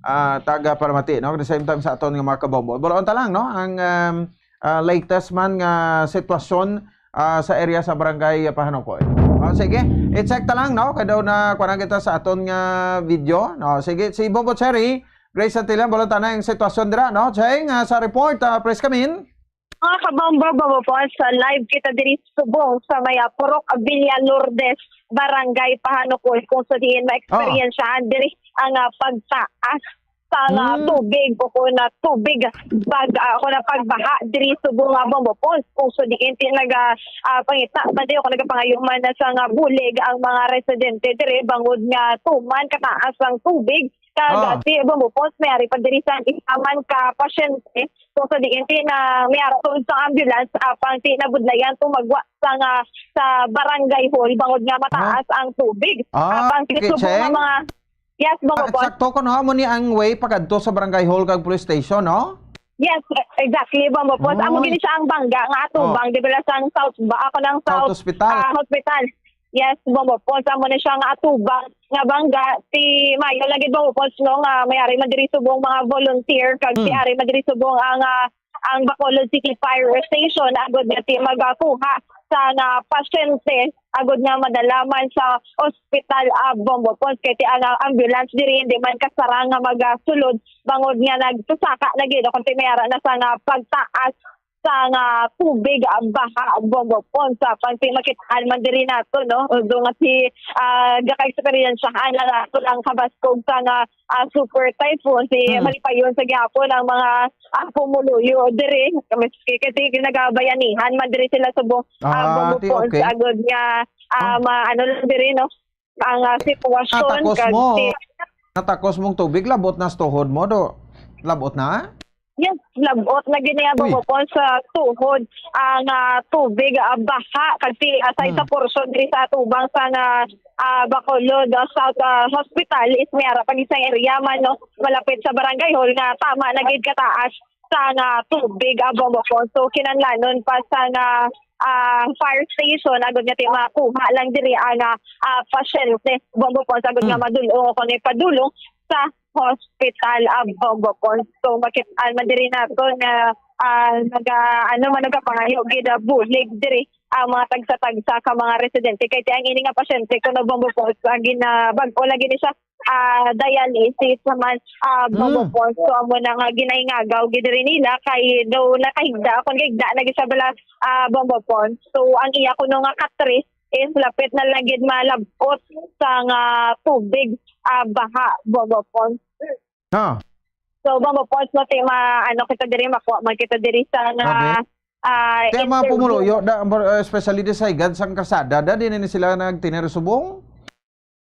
ah, taga-paramati, no? At the same time sa aton nga mga kabombo. Bulaon ta lang, no? Ang, um, ah, latest man nga sitwasyon, ah, sa area sa Barangay Pahanukoy. Oh, sige, i-check ta lang, no? Kay daw na kuwan kita sa aton nga video, no? Sige, si Bombo Cherry, Grace Santillan, bulaon ta na ang sitwasyon dira, no? Cheng, ah, sa report, ah, please come in. Mga kabombo, Bombo Pons, sa live kita diri subong sa may, ah, Purok Villa Lourdes, Barangay Pahanukoy, kung sa diin ma-experiensyahan diri ang, ah, pagtaas sa, ah, Hmm. tubig o kung na tubig bag, ah, kung na pagbaha diri subong nga, Bombo Pons, kung sa diin ti naga, ah, pangita man diri o kung nagapangayuman na sa nga bulig ang mga residente diri bangod nga tuman kataas ang tubig. Kag, ah, ti, Bombo Pons, may ari pa diri sa isa man ka pasyente. So, sa diin ti na may ara tungod sa ambulance, apang ti nabudlayan to magwa sa nga, sa barangay hall bangod nga mataas ang tubig. Ah, apang ti okay, subong nga Cheng. Mga, yes, Bombo Pons. Ah, sakto ko, no? Amo ni ang way pakadto sa barangay hall kag police station, no? Yes, e-, exactly, Bombo Pons. Amo gini siya ang bangga nga atubang, di ba, sang South ba? Ako ng South South, Hospital. Ah, hospital. Yes, Bombo Pons, amo na siya nga atubang nga bangga. Si Mayo lagi, Bombo Pons, no, nga may ari man diri subong mga volunteer, kag si Hmm. ari man diri subong ang, ah, ang Bacolod City Fire Station, agod nga ti magakuha sa nga pasyente, agod nga madala man sa ospital, ah, Bombo Pons, kay ti ang, ah, ambulance diri hindi man kasarang nga magasulod, bangod nga nagsusaka na gid, kung ti may ara na sa nga pagtaas sa nga tubig, ah, baha, Bombo Pons. Sa pang-, makitaan man diri nato, no? Although nga si, ah, gaka-eksperyensyahan na nato ang kabaskog sa nga, ah, super typhoon, si Hmm. malipayon sa gihapon ang mga, ah, pumuluyo diri. Maski kasi nagabayanihan man diri sila subong, ah, Ah, Bombo ti, Pons, okay. Agod nga, ah, Oh. ma-, ano lang diri, no? Ang, ah, sitwasyon Natakos kag mo. Si Natakos mong tubig, labot na sa tuhod mo, do? Labot na? Yes, labot na gini ang Uy. Bukon sa tuhod ang, ah, tubig, ah, baha kag ti-, ah, sa isa Hmm. portion diri sa atubang sa nga, ah, Bacolod, ah, South, ah, Hospital is may ara pa gid sang area man, no, malapit sa barangay hall nga tama na gid kataas sa nga tubig, ah, Bombo Pons. So, kinahanglanon pa sa nga, ah, fire station agud nga ti makuha lang diri ang, ah, ah, pasyente, Bombo Pons, agud nga Hmm. madul-ong o kung ipadulong sa hospital, ah, Bombo Pons. So, makit-an man diri nato nga, ah, naga-, ano man, nagapangayo gid, ah, bulig diri ang mga tagsa-tagsa ka mga residente. Kay ti ang ini nga pasyente kuno, Bombo Pons, ah, gina-, bag-o lagi ni siya, ah, dialysis naman, ah, Bombo Mm. Pons. So, amo na nga ginaingagaw gid diri nila kay daw nakahigda, kung kahigda na gid siya bala, ah, Bombo Pons. So, ang iya kuno nga katres is lapit na lang gid malabot sa nga tubig, ah, baha, Bombo Pons. Ha? So, Bombo Pons, no, ti ma-, ano kita diri, makuha man kita diri sa nga, Okay. ah, Kaya mga interview. Pumuluyo, da, uh, especially di sa higad sang karsada, da, di na ni sila nagtinir subong?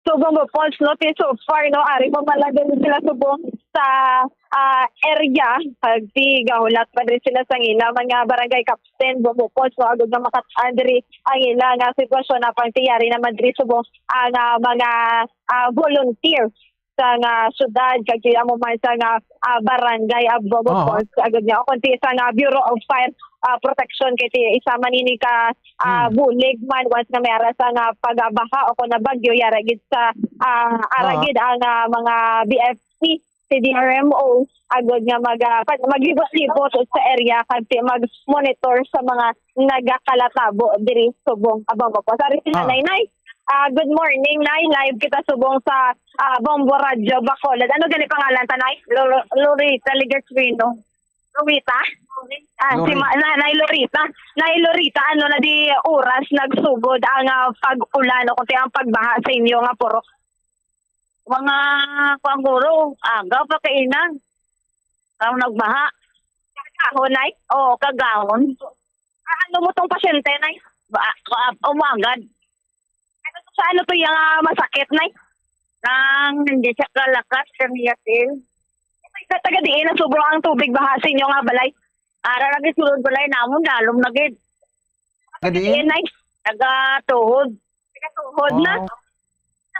So, Bombo Pons, no, ti so far, no, ari pa man lang din sila subong sa, ah, area. Kag ti gahulat pa diri sila sa ila mga barangay captain, Bombo Pons, no, agud nga makat-an diri ang ila nga sitwasyon. Napang tiyari naman diri subong ang, ah, mga, ah, volunteer sa nga syudad, kag kaya mo man sa nga, ah, barangay, ah, Bombo Aha. Pons, agud nga, o kung ti sa nga Bureau of Fire, ah, Protection, kay ti isa man ini ka, ah, Hmm. bulig man, once nga may ara sa nga pagbaha o kung na bagyo, yara gid sa, ah, ara Aha. gid ang, ah, mga B F P, C D R M O, agud nga mag, ah, pag-, maglibot-libot sa area, kag ti mag-monitor sa mga nagakalatabo diri subong, ah, Bombo Pons. Ari si Ah. Nanay, Nay. Ah, good morning, Nay. Live kita subong sa, ah, Bombo Radyo Bacolod. Ano gani pangalan ta, Nay? Lor-, Lorita Legasrino. Lorita? Ah, si Lori- Ma-, Nanay Lorita. Nay Lorita, ano na di oras nagsugod ang, ah, pag-ulan o kung ti ang pagbaha sa inyo nga purok? Mga kuan guro, aga pa kainan. Ang nagbaha. Kagahon, Nay? Oo, kagahon. Ah, ano mo tong pasyente, Nay? Ba, ka-, umagad. Ano to, sa ano to yung, ah, masakit, Nay? Nang hindi siya kalakas, kang yatil. Sa taga diin na subong ang tubig baha sa inyo nga balay? Ara lagi sulod balay namon, dalom na gid. Kadiin? Diin, Nay? Taga tuhod. Taga tuhod na? Oo.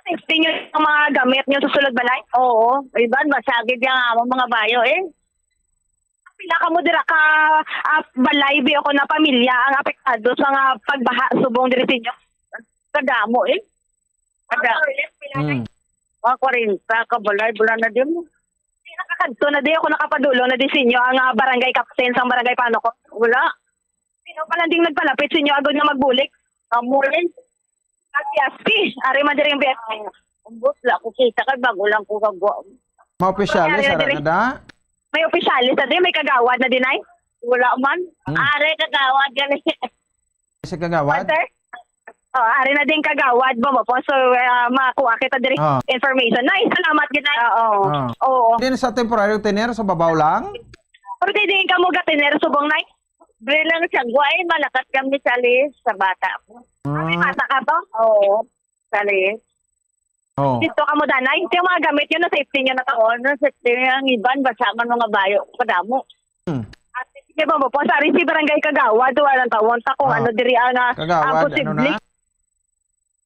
Safety nyo yung mga gamit nyo sa sulod balay? Oo. Iban, masagid yung among mga bayo, eh. Pila kamo dira ka, ah, balay, bi, o kon na pamilya ang apektado sa nga pagbaha subong diri sa inyo? Kadamo, eh. Kada-, Hmm. Mga kwarenta ka balay, wala na din. Nakakadto na di ako nakapadulong na di sa inyo ang, ah, barangay captain sang barangay Panoko? Wala. Sino pa lang ding nagpalapit sa inyo agod nga magbulig? Amo rin. Ang B F P, ari man diri ang B F P. Ambot, wala ko kita kay bago lang ko kagwa. Mga opisyales, Ari na ara diri. na da? May opisyales na di, may kagawad na di, Nay? Wala man. Hmm. Ari, kagawad, gani. Si kagawad? Sir? Oh, ari na din kagawad mo po. So, ah, makuha kita diri Ah. information. Nay, salamat gid, Nay. Oo. Ah. Oo. Din sa temporary tiner sa babaw lang? Pero di din ka mo gatiner subong, Nay? Bilang siya, guwain, malakat kami sa list sa bata ko. Ah. Bata ka to? Oo, sa list. Oh. Dito ka mo, Danay. Yung mga gamit nyo, na safety nyo na to? Oo, na safety nyo. Ang iban, basa man mga bayo. Kadamo. Hmm. At sige ba mo po, sa rin si Barangay Kagawad, wala nang tawon ta kung Ah. ano diri ang, ah, Kagawad, ang posible. ano na?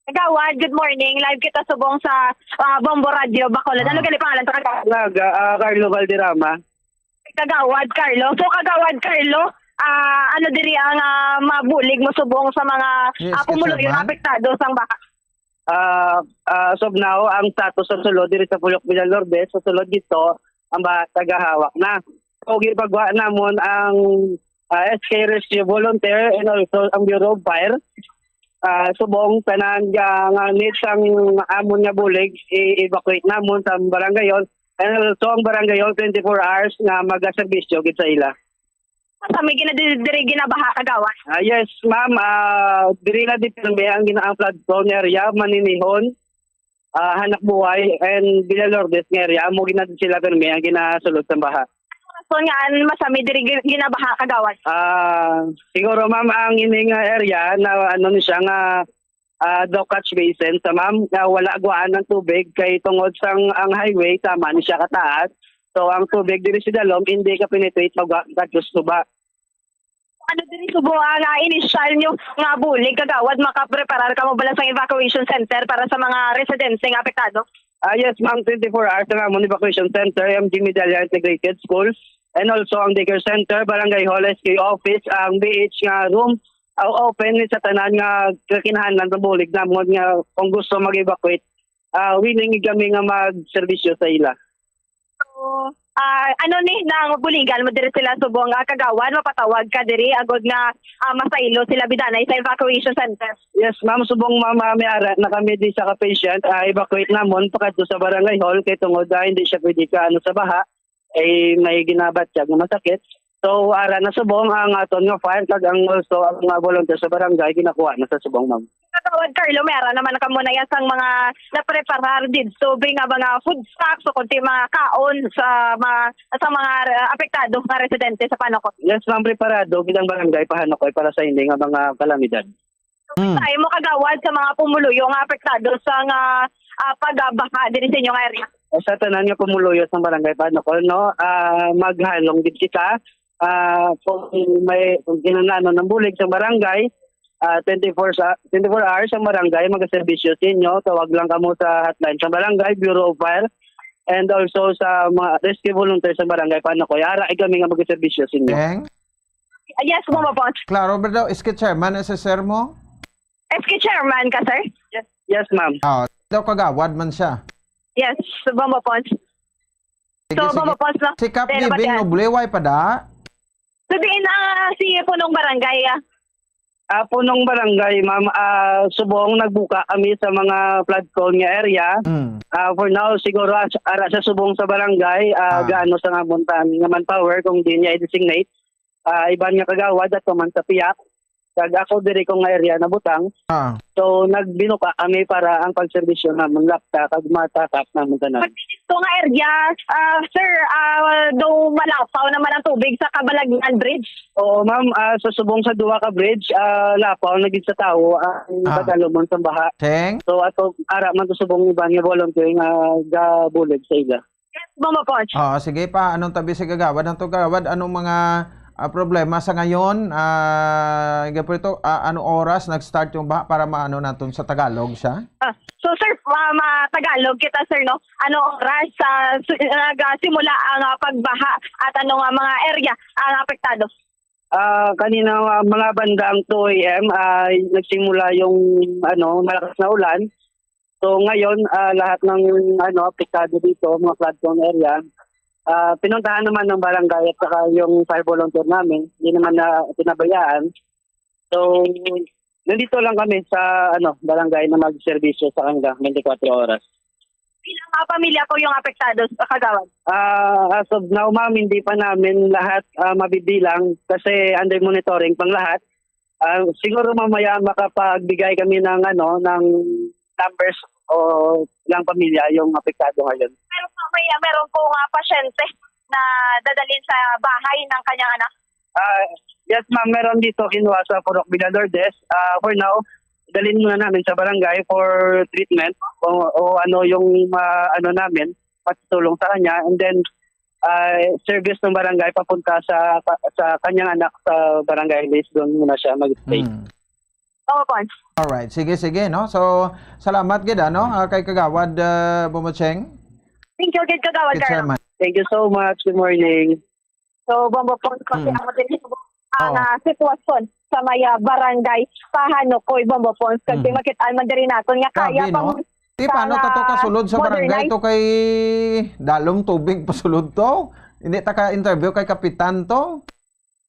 Kagawad, good morning. Live kita subong sa, ah, Bombo Radio, Bacolod. Ano Ah. gali pangalan sa Kagawad? Nga, ga-, ah, Carlo Valderrama. Kagawad Carlo. So, Kagawad Carlo, ah, ano diri ang, ah, mabulig mo subong sa mga, Yes, ah, pumuluyo yes, sir, ma'am. apektado sang baha? Ah, ah, as of now, ang status sa sulod diri sa Pulok Villalobes, sa sulod dito, ang baha tagahawak na. So, gipagwa namon ang, ah, S K Rescue Volunteer and also ang Bureau of Fire. Ah, subong tanan nga, nga needs ang amon nga bulig, i-evacuate namon sa barangay hall. And also ang barangay hall twenty-four hours nga magaserbisyo gid sa ila. Sa may gina-, diri, diri ginabaha, Kagawad? Ah, yes, ma'am. Ah, diri na di pirmi ang gina-, ang flood prone area, Maninihon, ah, Hanapbuhay, and Villalobes nga area. Amo gina sila pirmi ang ginasulod sa baha. So, nga, an-, masami diri gi-, ginabaha, Kagawad? Ah, siguro, ma'am, ang ining, ah, area na, ano, ni siya nga, ah, daw catch basin sa, ma'am, nga wala guwaan ang tubig kay tungod sang ang highway, tama ni siya kataas. So, ang tubig diri sa dalom, hindi ka penetrate pag gadto sa tuba. Ano diri subong ang, ah, initial nyo nga bulig, Kagawad? Makapreparar kamo bala sa evacuation center para sa mga residente nga apektado? Ah, yes, ma'am, twenty-four hours ang amon evacuation center, M G Medalla Integrated School, and also ang daycare center, barangay hall, S K office, ang B H nga room, ah, open ni sa tanan nga kakinahanglan sa bulig namon nga kung gusto mag-evacuate, ah, willing kami nga magserbisyo sa ila. So, Ah, ano ni, nang buligan mo diri sila subong, ah, kagawad, mapatawag ka diri agod nga, ah, masaylo sila bidanay sa evacuation center? Yes, ma'am, subong, ma'am, ah, may ara na kami di sa ka-patient, ah, evacuate namon pakadto sa barangay hall kay tungod, ah, hindi siya pwede ka, ano, sa baha, ay may ginabatyag nga masakit. So, ara na subong ang aton nga fire kag ang also ang mga volunteer sa barangay ginakuha na sa subong, ma'am. Kagawad Carlo, may ara naman kamo na ya sang mga napreparar didto, bi nga mga food stocks o kundi mga kaon sa mga, sa mga, ah, apektado nga residente sa Panokot? Yes, ma'am, preparado gid ang barangay Pahanokoy para sa hindi nga mga kalamidad. Hmm. Sa imo kagawad sa mga pumuluyo nga apektado sa nga, ah, pagbaha diri sa inyo nga area? Sa tanan nga pumuluyo sa barangay Pahanokoy, no, ah, maghalong gid kita. Ah, kung may, kung kinahanglanon ng bulig sa barangay, ah, twenty-four sa, twenty-four hours ang barangay magaserbisyo sa inyo. Tawag lang kamo sa hotline sa barangay, Bureau of Fire, and also sa mga rescue volunteers sa barangay Pahanokoy. Ara kami nga magaserbisyo sa inyo. Teng? Ah, yes, Bombo Pons. Klaro ba daw? S K chairman, S S R mo? S K chairman ka, sir? Yes, yes, ma'am. Ah, daw kagawad man siya. Yes, Bombo Pons. Sige, So, sige. Bombo Pons, no? Si Kap Pero Giving pati, ah, Noble, way pa da? Sabihin, ah, si punong barangay, ah. Ah, punong barangay, ma'am, ah, subong nagbuka kami sa mga flood prone nga area. Mm. Ah, for now, siguro as-, ara sa subong sa barangay, ah, Ah. gaano sa nga montan nga manpower kung di niya i-designate. Ah, iban nga kagawad at man sa piyak. Kag ako diri ko nga area nabutang. Ah. So, nagbinuka kami para ang pagserbisyo namon lapta kag matatap namon tanan. Ito nga area, ah, sir, ah, daw malapaw naman ang tubig sa Kabalagnan Bridge. Oo, ma'am. Ah, sa subong sa duha ka bridge, ah, lapaw na gid sa tawo ang Ah. padalumon sa baha. Teng? So, ato, ara man to subong iban nga volunteer nga gabulig sa ila. Yes, Bombo Pons. Oo, sige pa. Anong tabi si Kagawad? Ang to, Kagawad, anong mga, ah, problema sa ngayon? Ah, Gaprito, ah, anong oras nag-start yung baha para maano naton sa Tagalog siya? Ah, so, sir, ma-, ma-Tagalog kita, sir, no? Anong oras sa su-, nagsimula ang, ah, pagbaha at anong, ah, mga area ang apektado? Ah, kanina, ah, mga bandang two A M, ah, nagsimula yung, ano, malakas na ulan. So, ngayon, ah, lahat ng, ano, apektado dito, mga flood prone area, ah, pinuntahan naman ng barangay at saka yung fire volunteer namin. Hindi naman na pinabayaan. So, nandito lang kami sa, ano, barangay na magserbisyo sa kanila twenty-four oras. Ilang mga pamilya po yung apektado sa Kagawad? Ah, as of now, ma'am, hindi pa namin lahat, ah, mabibilang kasi under monitoring pang lahat. Ah, siguro mamaya makapagbigay kami ng, ano, ng numbers o ilang pamilya yung apektado ngayon. Pero mamaya meron po nga pasyente na dadalhin sa bahay ng kanyang anak? Ah, yes, ma'am. Meron dito kinuha sa Purok Villalordes. Ah, for now, dalhin muna namin sa barangay for treatment o, o ano yung, ah, ano namin, matutulong sa kanya. And then, ah, service ng barangay papunta sa, sa kanyang anak sa barangay Liz. Doon muna siya mag-stay. Hmm. Oo, Pons. Alright. Sige, sige, no? So, salamat gid, ano, ah, kay Kagawad, ah, Bomocheng. Thank you gid, Kagawad Kay Carlo. Chairman. Thank you so much. Good morning. So, Bombo Pons, kasi Hmm. amo din ang, Oo. ah, sitwasyon sa may, ah, barangay Pahanukoy, Bombo Pons. Kag Mhm. makit-an man diri naton nga kaya Grabe, no? Ti, paano ta to kasulod sa barangay to kay dalom tubig pasulod to? Hindi ta ka-interview kay kapitan to?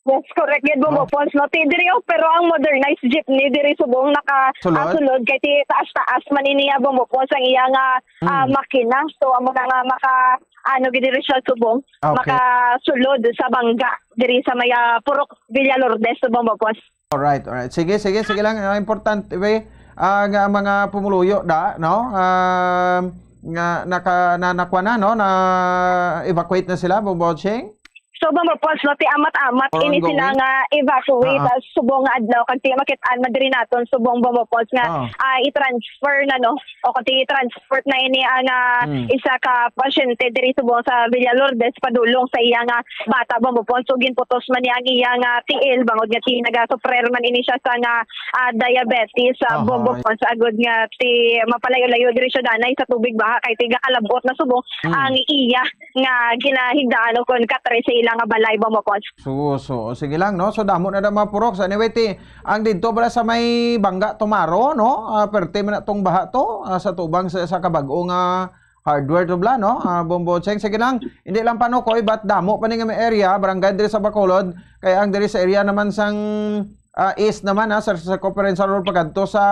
Yes, correct gid, Bombo Pons, no? Ti diri, oh, pero ang modernized jeepney diri subong naka, Sulod? ah, sulod kay ti taas-taas man ini, ah, Bombo Pons, ang iya nga, ah, Hmm. makina. So, amo na nga maka, ano, gid diri siya subong, Okay. makasulod sa bangga diri sa may, ah, Purok Villalordes, Bombo Pons. Alright, alright. Sige, sige, sige lang. Ang importante, we, ah, nga ang mga pumuluyo da, no? Ah, nga naka-, na, nakuha na, no? Na-evacuate na sila, Bombo Cheng? So, Bombo Pons, no, ti amat-amat Or ini sila ongoing? nga evacuate, Ah, ah. ah, subong nga adlaw, kag ti makit-an man diri naton, subong, Bombo Pons, nga, Ah. ah, i-transfer na, no? O kung ti i-transport na ini ang, ah, Hmm. isa ka pasyente diri subong sa Villalordes, padulong sa iya nga bata, Bombo Pons. So, ginputos man niya ang iya nga tiil, bangod nga ti nagasufrer man ini siya sa nga, ah, diabetes, ah, Aha. Bombo Pons, agod nga ti mapalayo-layo diri siya danay sa tubig baha, kay ti gakalab-ot na subong Hmm. ang iya nga ginahigdaan o kon katre sa ila nga balay, Bombo Pons. So, so, sige lang, no? So, damo na daw mga purok. So, anyway, ti, ang didto pala sa may Bangga Tomaro, no? Ah, perte man na tong baha to, ah, sa tubang sa, sa kabag-o nga Hardware to bala, no? Ah, Bombo Cheng, sige lang. Hindi lang Panukoy, but damo pa ni nga may area, barangay diri sa Bacolod. Kay ang diri sa area naman sang, ah, east naman, ah, sa, sa Conference Hall pagadto sa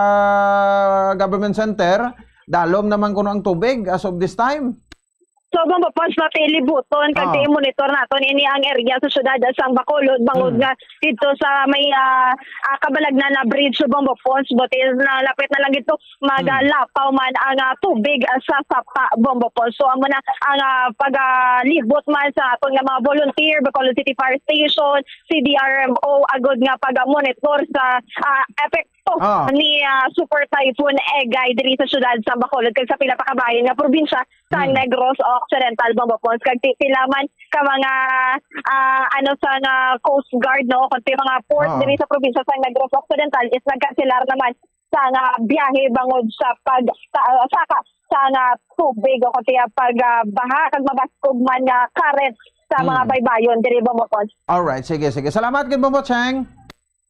Government Center, dalom naman kuno ang tubig as of this time. So, Bombo Pons, no, ti libuton kag Ah. ti monitor naton ini ang area sa siyudad sang Bacolod, bangod Hmm. nga dito sa may, ah, ah, kabalagnan na bridge, Bombo Pons, but is na lapit na lang dito, Hmm. magalapaw man ang, ah, tubig, ah, sa sapa, Bombo Pons. So, amo na ang, ah, pagalibot man sa aton nga mga volunteer, Bacolod City Fire Station, C D R M O, agod nga pag-monitor sa, ah, epekto Ah. ni, ah, Super Typhoon Egay diri sa siyudad sa Bacolod kag sa pila pa ka bahin nga probinsya sa Hmm. Negros Occidental, Bombo Pons, kag ti-, pila man ka mga, ah, ano, sa nga Coast Guard, no, kundi mga port Ah. diri sa probinsya sa Negros Occidental is nagkanselar naman sa nga biyahe bangod sa pag-, sa, saka sa nga tubig o kundi pag, ah, baha kag mabaskog man nga current sa mga Hmm. baybayon diri, Bombo Pons. Alright, sige, sige. Salamat gid, Bombo Cheng.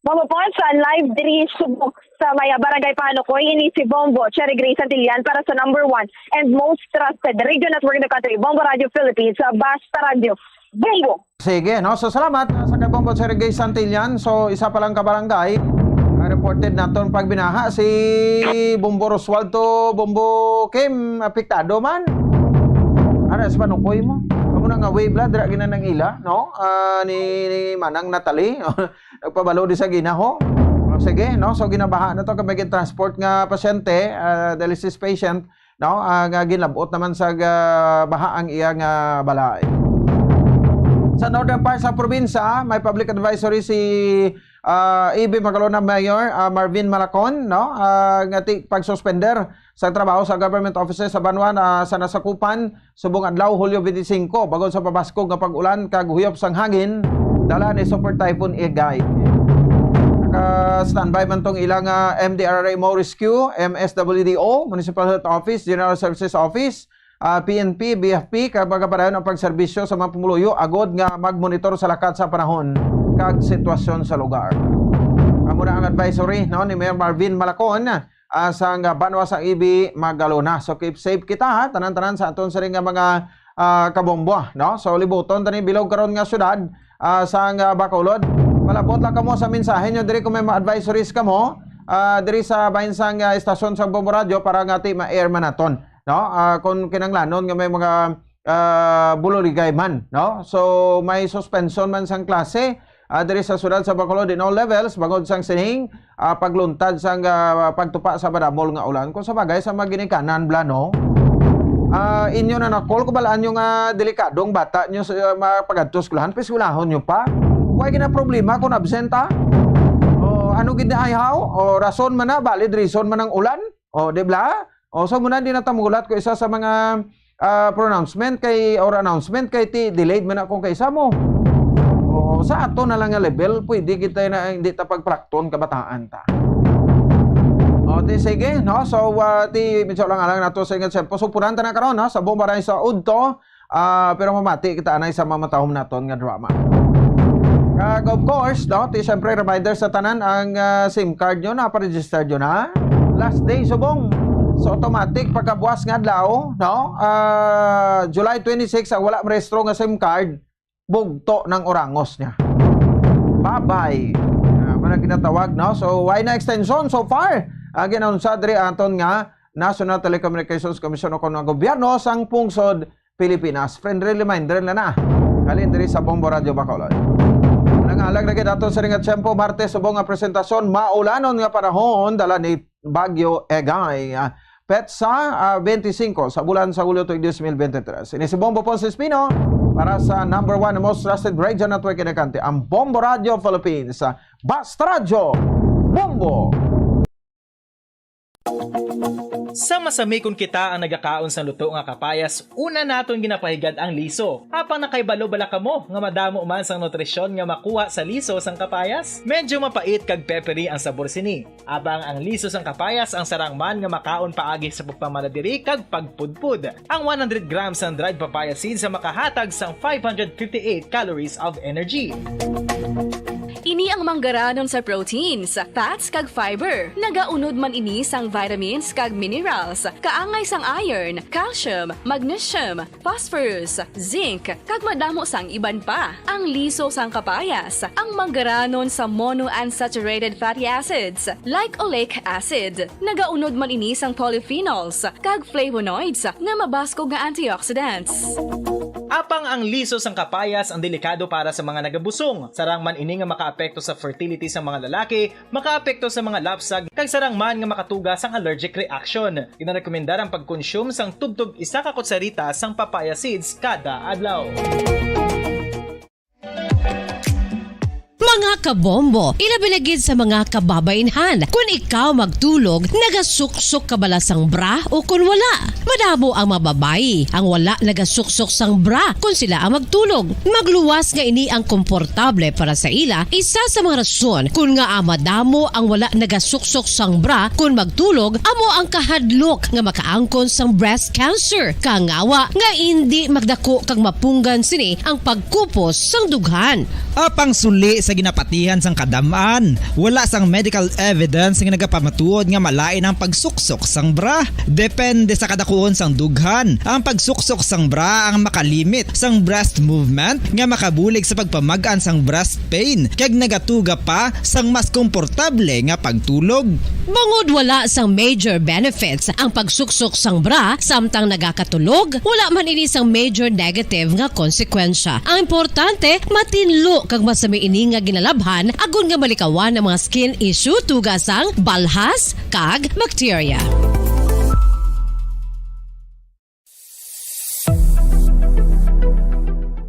Bombo Pons, sa live diri subong sa may Barangay Panukoy, ini si Bombo Cherry Grace Santillan para sa number one and most trusted radio network in the country, Bombo Radio Philippines, sa Basta Radio. Bombo! Sige, no? So, salamat, ah, sa kay Bombo Cherry Grace Santillan. So, isa pa lang ka barangay, ah, reported naton pagbinaha si Bombo Roswaldo, Bombo Kim, apektado man. Ano, sa Panukoy mo? Amo na nga wave la, dira gina nang ila, no? Ah, ni, ni Manang Natalie. Nagpabalo di sa ginaho. O, sige, no? So, ginabaha na to kay may gin-transport nga pasyente, ah, dialysis patient, no? Ah, nga ginlabot naman sa ga-, baha ang iya nga balay. Sa northern part sa probinsya, may public advisory si, ah, A B Magalona Mayor, ah, Marvin Malacon, no? Ah, nga ti-, pag-suspender sa trabaho sa government offices sa banwa na sa nasakupan subong adlaw, Hulyo twenty-five, bangod sa pabaskog nga pag-ulan kag huyop sang hangin dala ni Super Typhoon Egay. Naka-standby man tong ilang, ah, M D R R M O Rescue, M S W D O, Municipal Health Office, General Services Office, ah, P N P, B F P, kag magapadayon ang pagserbisyo sa mga pumuluyo agod nga magmonitor sa lakat sa panahon kag sitwasyon sa lugar. Amo na ang advisory, no, ni Mayor Marvin Malacon, ah, sang, ah, banwa sang A B Magalona. So, keep safe kita, ha, tanan-tanan sa aton siring nga mga, ah, kabombo, no? So, libuton ta ni bilog karon nga syudad, ah, sang, ah, Bacolod. Palabot lang kamo sa mensahe nyo diri kung may mga advisories kamo, ah, diri sa bahin sang, ah, estasyon sang Bombo Radyo para nga ti ma-air man naton, no? Ah, kung kinanglanon nga may mga, ah, bululigay man, no? So, may suspension man sang klase, ah, diri sa siyudad sa Bacolod in all levels, bangod sang sining, ah, pagluntad sang, ah, pagtupa sa madamol nga ulan. Kung sa bagay, sa mga ginikanan, bala, no? Ah, inyo na nakol, kung balaan nyo nga delikado ang bata nyo sa, ah, mga pag-adto sa eskwelahan, paeskwelahon nyo pa. Way gina problema kung absent, ha? O, ano gid na ay, how? O, rason man na, valid reason man ang ulan? O, di ba? O, so muna, di na ta magulat ko isa sa mga, ah, pronouncement kay, or announcement kay ti delayed man akong kaisa mo. O, sa ato na lang nga level, pwede kita na, hindi ta pagprakton kabataan ta. O, ti sige, no? So, ah, ti medyo lang alang nato sa ingat sa pusupuran ta na karon, no? Sa Bombaray sa Udto, ah, pero mamati kita anay sa mamatahom naton nga drama. Kag of course, no, ti syempre reminder sa tanan ang, ah, SIM card nyo, napa-register nyo na. Last day subong. So automatic pagkabuas nga adlaw, no? Ah, July twenty-six ang wala marehistro nga SIM card, bugto ng orangos niya. Bye-bye. Ah, wala ginatawag, no? So why na extension so far? Ang ginaunsa diri aton nga National Telecommunications Commission o kung ang gobyerno sang pungsod Pilipinas. Friendly reminder na na. Halin diri sa Bombo Radio Bacolod. Nangalag na gid ato sa ring tiyempo, Martes, subong nga presentasyon, maulanon nga panahon, dala ni Bagyo Egay. Ah, petsa, ah, twenty-five sa bulan sa Hulyo tuig dos mil bente tres. Ini si Bombo Ponce Espino para sa number one most trusted radio network in the country, ang Bombo Radio Philippines. Basta Radyo, Bombo! Sa masami kon kita ang nagakaon sang luto nga kapayas, una naton ginapahigad ang liso. Apang nakahibalo bala kamo nga madamo man sang nutrisyon nga makuha sa liso sang kapayas? Medyo mapait kag peppery ang sabor sini. Apang ang liso sang kapayas ang sarang man nga makaon paagi sa pagpamanadiri kag pagpudpod. Ang one hundred grams sang dried papaya seeds ang makahatag sang five hundred fifty-eight calories of energy. Ini ang manggaranon sa proteins, fats, kag fiber. Nagaunod man ini sang vitamins kag minerals, kaangay sang iron, calcium, magnesium, phosphorus, zinc, kag madamo sang iban pa. Ang liso sang kapayas, ang manggaranon sa monounsaturated fatty acids, like oleic acid. Nagaunod man ini sang polyphenols kag flavonoids nga mabaskog nga antioxidants. Apang ang liso sang kapayas ang delikado para sa mga nagabusong. Sarang man ini nga makaapekto sa fertility sang mga lalaki, makaapekto sa mga lapsag, kag sarang man nga makatuga sang allergic reaction. Ginarekomendar ang pagkonsume sang tubtob isa ka kutsarita sang papaya seeds kada adlaw. Mga kabombo, ilabi na gid sa mga kababainhan, kun ikaw magtulog, nagasuksok ka bala sang bra o kun wala? Madamo ang mga babayi ang wala nagasuksok sang bra kun sila ang magtulog. Magluwas nga ini ang komportable para sa ila, isa sa mga rason kun ngaa madamo ang wala nagasuksok sang bra kun magtulog amo ang kahadlok nga makaangkon sang breast cancer, kangawa nga indi magdako kag mapunggan sini ang pagkupos sang dughan. Apang suli sa ginapatihan sang kadam-an, wala sang medical evidence nga nagapamatuod nga malain ang pagsuksok sang bra. Depende sa kadakuon sang dughan, ang pagsuksok sang bra ang makalimit sang breast movement nga makabulig sa pagpamag-an sang breast pain kag nagatuga pa sang mas komportable nga pagtulog. Bangod wala sang major benefits ang pagsuksok sang bra samtang nagakatulog, wala man ini sang major negative nga konsekwensya. Ang importante, matinlo kag masami ini nga ginalabhan agod nga malikawan ang mga skin issue tuga sang balhas kag bacteria.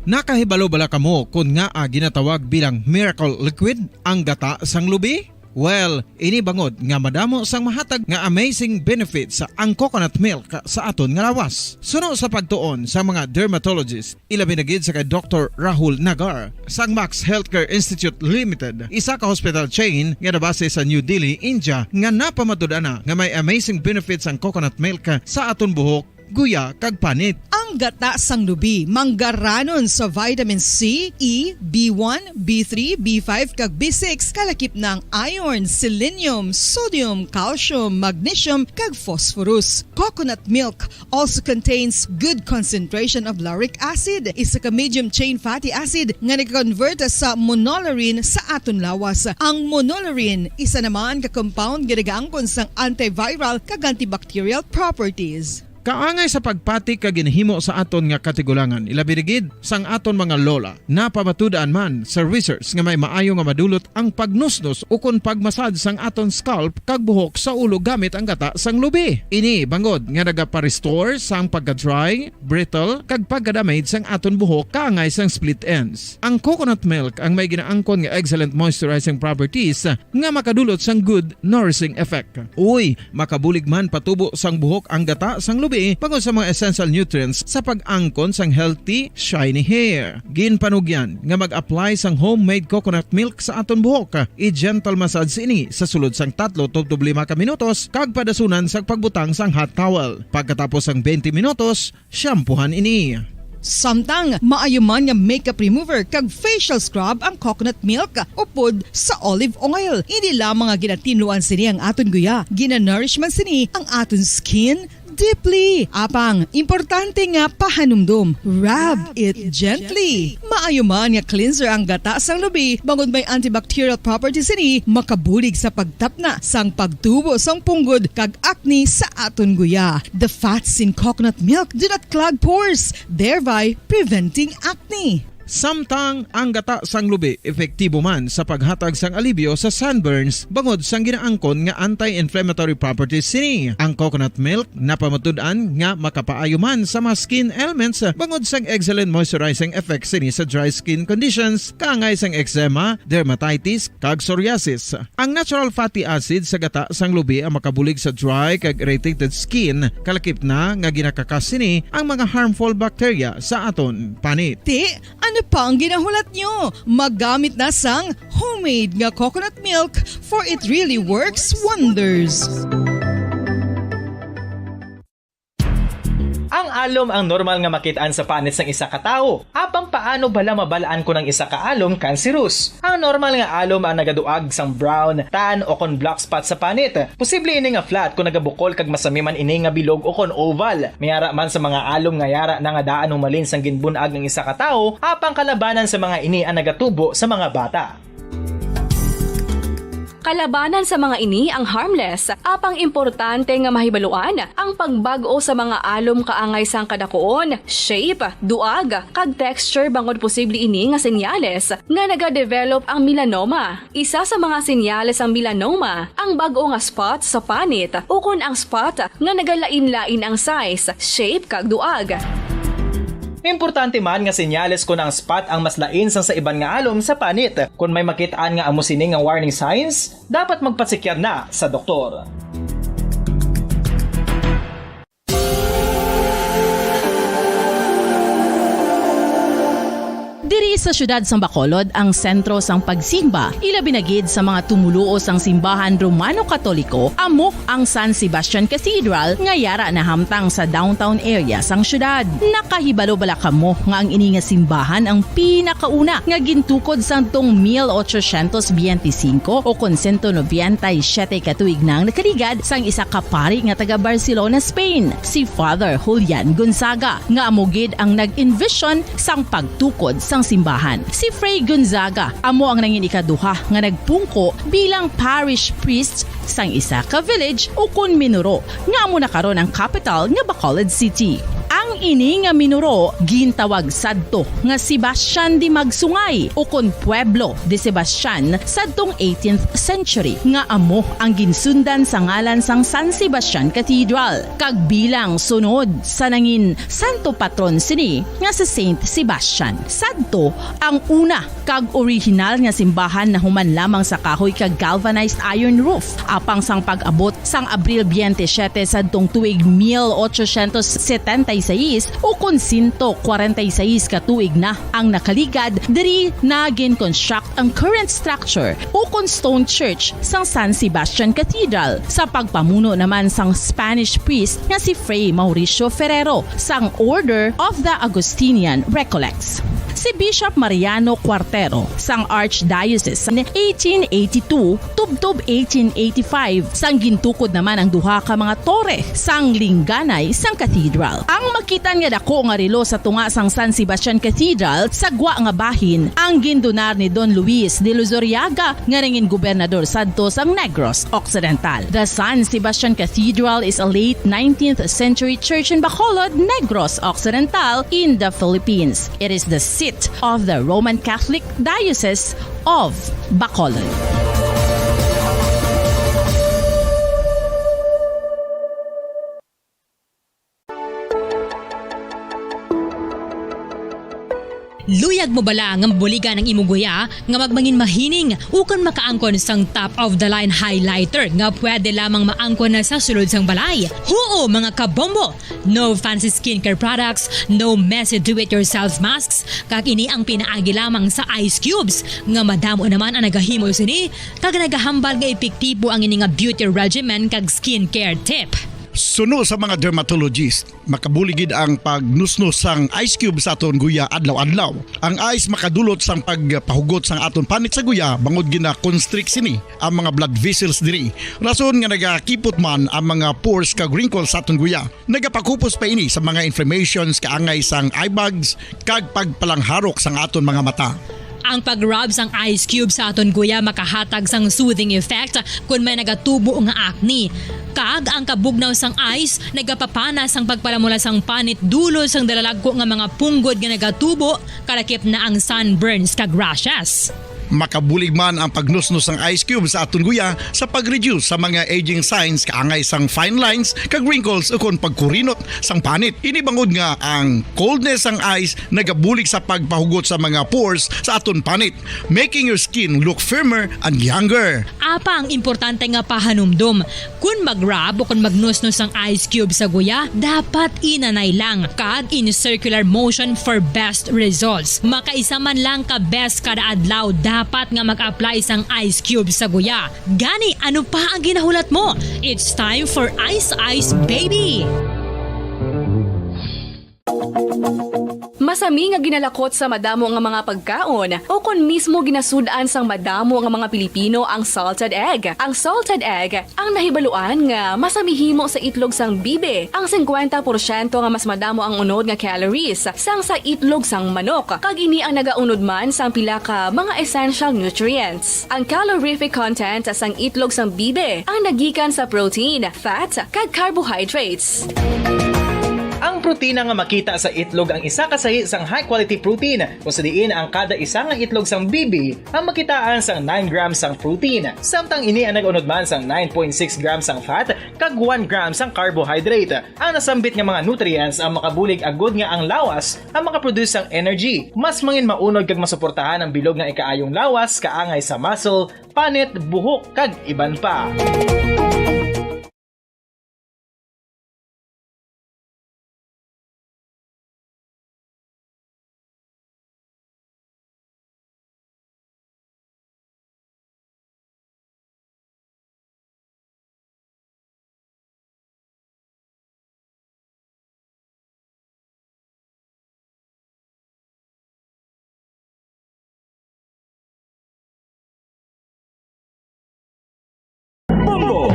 Nakahibalo bala kamo kon ngaa ginatawag bilang miracle liquid ang gata sang lubi? Well, ini bangod nga madamo sang mahatag nga amazing benefits ang coconut milk sa aton nga lawas. Suno sa pagtuon sa mga dermatologist, ilabi na gid sa kay Doktor Rahul Nagar sang Max Healthcare Institute Limited, isa ka hospital chain nga nabase sa New Delhi, India, nga napamatud-an na nga may amazing benefits ang coconut milk sa aton buhok, guya, kag panit. Ang gata sang lubi manggaranon sa vitamin C, E, B one, B three, B five, kag B six, kalakip na ang iron, selenium, sodium, calcium, magnesium, kag phosphorus. Coconut milk also contains good concentration of lauric acid, isa ka medium chain fatty acid nga nag-convert sa monolaurin sa aton lawas. Ang monolaurin, isa naman ka compound nga nagaangkon sang antiviral kag antibacterial properties. Kaangay sa pagpati kag ginhimo sa aton nga katigulangan, ilabi na gid sang aton mga lola, napamatud-an man sa research nga may maayo nga madulot ang pagnusnos ukon pagmasad sang aton scalp kag buhok sa ulo gamit ang gata sang lubi. Ini bangod nga nagapa-restore sang pagka-dry, brittle, kag pagka-damage sang aton buhok kaangay sang split ends. Ang coconut milk ang may ginaangkon nga excellent moisturizing properties nga makadulot sang good nourishing effect. Uy, makabulig man patubo sang buhok ang gata sang lubi bangod sa mga essential nutrients sa pag-angkon sang healthy, shiny hair. Ginpanugyan nga mag-apply sang homemade coconut milk sa aton buhok. I-gentle massage ini sa sulod sang tatlo tubtob lima ka minutos kag padasunan sang pagbutang sang hot towel. Pagkatapos sang twenty minutos, shampoohan ini. Samtang maayo man nga makeup remover kag facial scrub ang coconut milk upod sa olive oil. Hindi lamang nga ginatinluan sini ang aton guya, ginanourish man sini ang aton skin deeply. Apang, importante nga pahanumdom, rub it gently. Maayo man nga cleanser ang gata sang lubi, bangod may antibacterial properties sini, makabulig sa pagtapna sang pagtubo sang punggod kag acne sa aton guya. The fats in coconut milk do not clog pores, thereby preventing acne. Samtang ang gata sang lubi epektibo man sa paghatag sang alibyo sa sunburns bangod sang ginaangkon nga anti-inflammatory properties sini. Ang coconut milk napamatud-an nga makapaayo man sa mga skin ailments bangod sang excellent moisturizing effects sini sa dry skin conditions, kaangay sang eczema, dermatitis, kag psoriasis. Ang natural fatty acid sa gata sang lubi ang makabulig sa dry kag irritated skin, kalakip na nga ginakakas sini ang mga harmful bacteria sa aton panit. Ti, ano pa ang ginahulat nyo? Magamit na sang homemade nga coconut milk, for it really works wonders. Ang Alom ang normal nga makit-an sa panit sang isa ka tawo. Apang paano bala mabal-an kon ang isa ka alom kanserus? Ang normal nga alom ang nagaduag sang brown, tan, o kon black spot sa panit. Posible ini nga flat kon nagabukol kag masami man ini nga bilog o kon oval. May ara man sa mga alom nga yara na nga daan humalin sang ginbun-ag ang isa ka tawo, apang kalabanan sa mga ini ang nagatubo sa mga bata. Kalabanan sa mga ini ang harmless, apang importante nga mahibaluan ang pagbag-o sa mga alom kaangay sang kadakuon, shape, duag, kag texture, bangod posible ini nga senyales nga nagadevelop ang melanoma. Isa sa mga senyales sang melanoma ang bag-o nga spot sa panit ukon ang spot nga nagalain-lain ang size, shape, kag duag. Importante man nga senyales kon ang spot ang mas lain sang sa iban nga alom sa panit. Kon may makit-an nga amo sini nga warning signs, dapat magpasekyar na sa doktor. Diri sa siyudad sang Bacolod ang sentro sang pagsimba, ilabi na gid sa mga tumoluo sang simbahan Romano-Katoliko, amo ang San Sebastian Cathedral nga yara nahamtang sa downtown area sang siyudad. Nakahibalo bala kamo nga ang ini nga simbahan ang pinakauna nga gintukod sadtong mil ochocientos biyente singko o kon sento nobenta y siyete ka tuig na ang nakaligad sang isa ka pari nga taga Barcelona, Spain, si Father Julian Gonzaga, nga amo gid ang nag-envision sang pagtukod sang simbahan. Si Fray Gonzaga amo ang nangin ikaduha nga nagpungko bilang parish priest sang isa ka village ukon minuro nga amo na karon ang kapital nga Bacolod City. Ang ini nga minuro gintawag sadto nga Sebastian de Magsungay ukon Pueblo de Sebastian sadtong eighteenth century, nga amo ang ginsundan sa ngalan sang San Sebastian Cathedral, kag bilang sunod sa nangin santo patron sini nga si Saint Sebastian. Sadto ang una kag orihinal nga simbahan nahuman lamang sa kahoy kag galvanized iron roof. Apang sang pag-abot sang Abril biyente siyete sadtong tuig mil ochocientos setenta y seis, ukon sento kwarenta y seis ka tuig na ang nakaligad, diri na gin-construct ang current structure ukon stone church sang San Sebastian Cathedral, sa pagpamuno naman sang Spanish priest nga si Fray Mauricio Ferrero sang Order of the Augustinian Recollects. Si Bishop Mariano Cuartero sang Archdiocese eighteen eighty-two tubtob eighteen eighty-five, sang gintukod naman ang duha ka mga tore sang lingganay sang cathedral. Ang makit-an nga dako nga relo sa tunga sang San Sebastian Cathedral sa gwa nga bahin ang gindonar ni Don Luis de Luzuriaga nga nangin gobernador sadto sang Negros Occidental. The San Sebastian Cathedral is a late nineteenth century church in Bacolod, Negros Occidental, in the Philippines. It is the seat of the Roman Catholic Diocese of Bacolod. Luyag mo bala nga mabuligan ang imo guya nga magmangin mahining ukon makaangkon sang top of the line highlighter nga pwede lamang maangkon na sa sulod sang balay? Huo, mga kabombo! No fancy skincare products, no messy do-it-yourself masks, kag ini ang pinaagi lamang sa ice cubes, nga madamo naman ang nagahimo sini, kag nagahambal nga epektibo ang ini nga beauty regimen kag skincare tip. Suno sa mga dermatologist, makabulig gid ang pagnusnos sang ice cube sa aton guya adlaw-adlaw. Ang ice makadulot sang pagpahugot sang aton panit sa guya, bangod gina-constrict sini ang mga blood vessels diri, rason nga nagakipot man ang mga pores kag wrinkles sa aton guya. Nagapakupos pa ini sa mga inflammations kaangay sang eye bags kag pagpalangharok sang aton mga mata. Ang pag-rub sang ice cube sa aton guya makahatag sang soothing effect kon may nagatubo nga acne. Kag ang kabugnaw sang ice nagapapana sang pagpalamula sang panit dulot sang dalalagko nga mga punggod nga nagatubo, kalakip na ang sunburns kag rashes. Makabulig man ang pagnusnos sang ice cube sa aton guya sa pag-reduce sa mga aging signs kaangay sang fine lines kag wrinkles ukon pagkurinot sang panit. Ini bangod nga ang coldness sang ice nagabulig sa pagpahugot sa mga pores sa aton panit, making your skin look firmer and younger. Apang importante nga pahanumdom, kon mag-rub o kon magnusnos ang ice cube sa guya, dapat inanay lang kag in circular motion for best results. Makaisa man lang ka beses kada adlaw dapat nga mag-apply sang ice cube sa guya. Gani, ano pa ang ginahulat mo? It's time for Ice Ice Baby! Masami nga ginalakot sa madamo nga mga pagkaon, o kon mismo ginasud-an sang madamo nga mga Pilipino ang salted egg. Ang salted egg, ang nahibaluan nga masami himo sa itlog sang bibi, ang singkwenta porsyento nga mas madamo ang unod nga calories sang sa itlog sang manok, kag ini ang nagaunod man sang pila ka mga essential nutrients. Ang calorific content sang itlog sang bibi ang nagikan sa protein, fat, kag carbohydrates. Ang protina nga makita sa itlog ang isa ka sahi sang high-quality protein, kung sa diin ang kada isa nga itlog sang bibi ang makitaan sang nine grams sang protein, samtang ini ang nag-unod man sang nine point six grams sang fat kag one gram sang carbohydrate. Ang nasambit nga mga nutrients ang makabulig agud nga ang lawas ang makaproduce sang energy. Mas mangin maunod kag masuportahan ang bilog nga ikaayong lawas kaangay sa muscle, panit, buhok, kag iban pa. Bongo!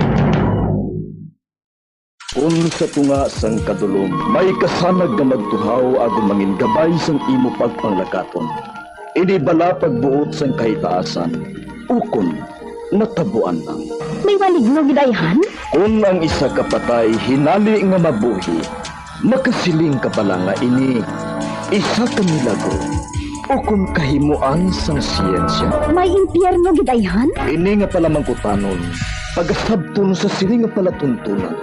Kon sa tunga sang kadulom may kasanag nga magtuhaw agod mangin gabay sang imo pagpanglakaton, ini bala pagbuot sang kahitaasan, ukon natabuan lang. May maligno gid ayhan? Kon ang isa ka patay hinali nga mabuhi, makasiling ka bala nga ini isa ka milagro ukon kahimoan sang siyensya? May impyerno gid ayhan? Ini nga palamangkutanon, pagasabton sa sini nga palatuntunan.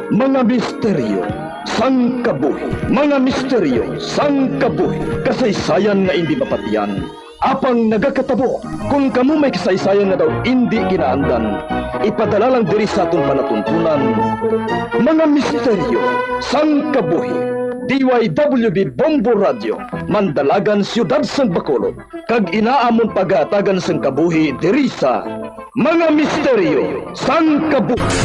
Mga misteryo sang kabuhi. Mga misteryo sang kabuhi. Kasaysayan nga indi mapatian, apang nagakatabo. Kon kamo may kasaysayan nga daw indi kinaandan, ipadala lang diri sa aton palatuntunan. Mga misteryo sang kabuhi. D Y W B Bombo Radio, Mandalagan, Siyudad sang Bacolod, kag ina amon pagahatagan sang kabuhi diri sa Mga Misteryo sang Kabuhi.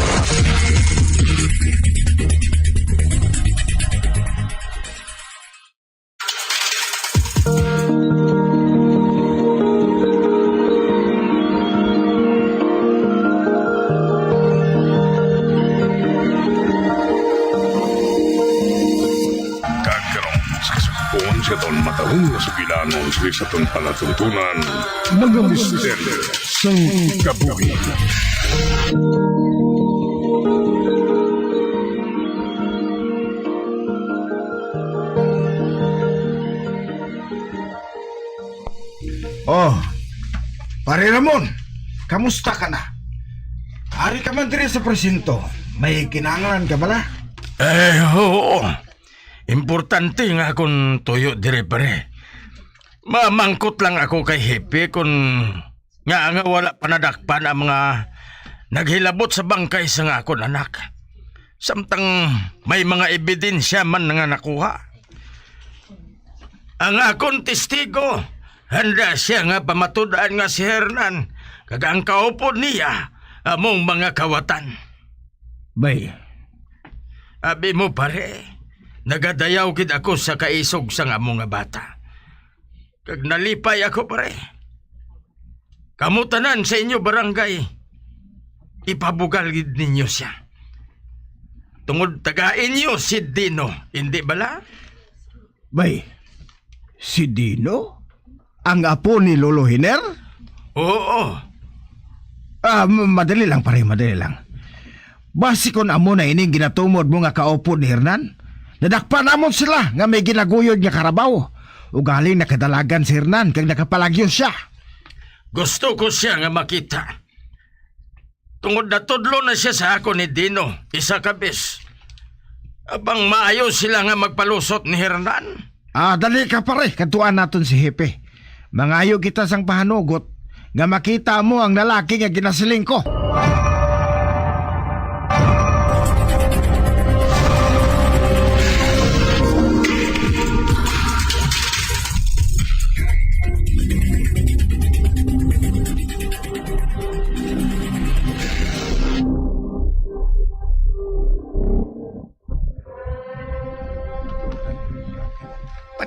Kag karon, sa kasugpon sa aton matalom nga sugilanon sa aton palatuntunan, Mga Misteryo sang Kabuhi. Oh, Pare Ramon, kamusta ka na? Ari ka man diri sa presinto. May kinahanglan ka bala? Eh, oo. Importante nga akon tuyo diri, pare. Mamangkot lang ako kay Hepe kon nga, nga wala pa nadakpan ang mga naghilabot sa bangkay sa nga akon anak. Samtang may mga ebidensya man nga nakuha. Ang akon testigo, handa sia nga pamatud-an nga si Hernan kag ang kaupod niya among mga kawatan. Bay. Abi mo, pare, nagadayaw gid ako sa kaisog sang amo nga bata. Kag nalipay ako, pare. Kamo tanan sa inyo barangay, ipabugal gid ninyo sia. Tungod taga inyo si Dino, indi bala? Bay, si Dino? Ang apo ni Lolo Hiner? Oo. Ah, m-, madali lang, pare, madali lang. Basi kon amo na ining ginatumod mo nga kaupod ni Hernan, nadakpan namon sila nga may ginaguyod nga karabaw. Ugaling nakadalagan si Hernan kag nakapalagyo sia. Gusto ko sia nga makita. Tungod natudlo na sia sa akon ni Dino, isa ka bes. Abang maayo sila nga magpalusot ni Hernan. Ah, dali ka, pare, kadtuan naton si Hepe. Mangayo kita sang pahanugot nga makita mo ang lalaki nga ginasiling ko.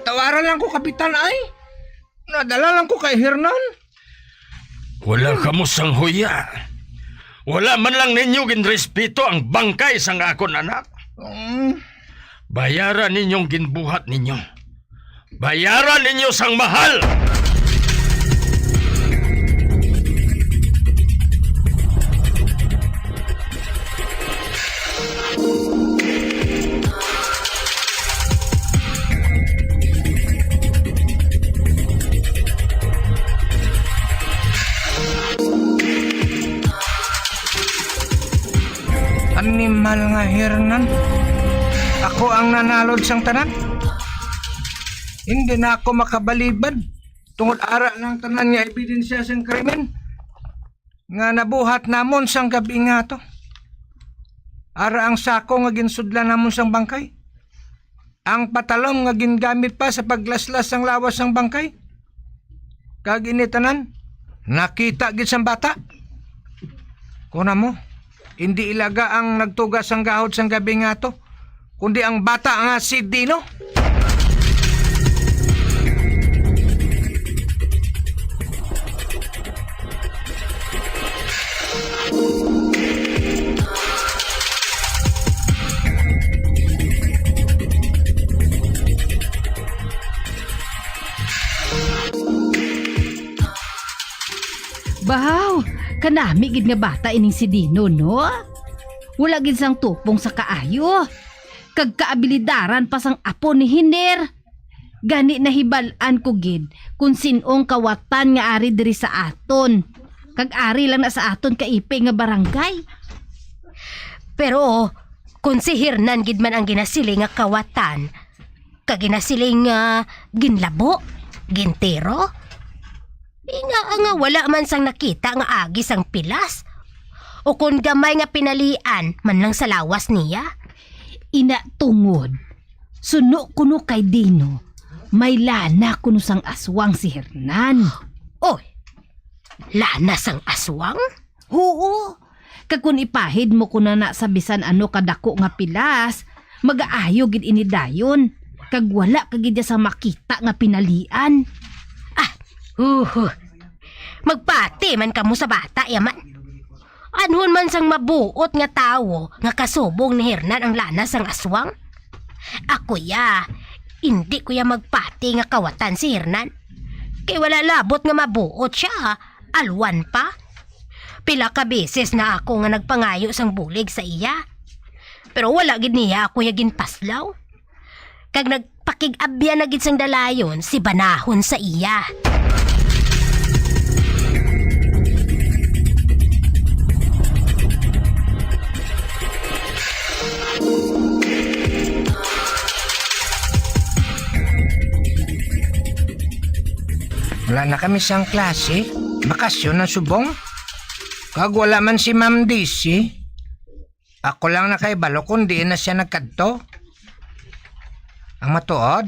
Tawaran lang ko, Kapitan, ay. Nadala lang ko kay Hernan. Wala kamo sang huya. Wala man lang ninyo ginrespeto ang bangkay sang akon anak. Mm. Bayaran ninyong ginbuhat ninyo. Bayaran ninyo sang mahal! Animal nga Hernan. Ako ang nanalod sang tanan. Hindi na ako makabalibad tungod ara ng tanan nga ebidensya sang krimen nga nabuhat namon sang gab-i nga to. Ara ang sako nga ginsudlan namon sang bangkay. Ang patalom nga gingamit pa sa paglaslas sang lawas sang bangkay. Kag ini tanan, nakita gid sang bata. Kuna mo, indi ilaga ang nagtuga sang gahod sang gab-i nga to, kundi ang bata nga si Dino. Bahaw, kanami gid nga bata ining si Dino, no? Wala gid sang tupong sa kaayo. Kag kaabilidaran pa sang apo ni Hiner. Gani nahibal-an ko gid kon sin-ong kawatan nga ari diri sa aton, kag ari lang na sa aton kaipi nga barangay. Pero kon si Hernan gid man ang ginasiling nga kawatan, kag ginasiling nga ginlabo, gintiro, inga nga wala man sang nakita nga agi sang pilas, o kon gamay nga pinalian man lang sa lawas niya. Ina tungod, suno kuno kay Dino, may lana kuno sang aswang si Hernan. Oy, lana sang aswang? Huo. Kag kon ipahid mo ko na na sa bisan ano kadako nga pilas, magaayo gid ini dayon. Kag wala ka gid sa makita nga pinalian. Ah, huho. Magpati man kamo sa bata, yaman. Anhon man sang mabuot nga tawo nga kasubong ni Hernan ang lana sang aswang? Ako ya, indi ko ya magpati nga kawatan si Hernan. Kay wala labot nga mabuot siya, ha? Alwan pa. Pila ka beses na ako nga nagpangayo sang bulig sa iya. Pero wala gid niya ako ya ginpaslaw. Kag nagpakig-abyan na gid sang dalayon si Banahon sa iya. Wala na kami sang klase. Bakasyon na subong. Kag wala man si Ma'am Daisy. Ako lang nakahibalo kung diin na siya nagkadto. Ang matuod,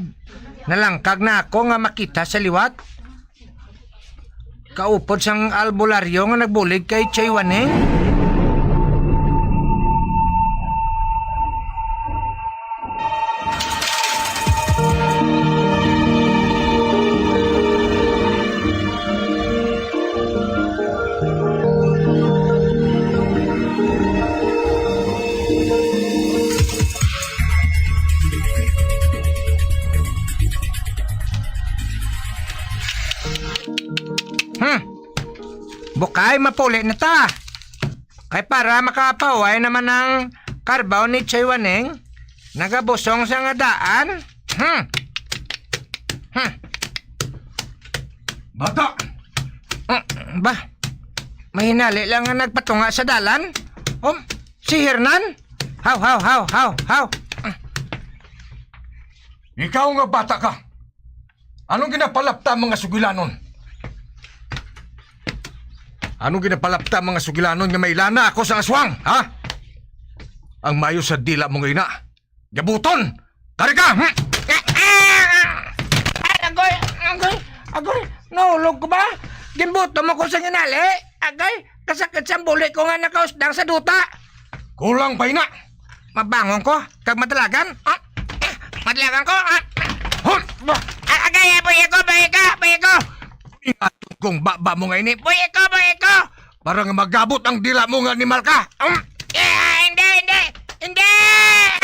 nalangkag na ako nga makita sa liwat. Kaupod sang albularyo nga nagbulig kay Chay Waneng. Hmm. Bukay, mapuli na ta. Kay para makapahuway naman ang karbaw ni Chay Waneng, nagabusong sa nga daan. Hmm. Hmm. Bata! Ah, ba? Mahinali lang nga nagpatunga sa dalan. Um, si Hernan? Haw, haw, haw, haw, haw. Ikaw nga bata ka, anong ginapalapta mga sugilanon? Anong ginapalapta mga sugilanon nga may lana ako sa aswang, ha? Ang mayo sa dila mo nga ina, gabuton! Dari ka! Hmm? Ay, agoy, agoy, agoy, nahulog ko ba? Ginbuto mo ko sa ginali. Agay, kasakit sa buli ko nga nakausdang sa duta. Kulang pa ina. Mabangon ko, kag madalagan. Ah, madalagan ko. Ah. Hum! Ah, agay, ah, buhi ko, buhi ko, buhi ko! Ingaton kong baba mo nga ini. Buhi ko, buhi ko! Para nga magabot ang dila mo nga animal ka. Um, ah, hindi, hindi, hindi!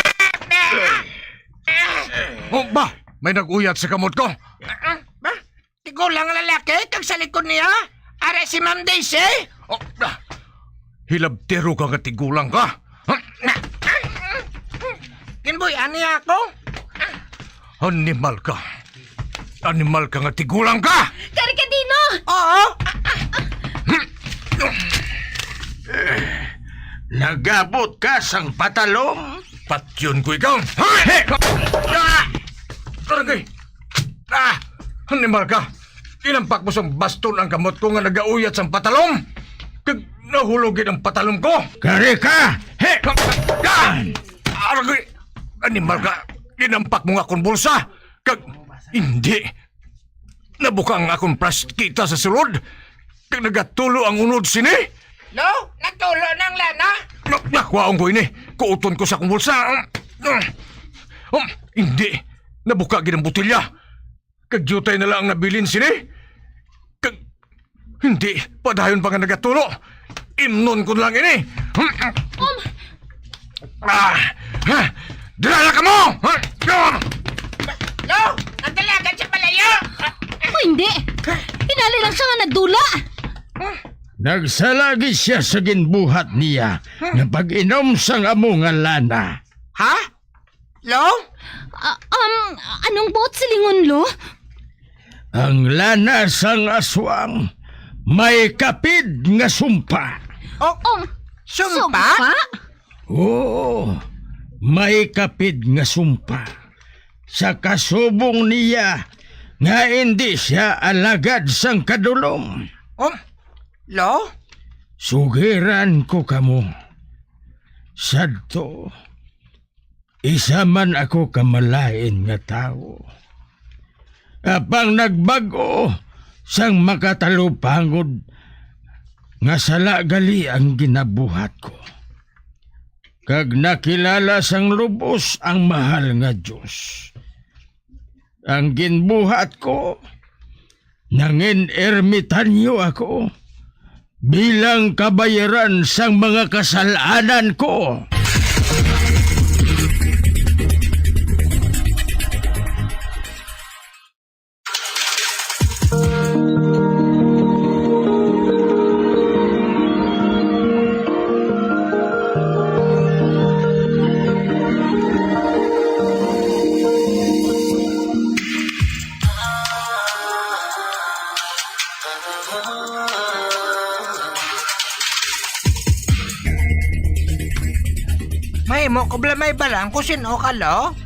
Ah, ah, ah. Oh, ba? May nag-uyat sa kamot ko. Ah, ah, ba? Tigulang lalaki, kag sa likod niya, ara si Ma'am Daisy. Oh, ah. Hilabtero ka nga tigulang ka. Ginbuy-an niya ako. Animal ka. Animal ka nga tigulang ka. Kari ka, Dino! Oo. Nagabot ka sang patalom? Patyon ko ikaw. Hey! Ah! Karagay! Ah! Animal ka! Ginampak mo sang baston ang kamot ko nga nagauyat sang patalom! Kag nahulog gid ang patalom ko! Kari ka! Hey! Ah! Aragay! Animal ka! Ginampak mo nga akong bulsa! Kag hindi! Nabuka ang akong praskita sa sulod! Kag nagatulo ang unod sini! Lo, natulo na ang lana! Na, nakuhaon ko ini. Kuuton ko sa akong bulsa. Um, um, um, hindi. Nabuka gid ang botelya. Kag diutay na lang ang nabilin sini. Kag hindi, padayon pa nga nagatulo. Imnon ko na lang ini. Um, um, ah, ha? Dira na kamo! Ha? Ah! Lo, nagdalagan siya palayo! O hindi! Hinali lang siya nga nadula! Nagsala gid siya sa ginbuhat niya nga pag-inom sang amo nga lana. Ha? Lo? Ah, um, anong buot silingon, Lo? Ang lana sang aswang may kapid nga sumpa. Oh, Um, sumpa? Sumpa? Oo, may kapid nga sumpa sa kasubong niya nga indi siya alagad sang kadulom. Um, Lo? Sugiran ko kamo, sadto, isa man ako ka malain nga tawo, apang nagbag-o sang makatalupangod nga sala gali ang ginabuhat ko, kag nakilala sang lubos ang mahal nga Dios. Ang ginbuhat ko, nangin-ermitanyo ako bilang kabayaran sang mga kasal-anan ko. Mahimo ko bala may balang kung sin-o ka, Lo?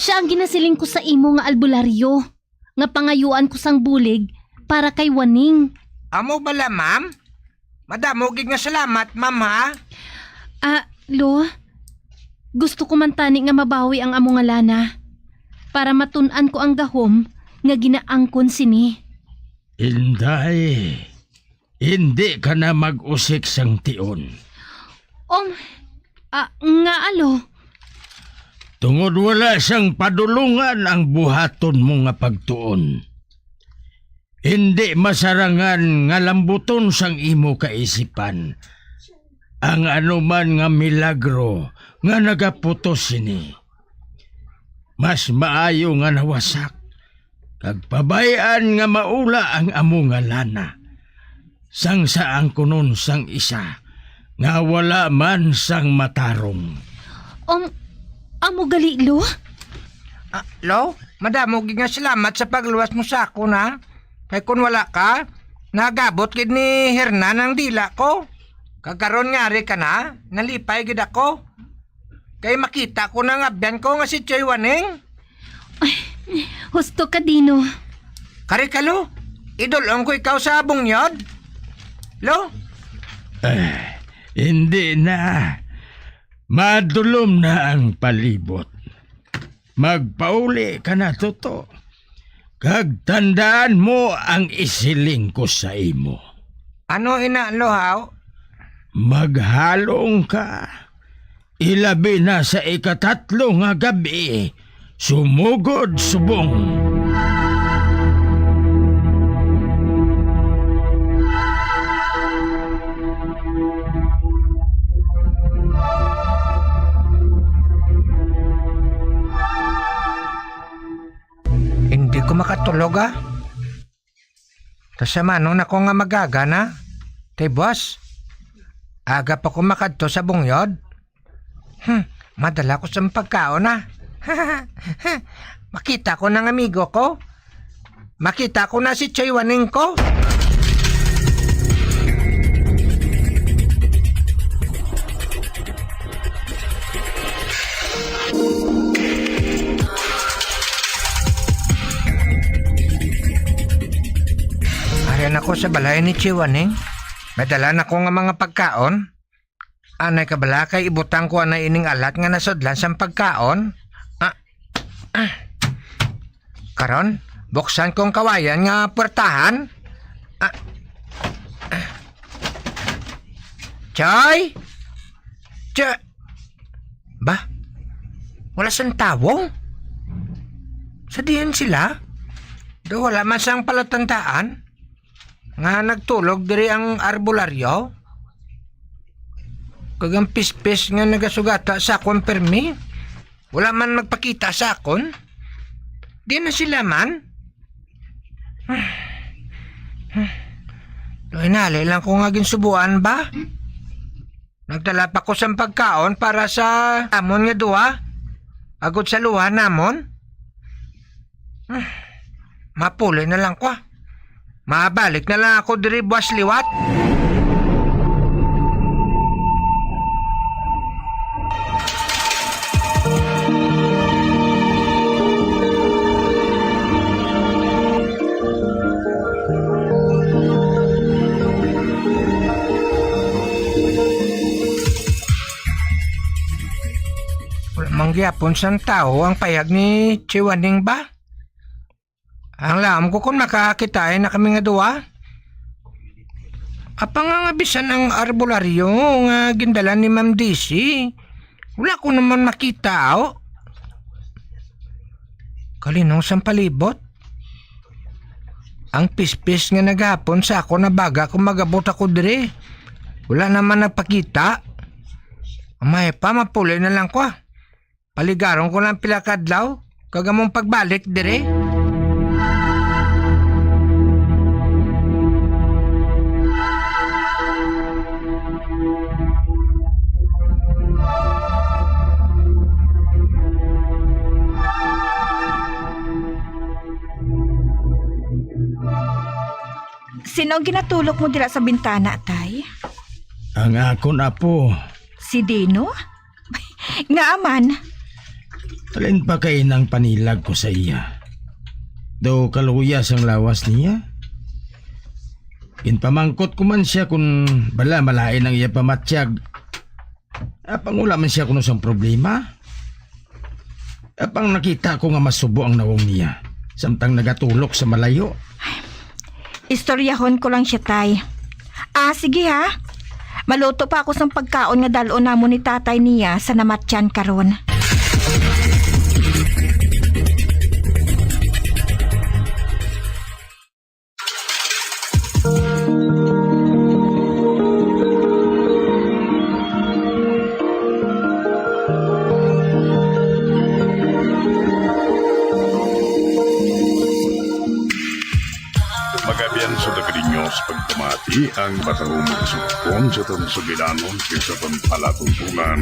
Siya ang ginasiling ko sa imo nga albularyo, nga pangayuan ko sang bulig para kay Waning. Amo bala, ma'am? Madamo gid nga salamat, ma'am, ha? Ah, Lo, gusto ko man tani nga mabawi ang amo nga lana para matun-an ko ang gahom nga ginaangkon sini. Inday, indi ka na mag-usik sang tion. Um, ah, ngaa, Lo? Tungod wala sang padulongan ang buhaton mo nga pagtuon, indi masarangan nga lambuton sang imo kaisipan ang anuman nga milagro nga nagaputos sini. Mas maayo nga nawasak kag pabay-an nga maula ang amo nga lana, sang sa angkunon sang isa nga wala man sang matarong. Um, amo gali, Lo? Ah, Lo, madamo gid nga salamat sa pagluwas mo sa akon, ha. Kay kon wala ka, nagabot gid ni Hernan ang dila ko. Kag karon nga ari ka na, nalipay gid ako. Kay makita ko na ang abyan ko nga si Choy Waning. Ay, husto ka, Dino. Kari ka, Lo. Idol-ong ko ikaw sa bungyod. Lo? Eh, hindi na. Madulom na ang palibot. Magpauli ka na, Toto. Kag tandaan mo ang isiling ko sa imo. Ano ina, Lo, haw? Maghalong ka, ilabi na sa ikatatlo nga gab-i, Sumugod subong. Hindi ko makatulog, ah. Kasamanon ako nga magaga na. Kay boss, aga pa ko makadto sa bungyod. Hmm, madala ko sang pagkaon, ah. Makita ko ng amigo ko. Makita ko na si Choy Waning ko. Ari na ko sa balay ni Chiwaning. May dala na ko nga mga pagkaon. Anay ka bala kay ibutang ko anay ining alat nga nasudlan sang pagkaon? Ah, ah. Karon, buksan ko ang kawayan nga puwertahan. Ah, ah. Choy! Choy! Ba? Wala sang tawo? Sa diin sila? Do wala man sang palatandaan nga nagtulog diri ang arbolaryo? Kag ang pispis nga nagasugata sa akon permi, wala man magpakita sa akon. Di na sila man? Hinali lang ko nga ginsubuan ba? Nagdala pa ko sang pagkaon para sa amon nga duha, agod sa luha namon. Mapuli na lang ko, ah. Mabalik na lang ako diri buwas liwat. Wala man gyapon sang tawo ang payag ni Chiwaning ba? Ang laom ko kon makakitaay na kami nga duha. Apang nga bisan ang arbolaryo nga gindala ni Ma'am Daisy, wala ko naman makita, oh. Kalinong sang palibot. Ang pispis nga nagahapon sa ako nabaga kung magabot ako diri. Wala naman nagpakita. Amay pa, mapuli na lang ko, ah. Paligaron ko lang pila ka adlaw, kag among pagbalik diri. Sino ang ginatulok mo dira sa bintana, Tay? Ang akon apo. Si Dino? Ngaa man? Halin pa kay nang panilag ko sa iya. Daw kaluya sang lawas niya. Ginpamangkot ko man siya kung bala malain ang iya pamatyag. Apang wala man siya kuno sang problema. Apang nakita ko nga masubo ang nawong niya, samtang nagatulok sa malayo. Istoryahon ko lang siya, Tay. Ah, sige ha. Maluto pa ako sang pagkaon nga dal-on namon ni tatay niya sa namatyan karon. Magabian sa taga ninyo sa pagpamati ang matahumong sugpon sa aton sugilanon kag sa aton palatuntunan.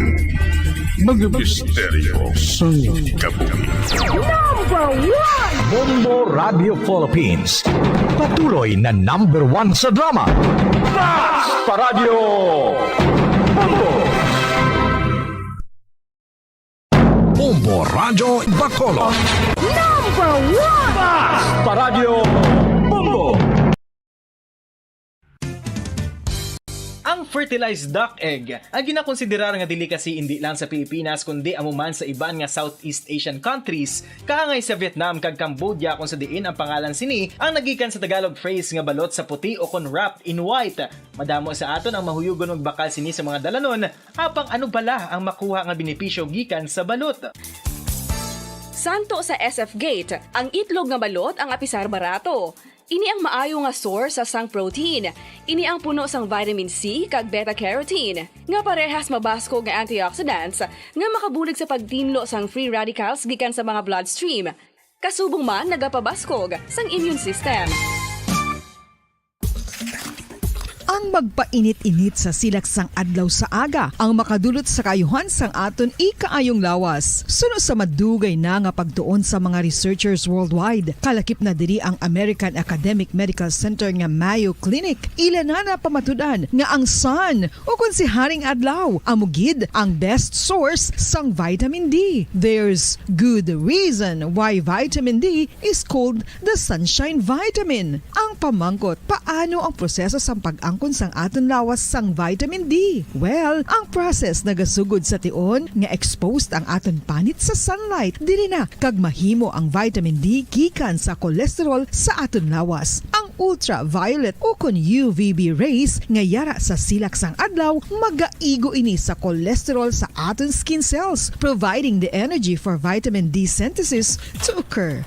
Mga misteryo sang kabuhi. Number one! Bombo Radio Philippines. Patuloy na number one sa drama. Basta Radio Bombo! Bombo Radio Bacolod. Number one! Basta Radio Bombo! Ang fertilized duck egg ang ginakonsiderar nga delicacy indi lang sa Pilipinas, kundi amo man sa iban nga Southeast Asian countries, kaangay sa Vietnam kag Cambodia, kung sa diin ang pangalan sini ang nagikan sa Tagalog phrase nga balot sa puti o kon wrapped in white. Madamo sa aton ang mahuyugon magbakal sini sa mga dalanon, apang ano bala ang makuha nga benepisyo gikan sa balot? Santo sa S F Gate, ang itlog nga balot ang apisar barato. Ini ang maayo nga source sa sang protein. Ini ang puno sang vitamin C kag beta-carotene, nga parehas mabaskog nga antioxidants nga makabulig sa pagtinlo sang free radicals gikan sa mga bloodstream. Kasubong man nagapabaskog sang immune system. Ang magpainit-init sa silak sang adlaw sa aga ang makadulot sa kaayuhan sang aton ikaayong lawas. Suno sa madugay na nga pagtuon sa mga researchers worldwide, kalakip na diri ang American Academic Medical Center nga Mayo Clinic. Ila na napamatud-an nga ang sun, o kon si Haring Adlaw, amo gid ang best source sang vitamin D. There's good reason why vitamin D is called the sunshine vitamin. Ang pamangkot, paano ang proseso sang pag-angkon sang aton lawas sang vitamin D? Well, ang process nagasugod sa tion nga exposed ang aton panit sa sunlight. Diri na kag mahimo ang vitamin D gikan sa cholesterol sa aton lawas. Ang ultraviolet o kon U V B rays nga yara sa silak sang adlaw magaigo ini sa cholesterol sa aton skin cells, providing the energy for vitamin D synthesis to occur.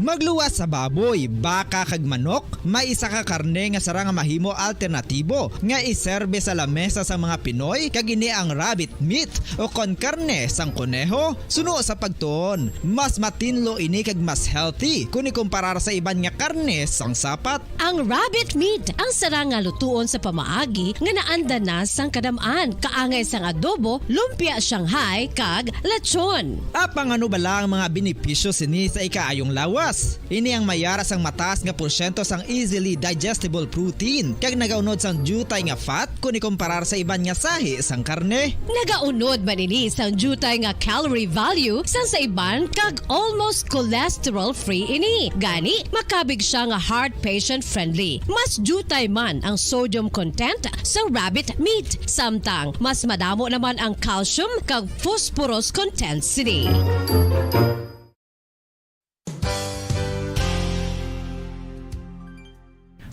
Magluwas sa baboy, baka kag manok, may isa ka karne nga sarang nga mahimo alternatibo nga iserbe sa lamesa sang mga Pinoy, kag ini ang rabbit meat o kon karne sang koneho. Suno sa pagtuon, mas matinlo ini kag mas healthy kon ikumparar sa iban nga karne sang sapat. Ang rabbit meat ang sarang nga lutuon sa pamaagi nga naanda na sang kadam-an, kaangay sang adobo, lumpia Shanghai, kag lechon. Apang ano bala ang mga benepisyo sini sa ikaayong lawas? Ini ang may yara sang mataas nga porsyento sang easily digestible protein, kag nagaunod sang diutay nga fat kon ikumparar sa iban nga sahi sang karne. Nagaunod man ini sang diutay nga calorie value sang sa iban, kag almost cholesterol-free ini. Gani, makabig sia nga heart patient-friendly. Mas diutay man ang sodium content sa rabbit meat, samtang mas madamo naman ang calcium kag phosphorus content sini.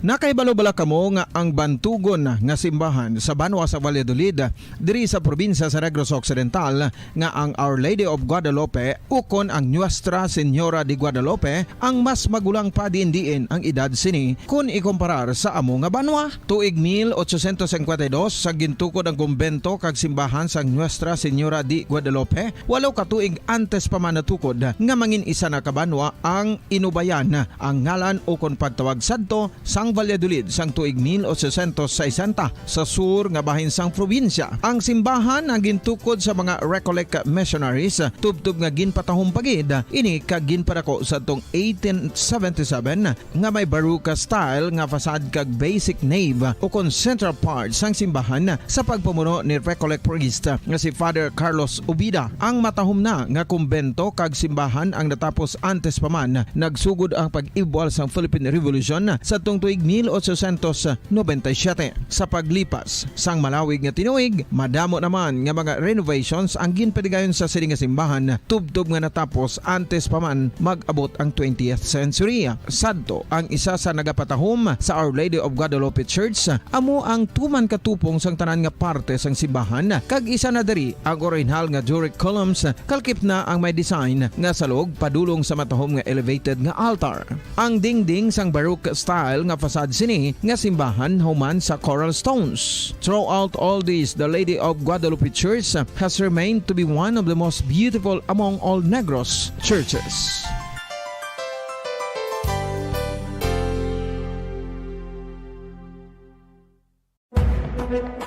Nakahibalo bala kamo nga ang bantugon nga simbahan sa banwa sa Valladolid, diri sa probinsya sa Negros Occidental, nga ang Our Lady of Guadalupe ukon ang Nuestra Señora de Guadalupe ang mas magulang pa diin-diin ang edad sini kon ikumparar sa amo nga banwa? Tuig mil ochocientos cincuenta y dos, sa gintukod ang kumbento kag simbahan sang Nuestra Señora de Guadalupe, walo ka tuig antes pa man natukod nga mangin isa na ka banwa ang Inubayan, ang ngalan ukon pagtawag sadto sang Valladolid sang tuig mil ochocientos sesenta, sa sur nga bahin sang probinsya. Ang simbahan ang gintukod sa mga Recollect missionaries, tubtob nga ginpatahom pa gid ini kag ginpadako sadtong eighteen seventy-seven, nga may Baroque style nga facade kag basic nave ukon central part sang simbahan sa pagpamuno ni Recollect priest nga si Father Carlos Ubida. Ang matahom na nga kumbento kag simbahan ang natapos antes pa man nagsugod ang pag-ibwal sang Philippine Revolution sadtong tuig mil ochocientos noventa y siete. Sa paglipas sang malawig nga tinuig, madamo naman nga mga renovations ang ginpadigayon sa sini nga simbahan, tubtob nga natapos antes pa man mag-abot ang twentieth century. Sadto, ang isa sa nagapatahom sa Our Lady of Guadalupe Church amo ang tuman katupong sang tanan nga parte sang simbahan, kag isa na diri ang orihinal nga Doric columns, kalkip na ang may design nga salog padulong sa matahom nga elevated nga altar. Ang dingding sang Baroque style nga facade sini nga simbahan human sa coral stones. Throughout all this, the Lady of Guadalupe Church has remained to be one of the most beautiful among all Negros churches.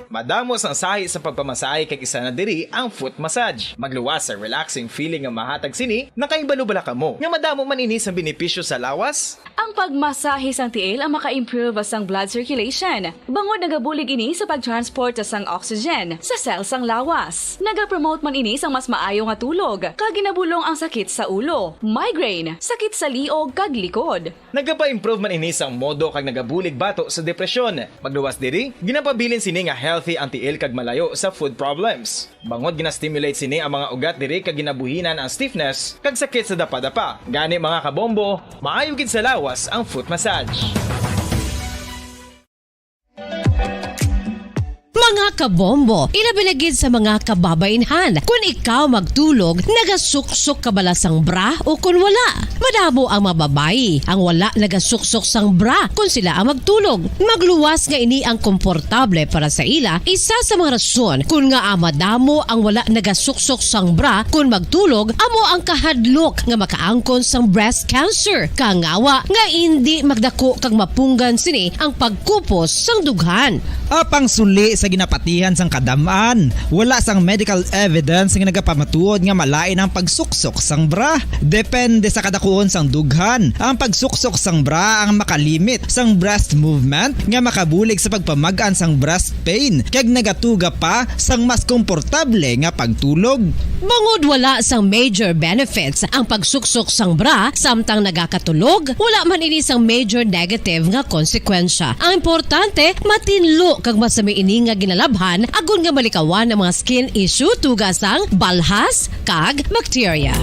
Madamo sang sahi sa pagpamasahe, kag isa na diri ang foot massage. Magluwas sa relaxing feeling nga mahatag sini. Nakahibalo bala kamo nga madamo man ini sang benepisyo sa lawas? Ang pagmasahe sang tiil ang maka-improve sang blood circulation, bangod nagabulig ini sa pag-transport sang oxygen sa cell sang lawas. Nagapromote man ini sang mas maayo nga tulog, kag ginabulong ang sakit sa ulo, migraine, sakit sa liog, kag likod. Nagapa-improve man ini sang modo kag nagabulig bato sa depresyon. Magluwas diri, ginapabilin sini nga healthy ang tiil kag malayo sa foot problems. Bangod gina-stimulate sini ang mga ugat diri kag ginabuhinan ang stiffness kag sakit sa dapadapa. Gani, mga kabombo, maayo gid sa lawas ang foot massage. Mga kabombo, ilabi na gid sa mga kababainhan. Kun ikaw magtulog, nagasuksok ka bala sang bra o kun wala? Madamo ang mga babayi ang wala nagasuksok sang bra kun sila ang magtulog. Magluwas nga ini ang komportable para sa ila. Isa sa mga rason kun ngaa madamo ang wala nagasuksok sang bra kun magtulog amo ang kahadlok nga makaangkon sang breast cancer. Kangawa nga indi magdako kag mapunggan sini ang pagkupos sang dughan. Apang suli sa ginapatihan sang kadam-an, wala sang medical evidence nga nagapamatuod nga malain ang pagsuksok sang bra. Depende sa kadakuon sang dughan, ang pagsuksok sang bra ang makalimit sang breast movement nga makabulig sa pagpamag-an sang breast pain kag nagatuga pa sang mas komportable nga pagtulog. Bangod wala sang major benefits ang pagsuksok sang bra samtang nagakatulog, wala man ini sang major negative nga konsekwensya. Ang importante, matinlo kag masami ini nga ginalabhan agod nga malikawan ang mga skin issue tuga sang balhas kag bakterya.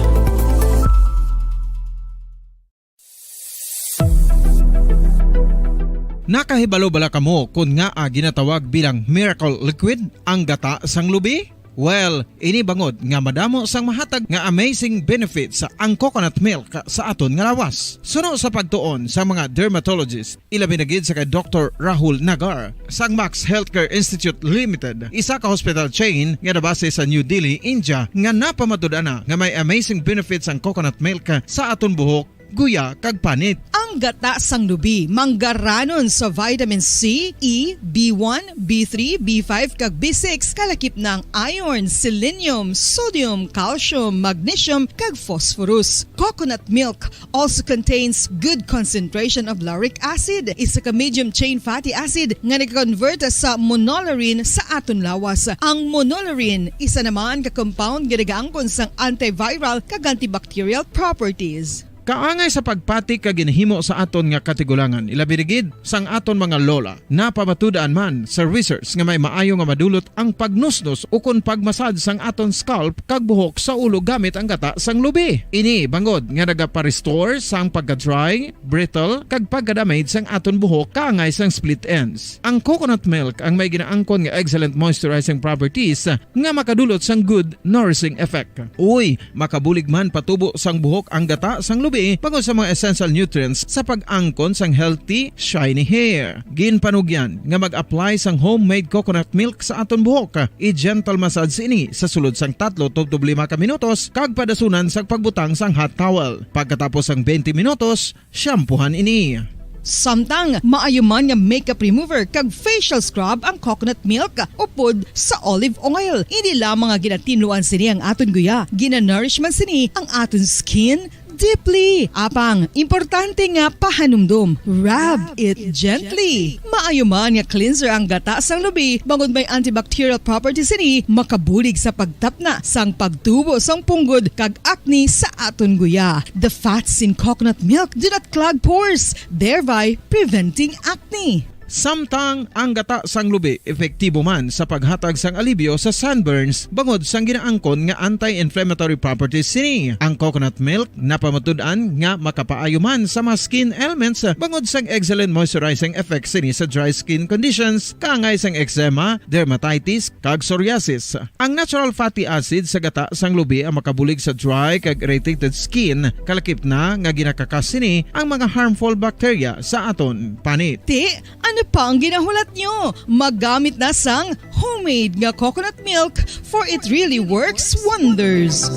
Nakahibalo bala kamo kon ngaa ginatawag bilang miracle liquid ang gata sang lubi? Well, ini bangod nga madamo sang mahatag nga amazing benefits ang coconut milk sa aton nga lawas. Suno sa pagtuon sa mga dermatologist, ilabi na gid sa kay Doktor Rahul Nagar sang Max Healthcare Institute Limited, isa ka hospital chain nga nabase sa New Delhi, India, nga napamatud-an na nga may amazing benefits ang coconut milk sa aton buhok, guya, kag panit. Ang gata sang lubi manggaranon sa vitamin C, E, B one, B three, B five, kag B six, kalakip na ang iron, selenium, sodium, calcium, magnesium, kag phosphorus. Coconut milk also contains good concentration of lauric acid, isa ka medium chain fatty acid nga nag-convert sa monolaurin sa aton lawas. Ang monolaurin isa naman ka compound nga nagaangkon sang antiviral kag antibacterial properties. Kaangay sa pagpati kag ginhimo sa aton nga katigulangan, ilabi na gid sang aton mga lola. Napamatud-an man sa research nga may maayo nga madulot ang pagnusnos ukon pagmasad sang aton scalp kag buhok sa ulo gamit ang gata sang lubi. Ini bangod nga nagapa-restore sang pagka-dry, brittle, kag pagka-damage sang aton buhok kaangay sang split ends. Ang coconut milk ang may ginaangkon nga excellent moisturizing properties nga makadulot sang good nourishing effect. Uy, makabulig man patubo sang buhok ang gata sang lubi bangod sa mga essential nutrients sa pag-angkon sang healthy, shiny hair. Ginpanugyan nga mag-apply sang homemade coconut milk sa aton buhok. I-gentle massage ini sa sulod sang tatlo tubtob lima ka minutos kag padasunan sang pagbutang sang hot towel. Pagkatapos sang twenty minutos, shampoohan ini. Samtang maayo man nga makeup remover kag facial scrub ang coconut milk upod sa olive oil. Hindi lamang nga ginatinluan sini ang aton guya, ginanourish man sini ang aton skin deeply. Apang importante nga pahanumdom, rub it gently. Maayo man nga cleanser ang gata sang lubi bangod may antibacterial properties sini, makabulig sa pagtapna sang pagtubo sang punggod kag acne sa aton guya. The fats in coconut milk do not clog pores, thereby preventing acne. Samtang ang gata sang lubi epektibo man sa paghatag sang alibyo sa sunburns bangod sang ginaangkon nga anti-inflammatory properties sini. Ang coconut milk napamatud-an nga makapaayo man sa mga skin ailments bangod sang excellent moisturizing effects sini sa dry skin conditions, kaangay sang eczema, dermatitis, kag psoriasis. Ang natural fatty acid sa gata sang lubi ang makabulig sa dry kag irritated skin, kalakip na nga ginakakas sini ang mga harmful bacteria sa aton panit. Ti, ano pa ang ginahulat nyo? Magamit na sang homemade nga coconut milk, for it really works wonders.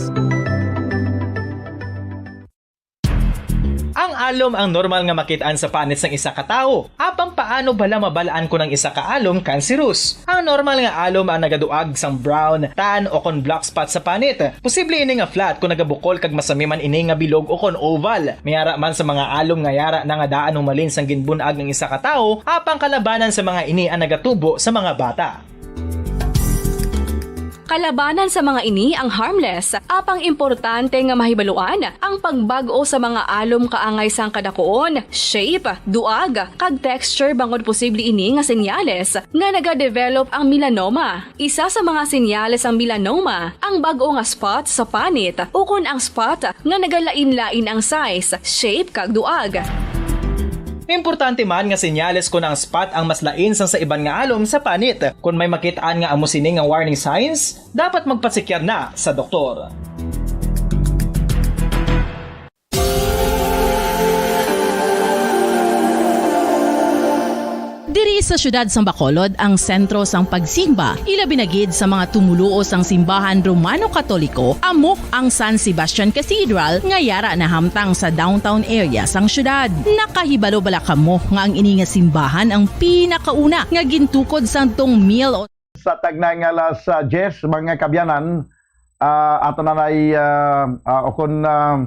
Ang alom ang normal nga makit-an sa panit sang isa ka tawo. Apang paano bala mabal-an kon ang isa ka alom kanserus? Ang normal nga alom ang nagaduag sang brown, tan, o kon black spot sa panit. Posible ini nga flat kon nagabukol kag masami man ini nga bilog o kon oval. May ara man sa mga alom nga yara na nga daan humalin sang ginbun-ag ang isa ka tawo, apang kalabanan sa mga ini ang nagatubo sa mga bata. Kalabanan sa mga ini ang harmless, apang importante nga mahibaluan ang pagbag-o sa mga alom kaangay sang kadakuon, shape, duag, kag texture bangod posible ini nga senyales nga nagadevelop ang melanoma. Isa sa mga senyales sang melanoma ang bag-o nga spot sa panit ukon ang spot nga nagalain-lain ang size, shape, kag duag. May importante man nga senyales kon ang spot ang mas lain sang sa iban nga alom sa panit. Kon may makit-an nga amo sini nga warning signs, dapat magpasikyar na sa doktor. Diri sa siyudad sang Bacolod ang sentro sang pagsimba, ilabi na gid sa mga tumoluo sang simbahan Romano Katoliko, amo ang San Sebastian Cathedral nga yara nahamtang sa downtown area sang siyudad. Nakahibalo bala kamo nga ang ini nga simbahan ang pinakauna nga gintukod sadtong mil o Sa tagnay nga alas, ah, diyes, mga kabyanan, ah, ato na nay, ah, ah, o kon, ah,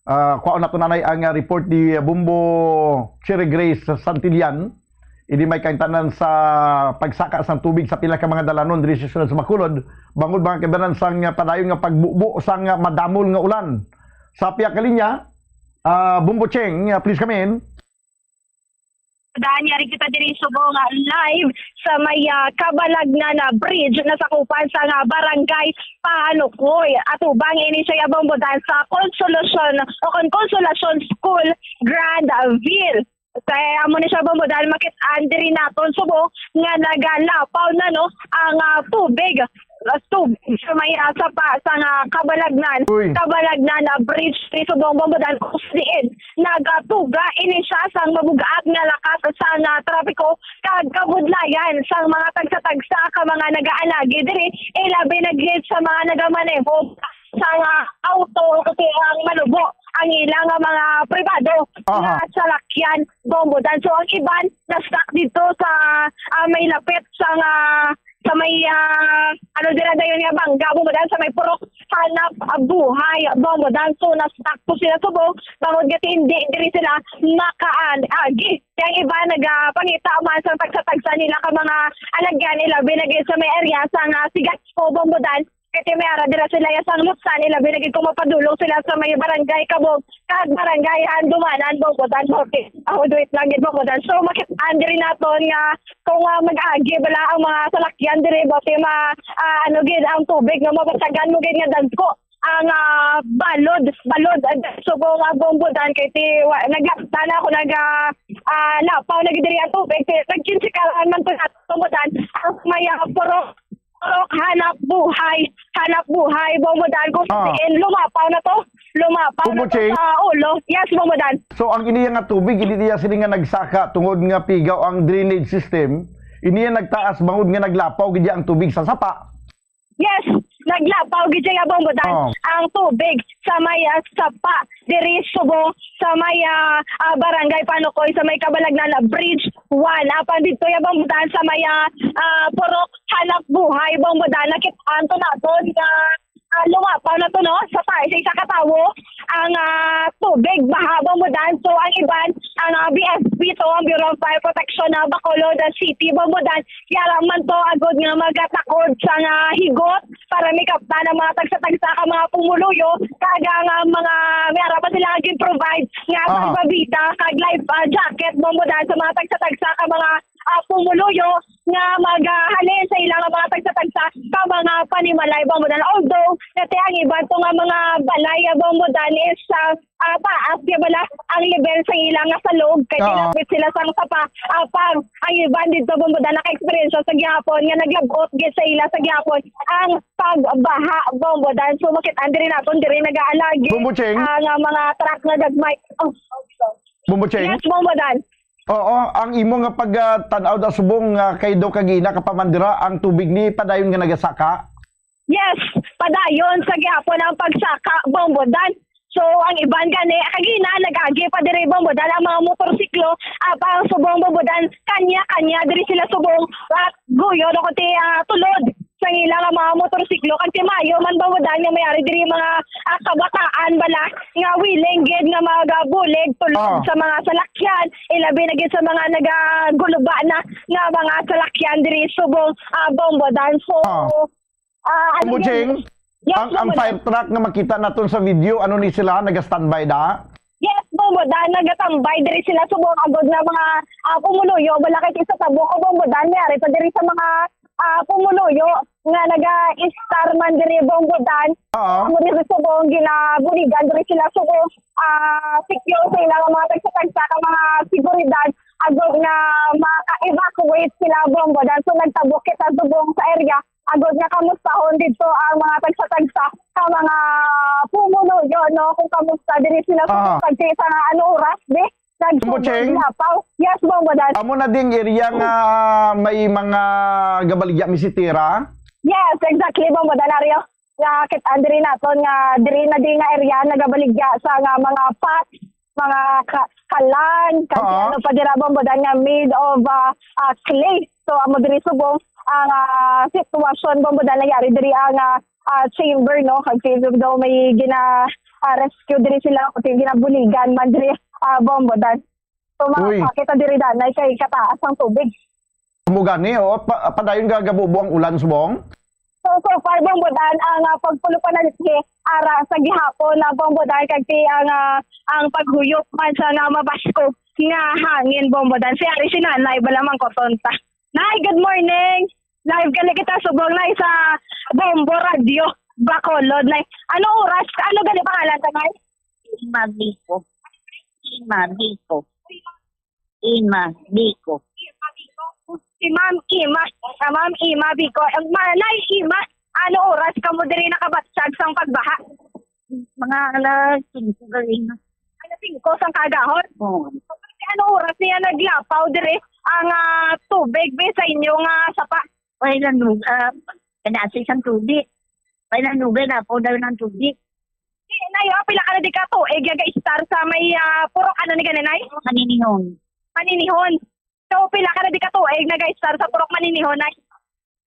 ah, kwaon nato na nay ang, ah, report ni Bombo Cherry Grace Santillan. Ini may kaintanan sa pagsaka sang tubig sa pila ka mga dalanon diri sa siyudad sa Bacolod, bangod, mga kabyanan, sang, ah, padayon nga pagbubo sang, ah, madamol nga ulan. Sa pihak ka linya, ah, Bombo Cheng, ah, please come in. Daan yari kita diri subong nga live sa may, ah, Kabalagnan na bridge na sakupan sa nga barangay Panukoy. Atubang ini siya, Bombo Dan, sa Consolacion o kon Consolacion School, Granville. Kay amo ni siya, Bombo Dan, makit-an diri naton subong nga nagalapaw na, no, ang, ah, tubig, ah, tubig sa may, ah, sa pa, sa nga Kabalagnan, Uy. Kabalagnan, ah, bridge ni subong, Bombo Dan, kung diin nagatuga ini siya sang mabug-at nga lakas sa nga trapiko kag kabudlayan sang mga tagsa-tagsa ka mga nagaanagi diri, ilabi na gid sa mga nagamaneho sa nga auto, kasi ang malubo ang ila nga mga pribado Aha. nga salakyan, Bombo Dan. So, ang iban na-stuck dito sa, ah, may lapit sa nga, sa may, ah, ano dira dayon nga bangga, Bombo Dan, sa may Purok Hanap, ah, Buhay, Bombo Dan. So, na-stuck po sila subong, bangod nga hindi diri sila makaagi. Kaya ang iba nagapangita man sa tagsa-tagsa nila ka mga alagyan, ilabi na gid sa may area sa nga Sigat po, Bombo Dan. Kay may ara dira sila ya sang Lutsan, ilabi na gid kung mapadulong sila sa may barangay Kabog, kag barangay Handumanan, Bombo Dan, Bote. Ako, do it lang gid, Bombo Dan. So, makit-an diri naton nga kung, ah, mag-agi bala ang mga salakyan diri, Bote, ma-, ah, ano gid, ang tubig nga mabasagan mo gid nga dagko ang, ah, balod, balod, ah, subong, ah, Bombo Dan, kay ti, wa-, naglapta na ako, nag, ah, ah, lapaw na gid diri ang tubig, ti, nagkinsikaran man to nato, Bombo Dan, ang may, ah, Purok, Purok Hanap Buhay, Hanap Buhay, Bombo Dan, kung Ah. diin, lumapaw na to, lumapaw na to Bumbuching? sa ulo. Yes, Bombo Dan. So, ang iniya nga tubig, hindi niya sini nga nagsaka tungod nga pigaw ang drainage system, iniya nagtaas bangod nga naglapaw gid ang tubig sa sapa. Yes, naglapaw gid siya, Bombo Dan, Oh. ang tubig sa may, ah, sapa diri subong sa may, ah, ah, barangay Panukoy, sa may Kabalagnan Bridge one. Apan dito ya, Bombo Dan, sa may, ah, ah, Purok Hanap Buhay, Bombo Dan, nakit-an to naton nga, ah, lumapaw na to, no? Sa ta-, sa isa ka tawo ang, ah, tubig, baha, Bombo Dan. So, ang iban, ang, ah, B F P to, ang Bureau of Fire Protection na Bacolod City, Bombo Dan, yara man to agod nga magatakod sa nga higot para may kaptan ang mga tagsa-tagsa ka mga pumuluyo, kag ang, ah, mga may ara pa sila gin-provide nga Aha. salbabida kag life, ah, jacket, Bombo Dan, sa mga tagsa-tagsa ka mga, ah, pumuluyo nga magahalin sa ilang mga tagsa-tagsa ka mga panimalay, Bombo Dan. Although, nati ang iban to nga mga balay, ah, Bombo Dan, is, ah, ah, taas kay bala ang level sa ila nga salog, kay Oo. tilapit sila sang sapa. Apang ang iban dito, Bombo Dan, naka-experience sa gihapon nga naglabot gid sa ila sa gihapon ang pagbaha, Bombo Dan. So, makit-an diri naton, diri nagaalagi Bombo Cheng? ang, ah, mga truck nga gagmay. Oh. Bombo Cheng? Yes, Bombo Dan. Oo, ang imo nga pagtan-aw da subong nga kay do kag ina ka pamandira ang tubig ni padayon nga nagasaka? Yes, padayon sa gihapon ang pagsaka, Bombo Dan. So, ang iban gani, kagina, nag-agi pa diri, Bombo Dan, ang mga motorsiklo, ah, pa subong, Bombo Dan, kanya-kanya, diri sila subong, ah, guyo, no, kuti, ah, tulod sa ilang mga motorsiklo. Kag timayo man, Bombo Dan, nga may ari diri mga, ah, kabataan bala, nga willing gid nga magabulig tulod Ah. sa mga salakyan, ilabi na gid sa mga nagaguluba na nga mga salakyan diri subong, ah, Bombo Dan. So, Ah. Ah, ano Kumbujing, yan? Yes, ang, ang Bombo Dan. Fire truck nga makita naton sa video, ano ni sila? Naga-standby da? Yes, Bombo Dan, nagatambay diri sila subong agod nga mga, ah, pumuluyo. Wala kay sa tabok o Bombo Dan, may ari pa diri sa mga, ah, pumuluyo nga naga-istar man diri, Bombo Dan. Oo. Amo diri subong ginabuligan diri sila subong, ah, sikyo sa ilang mga tagsa-tagsa ka mga seguridad agod nga maka-evacuate sila, Bombo Dan. So, nagtabok kita subong sa area agod nga kamustahon didto ang mga tagsa-tagsa ka mga pumuluyo, no, kung kamusta diri sila sa Aha. pagkita nga ano oras, di? Nagsubo Bombo Cheng? Lapaw. Yes, Bombo Dan. Amo na ding area nga may mga gabaligya misitira? Yes, exactly, Bombo Dan, Ario. Nga kit-an diri naton nga diri na di nga area nagabaligya sa nga mga pots, mga ka-, kalan, kag Oo. ano pa dira, Bombo Dan, nga made of, ah, ah, clay. So, amo diri subong ang, ah, sitwasyon, Bombo Dan, nangyari diri ang, ah, ah, chamber, no? Kag si daw may gina, ah, rescue diri sila, pati ginabuligan man diri, ah, Bombo Dan. So, Uy. makakita diri danay kay kataas ang tubig. Amo gani, oh, pa, padayon gagabubo ang ulan subong? So, so far, Bombo Dan, ang, ah, pagpulo pa na diri, ara sa gihapon na, Bombo Dan, kag ti ang, ah, ang paghuyop man sa nga mabasko nga hangin, Bombo Dan. Si ari si Nanay, bala man ko tonta. Nay, good morning. Live gani kita subong, Nay, sa Bombo Radio, Bacolod, Nay. Ano oras? Ano gani pangalan ta, Nay? Ima Bico. Ima Bico. Ima Bico. Si Ma'am Ima. Ah, Ma'am Ima Bico. Eh, ma-, Nay Ima, ano oras kamo diri nakabatyag sang pagbaha? Mga alas singko galing. Alas singko sang kaagahon? Oo. Ano oras niya naglapaw diri ang, ah, tubig, be, sa inyo nga sapa? Ay, lang, ah, kanasi sang tubig. Ay, lang, nubay na po daw ng tubig. Eh, Nay, oh, pila ka na di ka tuig, yaga istar sa may, ah, purok, ano ni gani, Nay? Maninihon. Maninihon. So, pila ka na di ka tuig, naga istar sa purok Maninihon, Nay?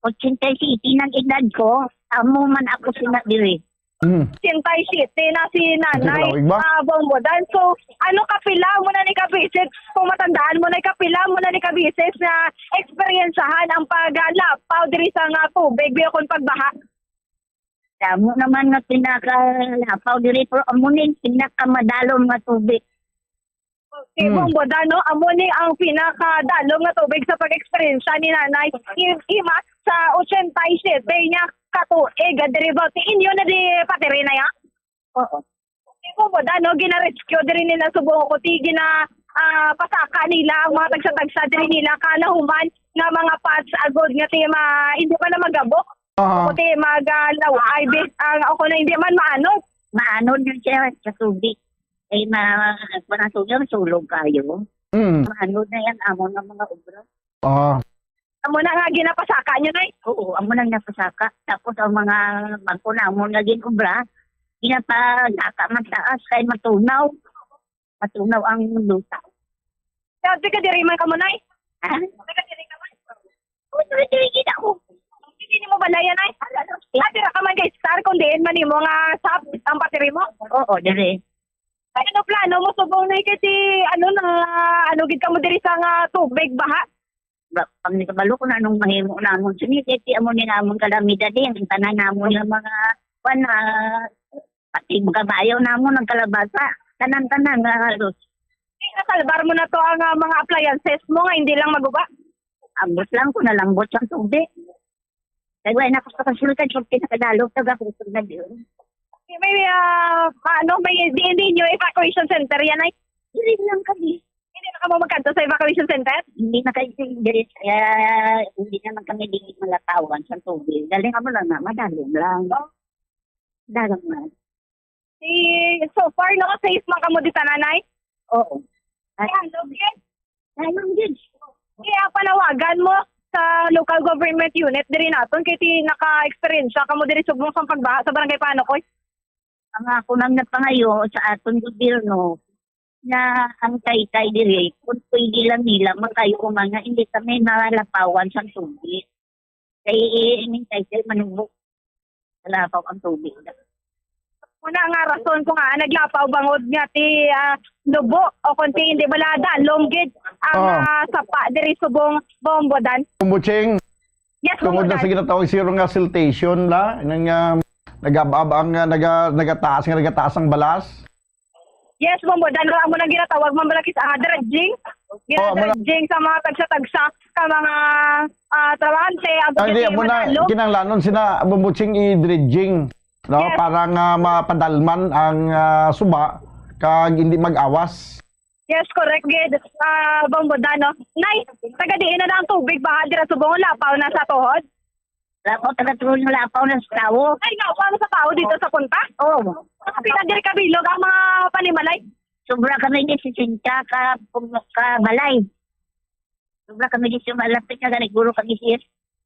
Ochenta y siete nang edad ko, amo man ako sina diri. Mm. Ochenta y siete na si Nanay, Kalawig ba? Ah, Bombo Dan. So, ano, kapila mo na ni ka beses? Kung matandaan mo na, kapila mo na ni ka beses na eksperyensyahan ang paglapaw diri sa nga tubig, biya kon pagbaha? Amo naman nga pinakalapaw diri, pero amo ni pinakamadalam nga tubig. Okay, Hmm. Bombo Dan, no? Amo ni ang pinakadalom nga tubig sa pag-eksperyensya ni Nanay I-, Ima sa ochenta y siete niya ka tuig, ah, diri ba? Ti inyo na di patiri na ya? Oo. Okay, Bombo Dan, no? Gina-rescue diri nila subong ko ti gina, ah, pasaka nila ang mga tagsa-tagsa diri nila kanahuman nga mga pots agod nga ti ma-, hindi pa na magabok. Aha. Ako ti mag, ah, law-, ay, bi-, ang ako na hindi man maanod. Maanod na siya sa tubig. Eh, ma-, kung ang tubig, sulog kayo. Mm. Maanod na yan, amo ng mga obra. Ah. Amo na nga ginapasaka nyo, Nay? Oo, amo na ginapasaka. Tapos ang mga bangko namon nga gin-obra, ginapasaka man taas kay matunaw. Matunaw ang luta. Sabi ka, diri man ka mo, Nay? Ha? Sabi ka, diri ka man? Uy, diri, diri, kita ko. Hindi mo balaya, Nay? Ah, dira ka man kay Star, kung diin man nimo nga sap ang patiri mo? Oo, diri. Ay, ano plano mo subong, Nay, kay ti, ano na, ano gid ka mo diri sa nga tubig, baha? Ba, pag ni kabalo ko na anong mahimo namon sini, kay ti amo ni namon kalamidad, eh, ang tanan namon nga mga, kwan, ah, pati mga bayaw namon, ang kalabasa, tanan-tanan nga halos. Eh, nasalbar mo na to ang, ah, mga appliances mo nga hindi lang maguba? Ambot lang ko nalambot ang tubig. Kay wala na ko sa kasultan, pag pinakadalog, taga kusog na yun. May, ah, ano, may, di, hindi nyo evacuation center yan, ay? Dili lang kami. Hindi na kamo magkadto sa evacuation center? Hindi na kayo diri. Kaya hindi naman kami dili malatawan sa tubig. Galing kamo lang na, madalom lang. Oh. Dalang man. Si, so far, no, safe man kamo di sa Nanay? Oo. Ay, ano, yes? Ayun, gid. Kaya panawagan mo sa local government unit diri naton kay ti naka-eksperyensya kamo diri subong sa pagbaha sa Barangay Panokoy? Ang ako nang napangayo sa aton gobyerno na ang taytay diri, kung pwede lang nila, makayo man nga hindi kami malapawan sa tubig. Kay, eh, ining taytay manubok. Wala pa ang tubig. Una nga rason ko nga naglapaw bangod nga ti, ah, lubo o kung ti hindi bala dalom gid ang, Oh. ah, sapa diri subong Bombo Dan. Bombo Cheng, Yes, tungod Bombo na Dan. Sa ginatawag siguro nga siltation la, nang, ah, nagab-ab ang, ah, naga-, nagataas nga nagataas ang balas. Yes, Bombo Dan, amo nang ginatawag man bala kis-, ah, dredging. Oh, amo na. Gina-dredging sa mga tagsa-tagsa ka mga, ah, trabahante, ang Ah, hindi, pagkatiyang mo na, matalog. Kinahanglanon sina Bomboching i-dredging, no? Yes. Para nga mapadalman ang, ah, suba, kag hindi mag-awas. Yes, correct, gid. Ah, Bombo Dan, no? Nay, taga diin na lang ang tubig, baha dira subong, lapaw na sa tuhod? Lapaw, taga tulo na lapaw na sa tawo. Ay, lapaw na sa tawo dito sa punta? Oo. Pila diri ka bilog ang mga panimalay? Sobra kami ni sesenta ka, ka balay. Sobra kami di siya malapit nga gani, guro kami siya.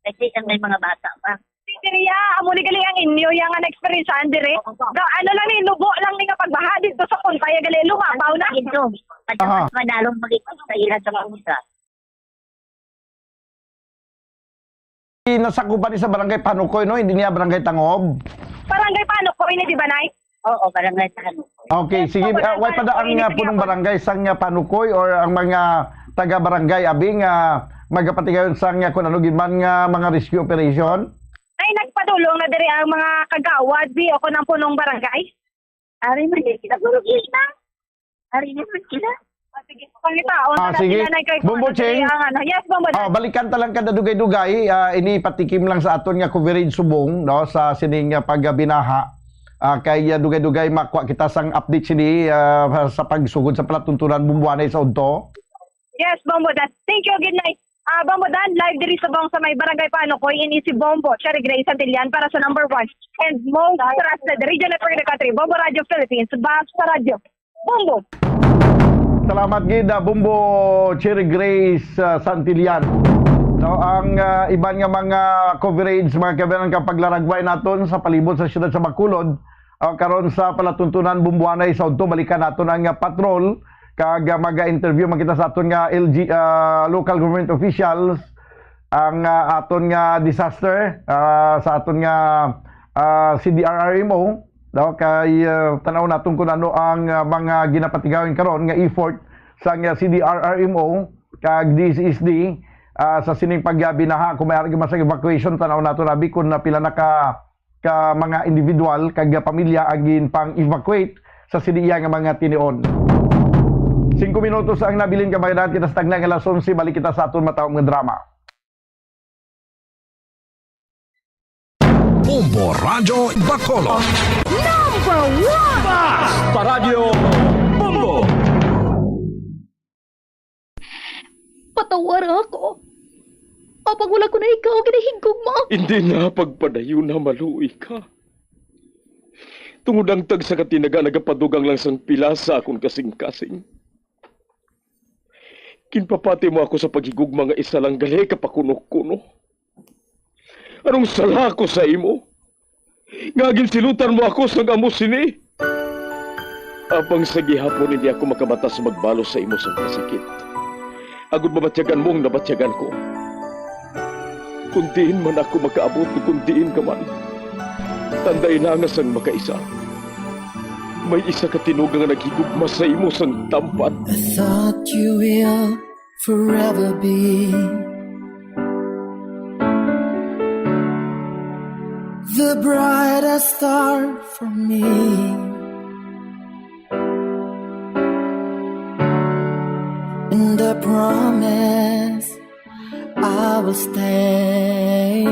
Kasi ang may mga bata pa. Diri ya, amo ni gali ang inyo ya nga na-eksperyensyahan diri. Ga, ano lang ni, lubo lang ni nga pagbaha dito sa Puntaya gali, lumabaw na. Ito, Aha. Madalong mag-ikot sa ila sa mga usa. Nasakupan ni sa Barangay Panukoy, no? Hindi niya Barangay Tangob. Barangay Panukoy ni, di ba, Nay? Oo, Barangay Panukoy. Okay, yes, sige. Ah, way pa da ang, ah, punong barangay sang, ah, Panukoy or ang mga taga-barangay, abi, nga magapatigayon sang, ah, kung ano gid man nga mga rescue operation? Ay, nagpadulong na diri ang mga kagawad, bi, o kung ang punong barangay. Ari man, eh, sila, puro kita. Ari naman sila. Ah, sige. Pangitaon Ah, na sige. Sila na kay Bombo Ching. Ang ano. Yes, Bombo. Ah, balikan ta lang kada dugay-dugay, ah, ini patikim lang sa aton nga coverage subong, no, sa sining, ah, pagbinaha. Ah, kay, ah, dugay-dugay makuha kita sang update sini, ah, sa pagsugod sa palatuntunan bumbuanay sa udto. Yes, Bombo. That, thank you again, Nay. Ah, Bombo Dan, live diri subong sa may Barangay Panukoy, ini si Bombo Cherry Gray Santillan para sa number one and most trusted radio network in the country, Bombo Radio Philippines, Basta Radyo. Bombo! Salamat gid, ah, Bombo Cherry Grace, ah, Santillan. No, ang, ah, iban nga mga coverage, mga kabayan, kang paglaragway naton sa palibot sa siyudad sa Bacolod, ah, karon sa palatuntunan bumbuanay sa udto, balikan naton ang, ah, patrol, kag, ah, maga-interview man kita sa aton nga L G, ah, local government officials, ang, ah, aton nga disaster, ah, sa aton nga, ah, C D R R M O, no? Kay, ah, tan-aw naton kung ano ang, ah, mga ginapatigayon karon nga effort sang, ah, C D R R M O kag D S S D, ah, sa sining pagbinaha, kung may arang masang evacuation, tan-aw naton, abi, kung na pila na ka ka mga individual kag pamilya ang ginpang-evacuate sa sini iya nga mga tinion. Singko minutos ang nabilin, kabayan, kita sa tagna nga alas onse. Balik kita sa aton matawag nga drama. Bombo Radyo Bacolod. Number one! Basta Radyo Bombo! Patawara ako. Apang wala ko na ikaw ginahigugma. Hindi na pagpadayon na maluoy ka. Tungod ang tagsa ka tinaga nagapadugang lang sang pila sa akon kasing-kasing. Ginpapati mo ako sa paghigugma nga isa lang gali ka pakuno-kuno. Anong sala ko sa imo? Nga ginsilutan mo ako sang amo sini? Apang sa gihapon hindi ako makamata sa magbalos sa imo sang kasakit. Agod mabatyagan mo ang nabatyagan ko. Kung diin man ako makaabot, kung diin ka man, tanday na nga sang makaisa, may isa ka tinuga nga naghigugma sa imo sang tampat. I thought you will forever be the brightest star for me. And I promise I will stay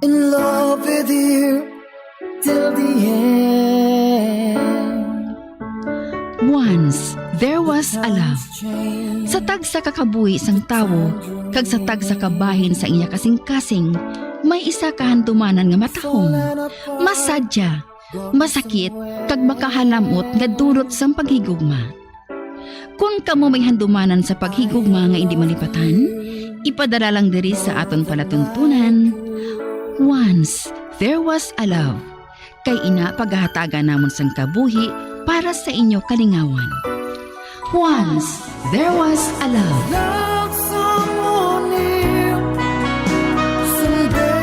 in love with you till the end. Once there was a love. Sa tagsa ka kabuhi sang tawo kag sa tagsa ka bahin sang iya kasing-kasing, may isa ka handumanan nga matahom, masadya, masakit, kag makahalam-ot nga dulot sang paghigugma. Kon kamo may handumanan sa paghigugma nga indi malipatan, ipadala lang diri sa aton palatuntunan. Once there was a love. Kay ina, pagahatagan namon sang kabuhi para sa inyo kalingawan. Once there was a love. Love someone new someday.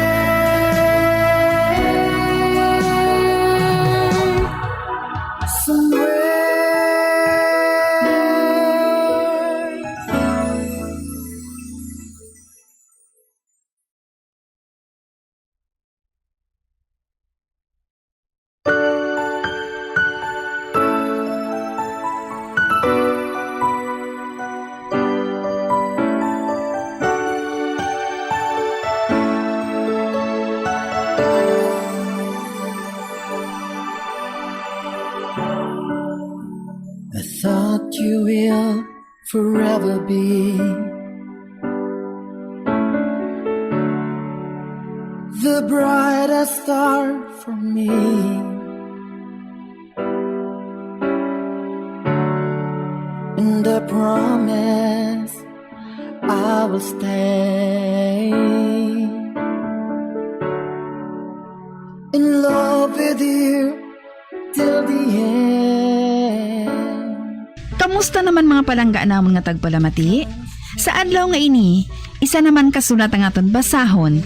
Somewhere. forever be the brightest star for me and the promise I will stay in love with you till the end. Kamusta naman, mga palangga namon nga tagpalamati? Sa adlaw nga ini, isa naman ka sulat ang aton basahon,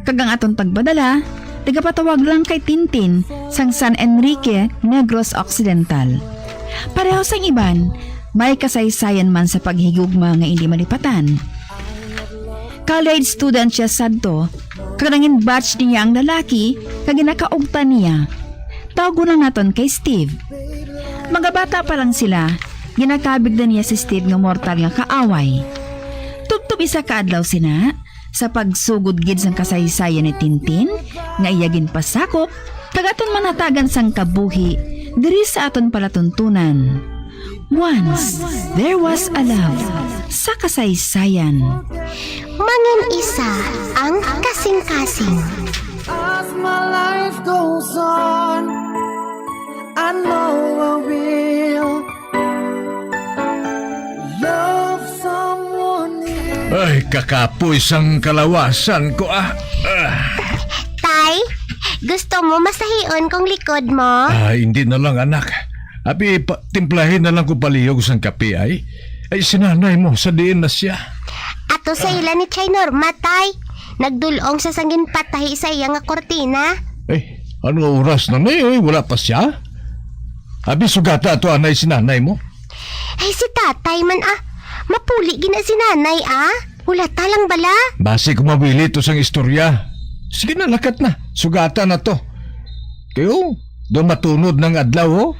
kag ang aton tagpadala nagapatawag lang kay Tintin sang San Enrique, Negros Occidental. Pareho sang iban, may kasaysayan man sa paghigugma nga indi malipatan. College student siya sadto, kag nangin batch niya ang lalaki nga ginakaugtan niya. Tawgon lang naton kay Steve. Magabata pa lang sila, ginakabig na niya si Steve nga mortal nga kaaway. Tubtob isa ka adlaw sina, sa pagsugod gid sang kasaysayan ni Tintin nga iya ginpasakop, kag aton manatagan sang kabuhi diri sa aton palatuntunan. Once there was a love sa kasaysayan. Mangin isa ang kasing-kasing. As my life goes on, I know I will love someone new. Ay, kakapoy sang kalawasan ko, ah. Ah. Tay, gusto mo masahion kong likod mo? Ah, hindi na lang, anak. Abi, pa, timplahin na lang ko palihog sang kape, ay. Ay, si nanay mo, sa diin na siya? Ato sa ila ni Chay Norma, tay. Nagdul-ong sa sang ginpatahi sa iya nga kortina. Eh, ano oras na ni? Eh, wala pa siya? Abi, sugata ato anay si nanay mo. Ay, si tatay man, ah. Mapuli gina si nanay, ah. Wala ta lang bala. Basi ko mawili to sang istorya. Sige na, lakat na. Sugata na to. Kayo, daw matunod ng adlaw, oh.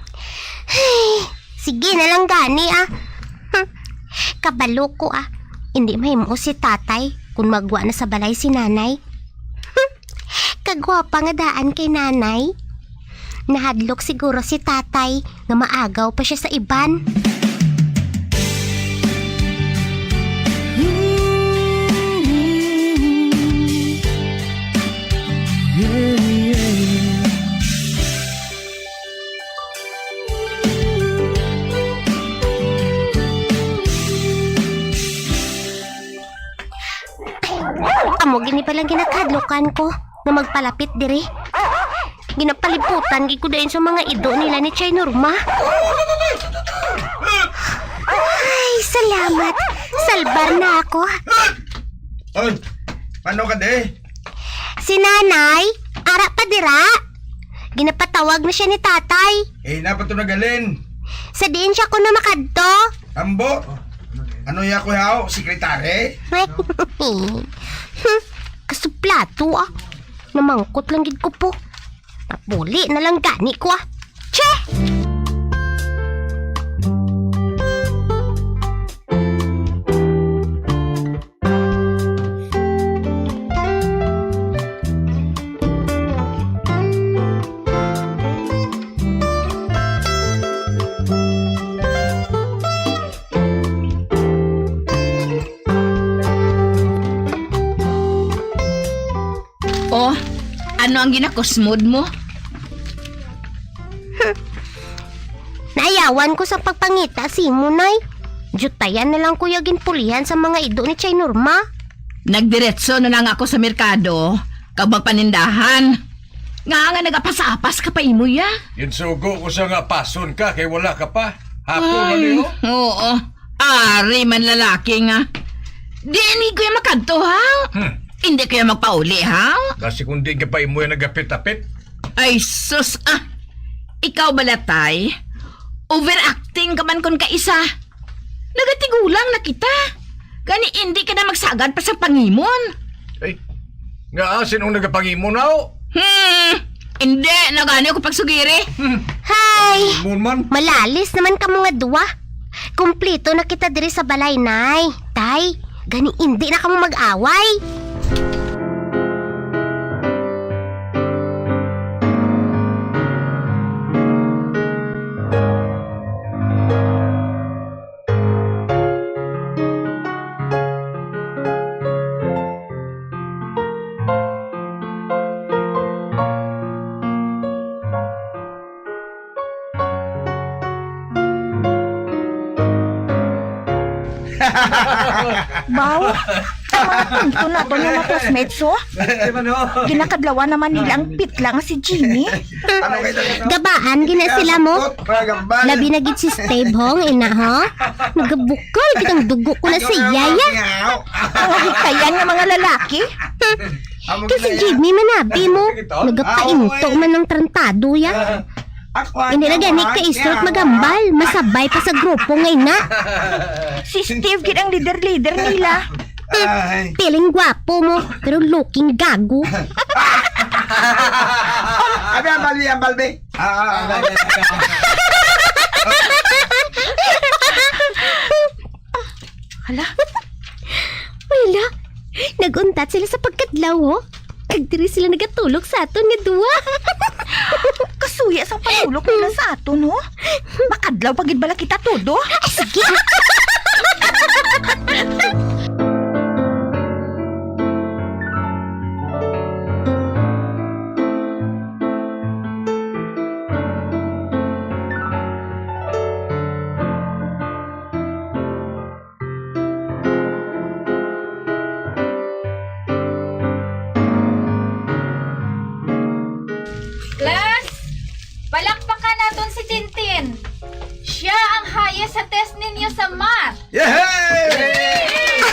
Ay, sige na lang gani, ah. Hmm. Kabalo ko, ah. Hindi mahimo si tatay kung magwa na sa balay si nanay. Hmm. Kagwapa nga daan kay nanay. Nahadlok siguro si tatay nga maagaw pa siya sa iban. Amo gini palang ginakahadlokan ko nga magpalapit diri. Ginapalibutan gid ko dayon sa mga ido nila ni Chay Norma. Ay, salamat. Salbar na ako. Ay, paano ka, de? Si Nanay, ara pa dira. Ginapatawag na siya ni Tatay. Eh, na pa to nagalin? Sa diin siya kuno makadto? Tambo? Ano ya ko, haw? Sekretary? Kasuplato, ah. Namangkot lang gid ko po. Napuli na lang gani ko, ah. Che! Oh, ano ang ginakusmod mo? Naayawan ko sa pagpangita sa imo, Nay. Jutayan na lang ko ya ginpulihan sa mga ido ni Chay Norma. Nagdiretso na lang ako sa merkado kag magpanindahan. Nga nga nagapas-apas ka pa imo ya? Ginsugo ko sa nga pason ka kay wala ka pa. Hapon na. Ay, ni, oh. Oo. Ari man lalaki nga. Di ni kuya makadto, ha? Hmm. Hindi kuya magpauli, ha? Basi kung di ka pa imo ya nagapit-apit. Ay, sus, ah. Ikaw bala, tay? Overacting ka man kon kaisa. Nagatigulang na kita. Gani, hindi ka na magsagad pa sa pangimon. Ay, nga, sinong nagapangimon, aw? Hmm, hindi, nagani ako pagsugiri. Hmm. Hay! Imon man. Malalis naman kamo nga duwa. Kumplito na kita diri sa balay, Nay. Tay, gani indi na kamo mag-away. Baw, mga punto naton nga mga classmates, oh. Ginakadlawan naman nila ang pitla nga si Jimmy. Gabaan gina sila mo. Labi na gid si Steve, ho, nga ina, ho. Nagabukal gid ang dugo ko na sa iya, ya. Mga hikayan nga mga lalaki. Kay si Jimmy manabi mo. Nagapainto man ang trantado, ya. Hindi na gani ka istorot magambal, masabay pa sa grupo nga ina. Si Steve gid ang leader-leader nila. Ay. Piling gwapo mo, pero looking gago. Abi, ambal, be, ambal, be. Ah, ah, ah, ah. Hala? Wala. Nag-untat sila sa pagkadlaw, ho. Kag diri sila nagatulog sa aton nga duha. Kasuya sang panulok nila sa aton, ho? Makadlaw pa gid bala kita todo? Ay, sige. Class, palakpakan naton si Tintin. Siya ang highest sa test ninyo sa math. Yehey!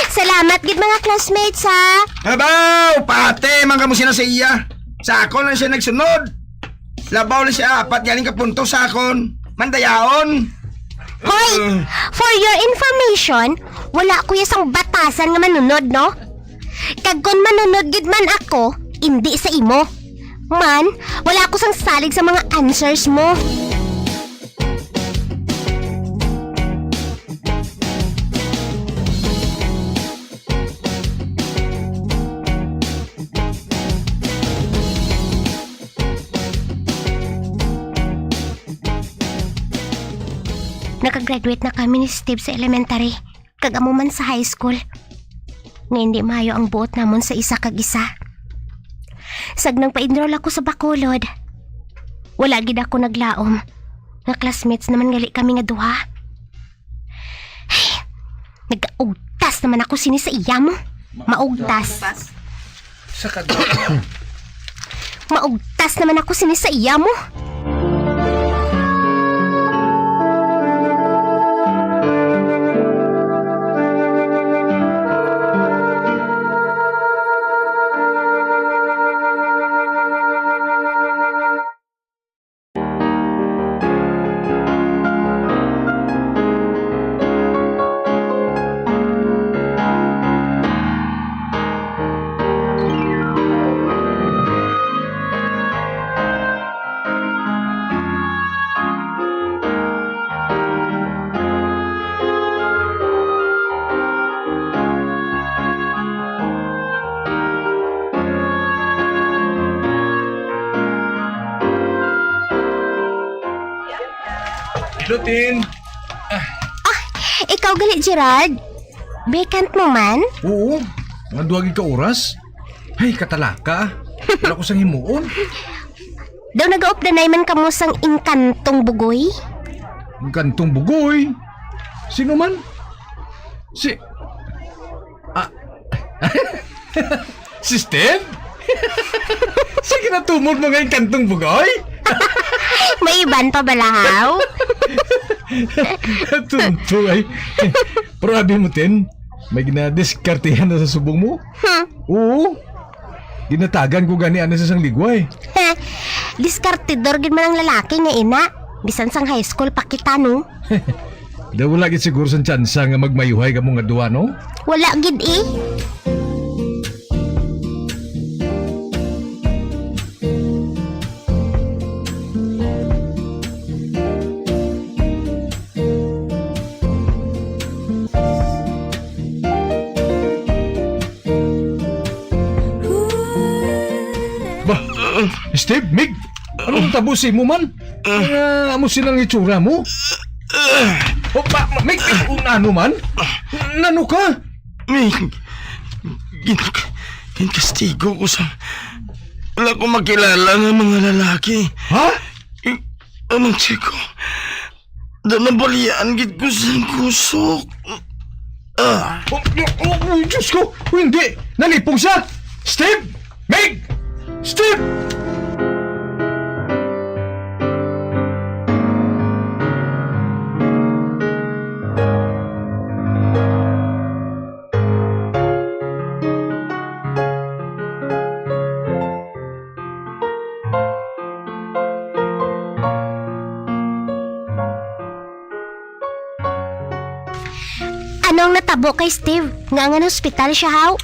Salamat gid, mga classmates, ha? Abaw, pati man kamo sina sa iya. Sa akon lang siya nagsunod. Labaw lang siya apat galing ka punto sa akon. Mandayaon. Hoy, uh, for your information, wala ko ya sang batasan nga manunod, no? Kag kon manunod gid man ako, indi sa imo. Man, wala ko sang salig sa mga answers mo. Nakagraduate na kami ni Steve sa elementary, kag amo man sa high school. Nga hindi maayo ang buot namon sa isa kag isa. Sag nagpa-enroll ako sa Bacolod, wala gid ako naglaom nga classmates naman gali kami nga duha. Nagaugtas naman ako sini sa iya mo. Maugtas. Sa kadto. Maugtas naman ako sini sa iya mo. Hello, Tin. Ah, ikaw gali, Gerald? Vacant mo man? Oo. Mga duha gid ka oras. Ay, katalaka. Wala ko sang himuon. Daw nagaupdanay man kamo sang Engkantong Bugoy? Engkantong Bugoy? Sino man? Si, ah, si Steve? Sige na, tumod mo nga Engkantong Bugoy? May iban pa balahaw? Tunto ay. Pero abi mo, Tin, may ginadiskartihan na sa subong mo? Hmm. Oo. Ginatagan ko gani ana sa sang ligway. Diskartidor gid man ang lalaki nga ina. Bisan sang high school pa kita, no? Daw wala gid siguro sang tsansa nga magmayuhay kamo nga duha, no? Wala gid, eh. Ba, Steve, Mig, ano ang tabo sa imo man? Nga amo silang itsura mo? Oh, ba, Mig, Mig, ano man? Nano ka? Mig, gin-, ginkastigo ko sa wala ko makilala nga mga lalaki. Ha? Amang Chico, Da nabalian gid ko sing kusog. Ah. Oh, oh, oh, Diyos ko! Oh, hindi! Nalipong siya! Steve! Meg! Steve! Anong natabo kay Steve nga nga hospital siya, haw?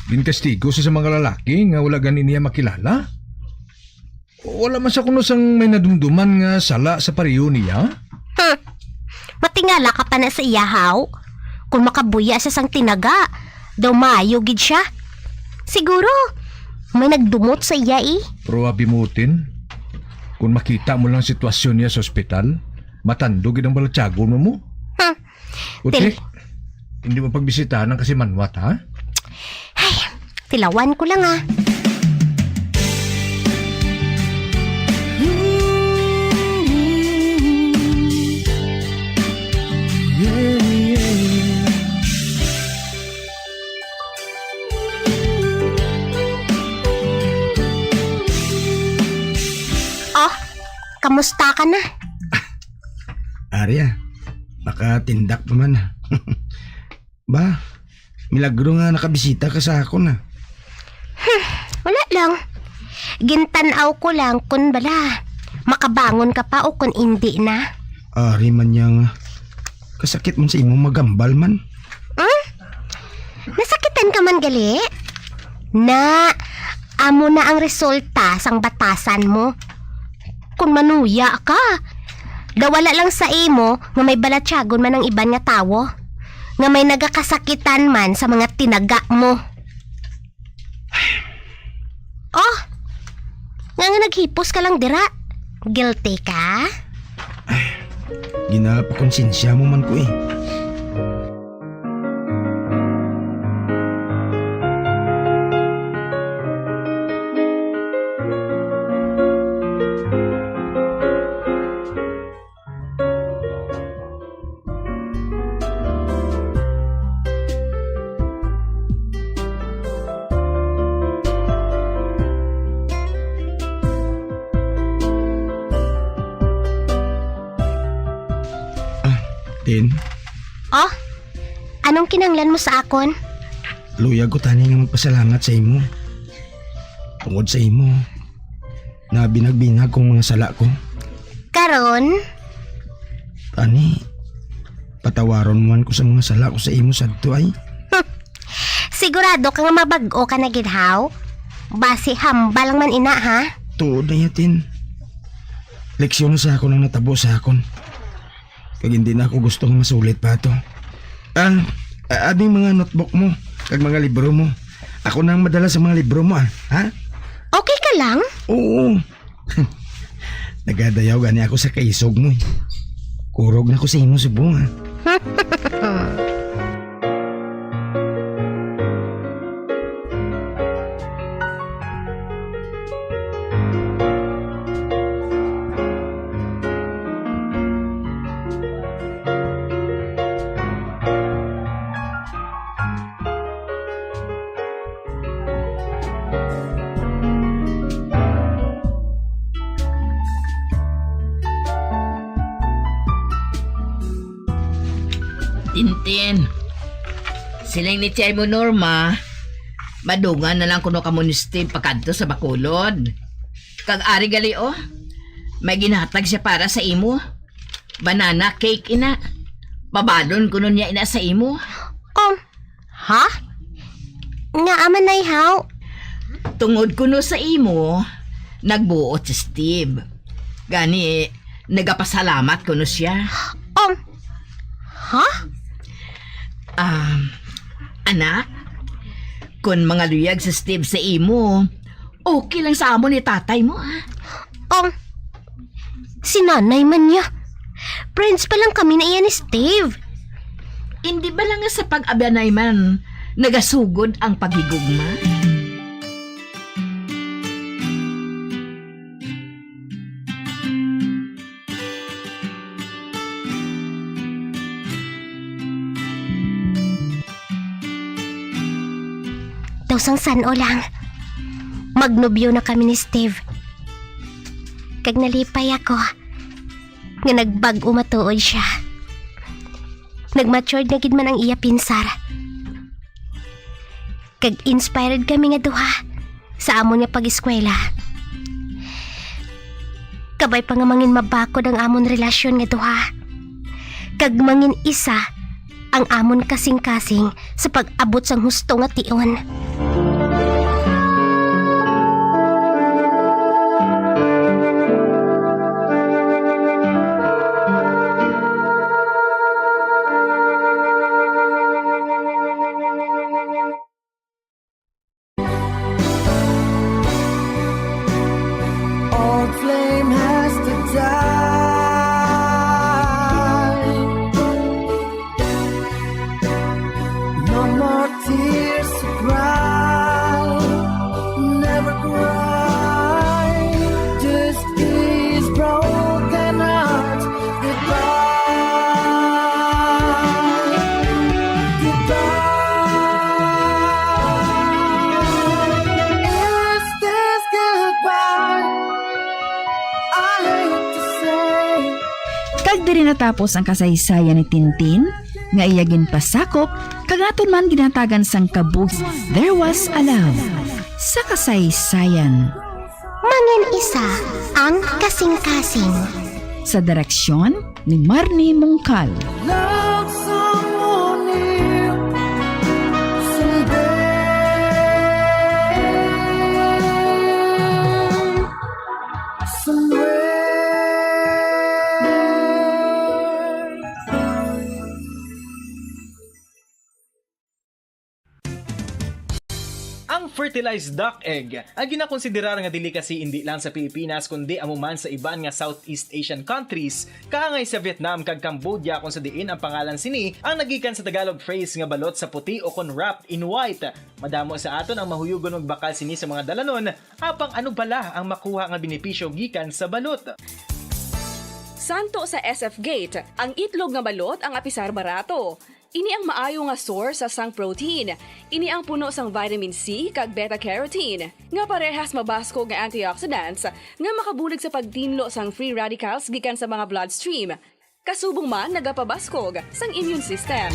Ginkastigo sa, sa mga lalaki nga wala gani niya makilala. Wala man sa kuno sang may nadumduman nga sala sa pareho niya. Hmm. Matingala ka pa na sa iya, haw? Kung makabuya siya sang tinaga, daw maayo gid siya. Siguro, may nagdumot sa iya eh. Pero abi mo, Tin, kung makita mo lang sitwasyon niya sa ospital, matando gid ang balatyagon mo mo. Hmm. Uti, Til- hindi mo pagbisitahan ang kasimanwat, ha? Ay, tilawan ko lang ah. Oh, kamusta ka na? Arya, makatindak pa man. Ba, milagro nga nakabisita ka sa akon ah. Wala lang. Gintan-aw ko lang kun bala makabangon ka pa o kun indi na. Ari man niya nga. Kasakit man sa imo magambal man. Hmm? Nasakitan ka man gali? Na, amo na ang resulta sang batasan mo. Kung manuya ka, daw wala lang sa imo nga may balatyagon man ang iban nga tawo, nga may nagakasakitan man sa mga tinaga mo. Oh, nga nga naghipos ka lang dira. Guilty ka? Ginapakonsensya mo man ko eh. Ah, Tin? Oh? Anong kinanglan mo sa akon? Luyag ko tani nga magpasalamat sa imo. Tungod sa imo, nabinag-binag kong mga sala ko. Karon? Tani, patawaron mo man ko sa mga sala ko sa imo sadto ay. Sigurado ka nga mabag-o ka na gid, haw? Basi hambal lang man ina, ha? Tuod na, Yatin. Leksyon na sa akon ang natabo sa akon. Kag hindi na ako gusto nga masulit pa ato. Ah, ah, abing mga notebook mo, kag mga libro mo. Ako na ang madala sa mga libro mo, ah. Ha? Okay ka lang? Oo. Nagadayaw gani ako sa kaisog mo, eh. Kurog na ko sa imo subong, ah. Tintin. Siling ni Chay mo, Norma, madungan na lang kuno kamo ni Steve pakadto sa Bacolod. Kag ari gali, oh, may ginhatag siya para sa imo. Banana cake ina. Pabalon kuno niya ina sa imo. Oh, ha? Nga aman nay haw? Tungod kuno sa imo, nagbuot si Steve. Gani, nagapasalamat kuno siya. Um, ha? Um, anak, kun mangaluyag si Steve sa imo, okay lang sa amo ni tatay mo, ha? Um, si nanay man niya. Friends pa lang kami na iya ni Steve. Hindi ba lang nga sa pag-abanay man nagasugod ang paghigugma? daw sang san-o lang. Magnobyo na kami ni Steve. Kag nalipay ako nga nagbag-o matuod sia. Nag-matured na gid man ang iya pinsar. Kag inspired kami nga duha sa amon nga pag-eskwela. Kabay pa nga mangin mabakod ang amon relasyon nga duha. Kag mangin isa ang amon kasing-kasing sa pag-abot sang husto nga tion. Old flame has to die. No more tears to cry. Never cry. Just kiss broken heart. Goodbye. Goodbye. Is this goodbye I hate to say? Kag diri natapos ang kasaysayan ni Tintin, nga iya ginpasakop, kag aton man ginhatagan sang kabuhi. There was a love sa kasaysayan. Mangin isa ang kasing-kasing. Sa direksyon ni Marnie Mungkal. Love someone new someday. Somewhere. Ang fertilized duck egg, ang ginakonsiderar nga delicacy indi lang sa Pilipinas, kundi amo man sa iban nga Southeast Asian countries, kaangay sa Vietnam kag Cambodia, kung sa diin ang pangalan sini ang nagikan sa Tagalog phrase nga balot sa puti o kon wrapped in white. Madamo sa aton ang mahuyugon magbakal sini sa mga dalanon, apang ano bala ang makuha nga benepisyo gikan sa balot? Santo sa S F Gate, ang itlog nga balot ang apisar barato. Ini ang maayo nga source sa sang protein. Ini ang puno sang vitamin C kag beta-carotene, nga parehas mabaskog nga antioxidants nga makabulig sa pagtinlo sang free radicals gikan sa mga bloodstream. Kasubong man nagapabaskog sang immune system.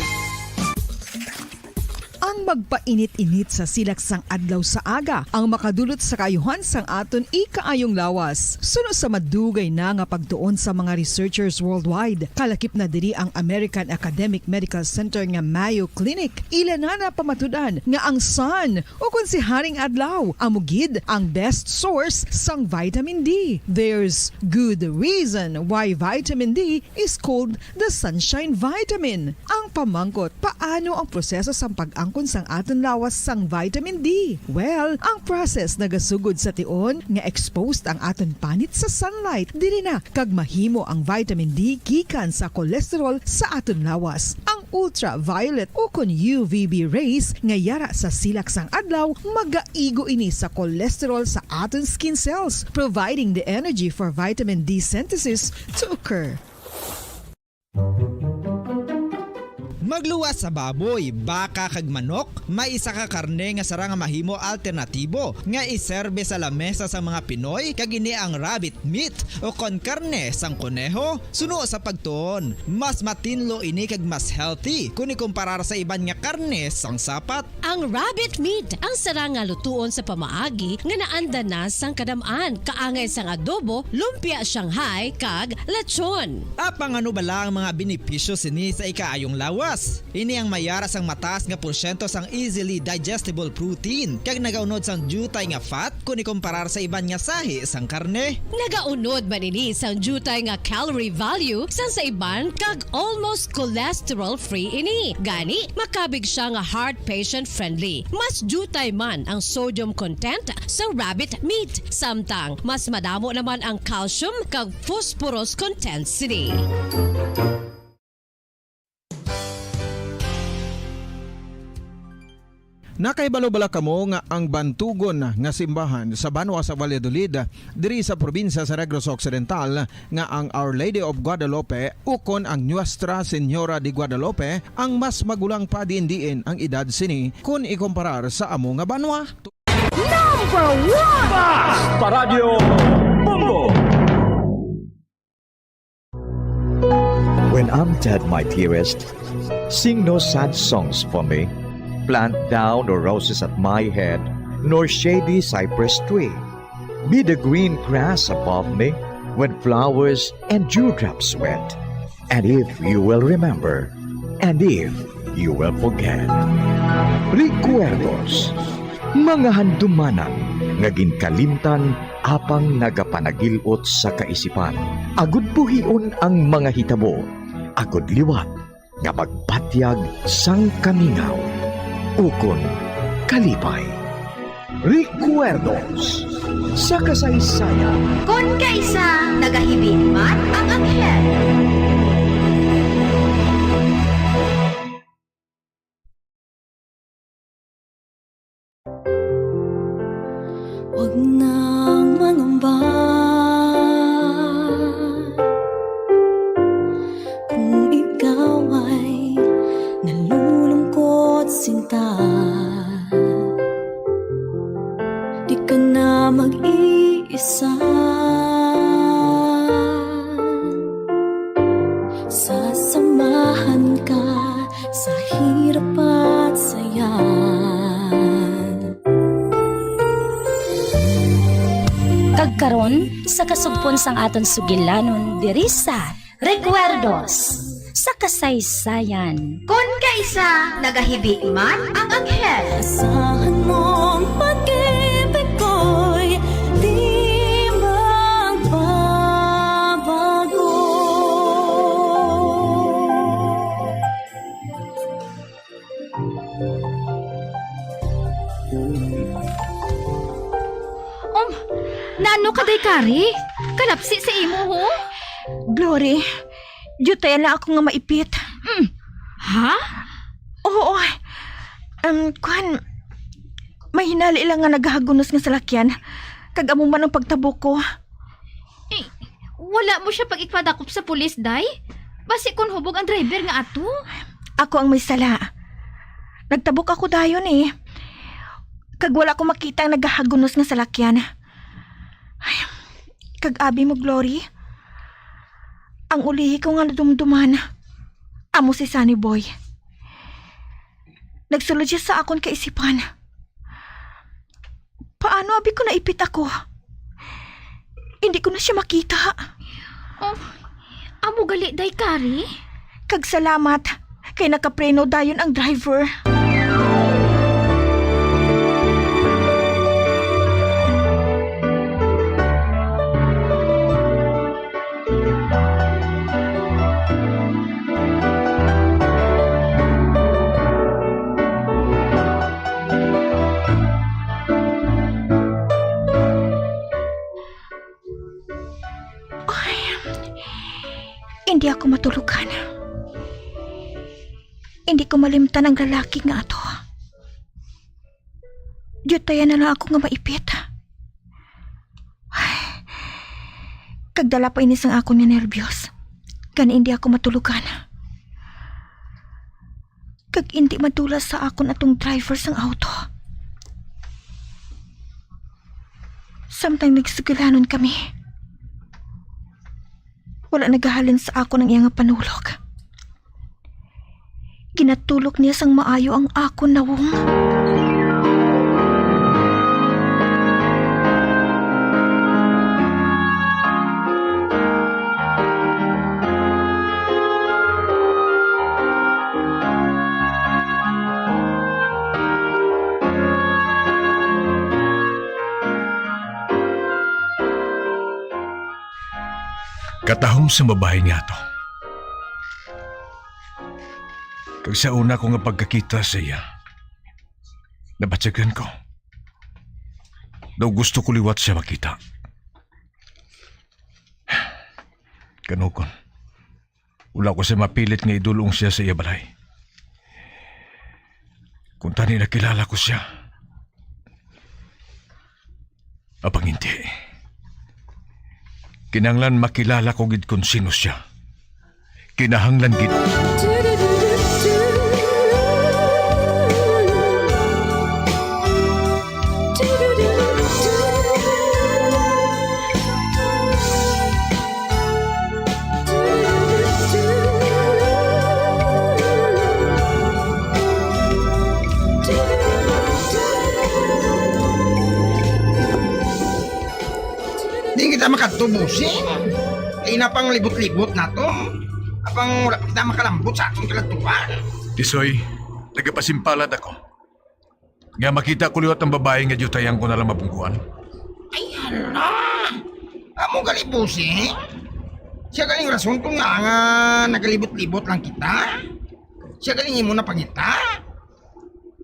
Ang magpainit-init sa silak sang adlaw sa aga ang makadulot sa kaayuhan sang aton ikaayong lawas. Suno sa madugay na nga pagtuon sa mga researchers worldwide, kalakip na diri ang American Academic Medical Center nga Mayo Clinic. Ila na napamatud-an nga ang sun, o kon si Haring Adlaw, amo gid ang best source sang vitamin D. There's good reason why vitamin D is called the sunshine vitamin. Ang pamangkot, paano ang proseso sang pag-angkon sang aton lawas sang vitamin D? Well, ang process nagasugod sa tion nga exposed ang aton panit sa sunlight. Diri na kag mahimo ang vitamin D gikan sa cholesterol sa aton lawas. Ang ultraviolet o kon U V B rays nga yara sa silak sang adlaw magaigo ini sa cholesterol sa aton skin cells, providing the energy for vitamin D synthesis to occur. Magluwas sa baboy, baka, kag manok, may isa ka karne nga sarang nga mahimo alternatibo nga iserbe sa lamesa sa mga Pinoy, kag ini ang rabbit meat o kon karne sang koneho. Suno sa pagtuon, mas matinlo ini kag mas healthy kon ikumparar sa iban nga karne sang sapat. Ang rabbit meat ang sarang nga lutuon sa pamaagi nga naanda na sang kadam-an, kaangay sang adobo, lumpia Shanghai, kag lechon. Apang ano bala ang mga benepisyo sini sa ikaayong lawas? Ini ang mayara sang mataas nga porsyento sang easily digestible protein, kag nagaunod sang diutay nga fat kon ikumparar sa iban nga sahi sang karne. Nagaunod man ini sang diutay nga calorie value sang sa iban, kag almost cholesterol-free ini. Gani, makabig sia nga heart patient friendly. Mas diutay man ang sodium content sa rabbit meat, samtang mas madamo naman ang calcium kag phosphorus content sini. Nakahibalo bala kamo nga ang bantugon nga simbahan sa banwa sa Valladolid, diri sa probinsya sa Negros Occidental, nga ang Our Lady of Guadalupe ukon ang Nuestra Señora de Guadalupe ang mas magulang pa diin-diin ang edad sini kon ikumparar sa amo nga banwa? Number one! Basta Radyo Bombo! When I'm dead, my dearest, sing no sad songs for me. Plant thou no roses at my head, nor shady cypress tree. Be the green grass above me, when flowers and dewdrops wet. And if you will remember, and if you will forget. Recuerdos, mga handumanan nga ginkalimtan apang nagapanagil-ot sa kaisipan. Agud buhion ang mga hitabo, agud liwat nga magpatyag sang kamingaw ukon kalipay. Recuerdos sa kasaysayan. Kon kaisa nagahibi man ang anghel. Huwag nang mangamba kung ikaw ay nalulungkot sinta. Di ka na mag-iisa. Sasamahan ka sa hirap at saya. Kag karon, sa kasugpon sang aton sugilanon diri sa Recuerdos sa Kasaysayan. Kon kaisa nagahibi man ang anghel. Asahan mong pag-ibig ko'y di magbabago. Um, nano ka, day Kari? Kalapsi sa imo, ho? Glory, diutay na ako nga maipit. Mm. Ha? Oo. Um, kwan, may hinali lang nga nagahagunos nga salakyan. Kag amo man ang pagtabok ko. Eh, wala mo siya pag-ipadakop sa pulis, day? Basi kon hubog ang driver nga ato. Ako ang may sala. Nagtabok ako dayon, eh. Kag wala ko makita ang nagahagunos nga salakyan. Ay, kag abi mo, Glory, ang ulihi ko nga nadumduman, amo si Sunny Boy. Nagsulod siya sa akon kaisipan. Paano abi ko naipit ako? Hindi ko na siya makita. Oh, amo gali, day Kari? Kag salamat, kay nakapreno dayon ang driver. Ay, hindi ako matulugan. Hindi ko malimtan ang lalaki nga ato. Diutayan na lang ako nga maipit. Ay, kag dala pa ini sang akon nga nerbyos. Gani hindi ako matulugan. Kag indi madula sa akon atong driver sang auto. Samtang nagsugilanon kami, wala nagahalin sa akon ang iya nga panulok. Ginatulok niya sang maayo ang akon nawong. Katahom sa babayi nga ato. Kag sa una ko nga pagkakita sa iya, nabatyagan ko. Daw gusto ko liwat siya makita. Kanugon, wala ko siya mapilit nga idulong siya sa iya balay. Kung tani nakilala ko sia. Apang hindi. Kinahanglan makilala ko gid kon sino sia. Kinahanglan gid. Di kita makadto, bossing. Kay ina pang libot-libot nato. Apang wala pa kita makalambot sa aton kaladtuan. Tisoy, nagapasimpalad ako nga makita ko liwat ang babayi nga diyutayan ko na lang mabungguan. Ay, hala! Amo gali, bossing? Siya galing rason kung nga, nga nagalibot-libot lang kita? Siya galing imo napangita?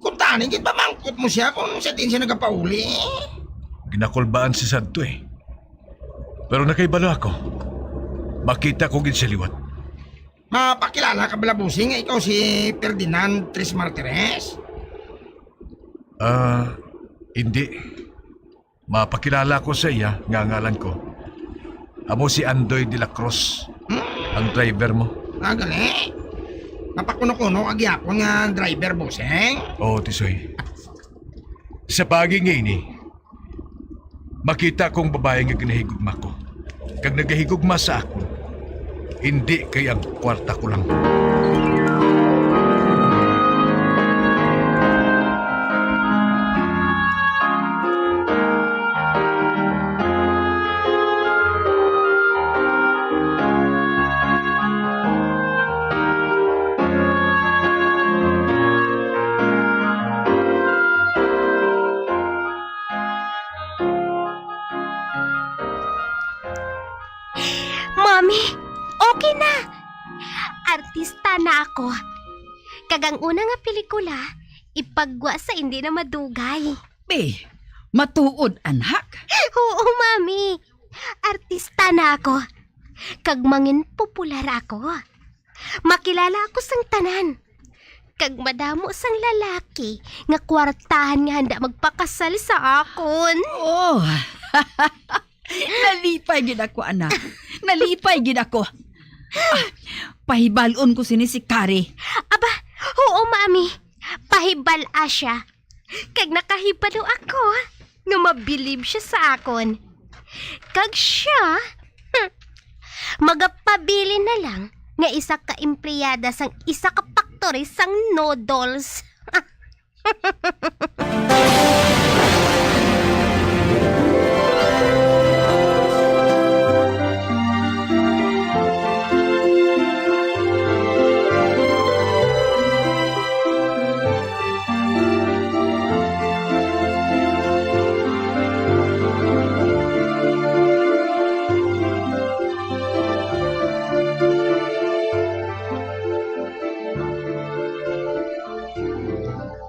Kung tani, gid pamangkot mo siya kung sa diin siya nagapauli. Ginakulbaan si Santo eh. Pero nakahibalo ako. Makita ko gid siya liwat. Mapakilala ka bala, bossing, nga ikaw si Ferdinand Tres Martires? Ah, hindi. Mapakilala ko sa iya nga ngalan ko. Amo si Andoy de la Cruz, Hmm? Ang driver mo. Ah, gali. Mapakuno-kuno ka gyapon nga driver, bossing? Oo, Tisoy. Sa paagi nga ini, makita ko ang babayi nga ginahigugma ko, kag nagahigugma sa akon, hindi kay ang kwarta ko lang. Mommy, okay na. Artista na ako. Kag ang una nga pelikula, ipagwa sa indi na madugay. Be, matuod, anak? Oo, Mami. Artista na ako. Kag mangin popular ako. Makilala ako sang tanan. Kag madamo sang lalaki nga kwartahan nga handa magpakasal sa akon. Oh, nalipay gid ako, anak. Nalipay gid ako. Ah, pahibalon ko sini si Kari. Aba, oo, Mami. Pahibal-a siya. Kag nakahibalo ako nga mabilib siya sa akon. Kag siya, hmm, magapabilin na lang nga isa ka empleyada sang isa ka factory sang noodles.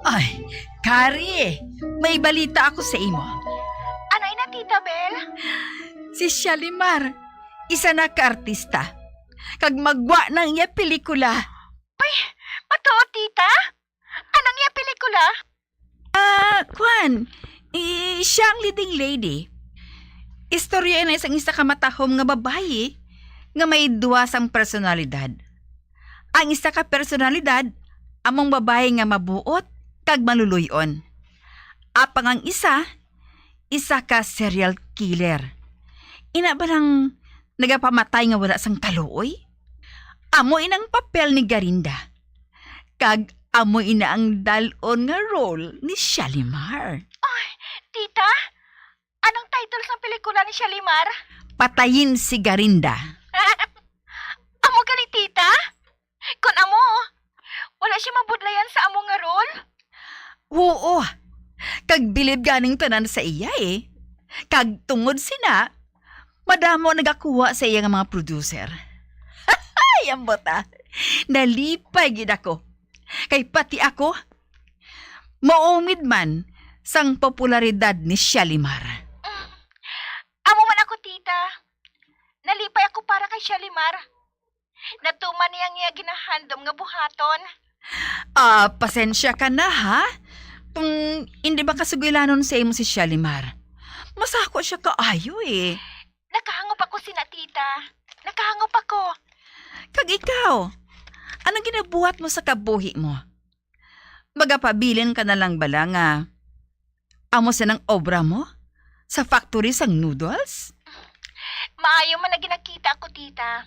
Ay, Kari, may balita ako sa imo. Ano ina, Tita Bel? Si Shalimar, isa na ka artista. Kag magwa na ang iya pelikula. Uy, matuod, Tita? Anong iya pelikula? Ah, kwan, i-, siya ang leading lady. Istorya na sang isa ka matahom nga babayi nga may duwa sang personalidad. Ang isa ka personalidad, among babayi nga mabuot kag maluloy-on. Apang ang isa, isa ka serial killer. Ina ba lang nagapamatay nga wala sang kaluoy? Amo inang papel ni Garinda. Kag amo ina ang dal-on nga role ni Shalimar. Oy, tita, anong title sang pelikula ni Shalimar? Patayin si Garinda. Amo gani, tita? Kon amo, wala siya mabudlayan sa amo nga role? Huo. Kag bilib ganing tanan sa iya, eh. Kag tungod sina, madamo nagakuha sa iya nga mga producer. Ay, ambot, ah. Nalipay gid ako. Kay pati ako, maumid man sang popularidad ni Shalimar. Mm. Amo man ako, tita. Nalipay ako para kay Shalimar. Natuman niya ang iya ginahandom nga buhaton. Ah, pasensya ka na, ha? Kung hindi ba kasugilanon sa imo si Shalimar? Masako siya kaayo, eh. Nakahangop ako sina tita. Nakahangop ako. Kag ikaw, anong ginabuhat mo sa kabuhi mo? Magapabilin ka na lang bala nga amo sinang obra mo sa factory sang noodles? Maayo man na ginakita ako, tita.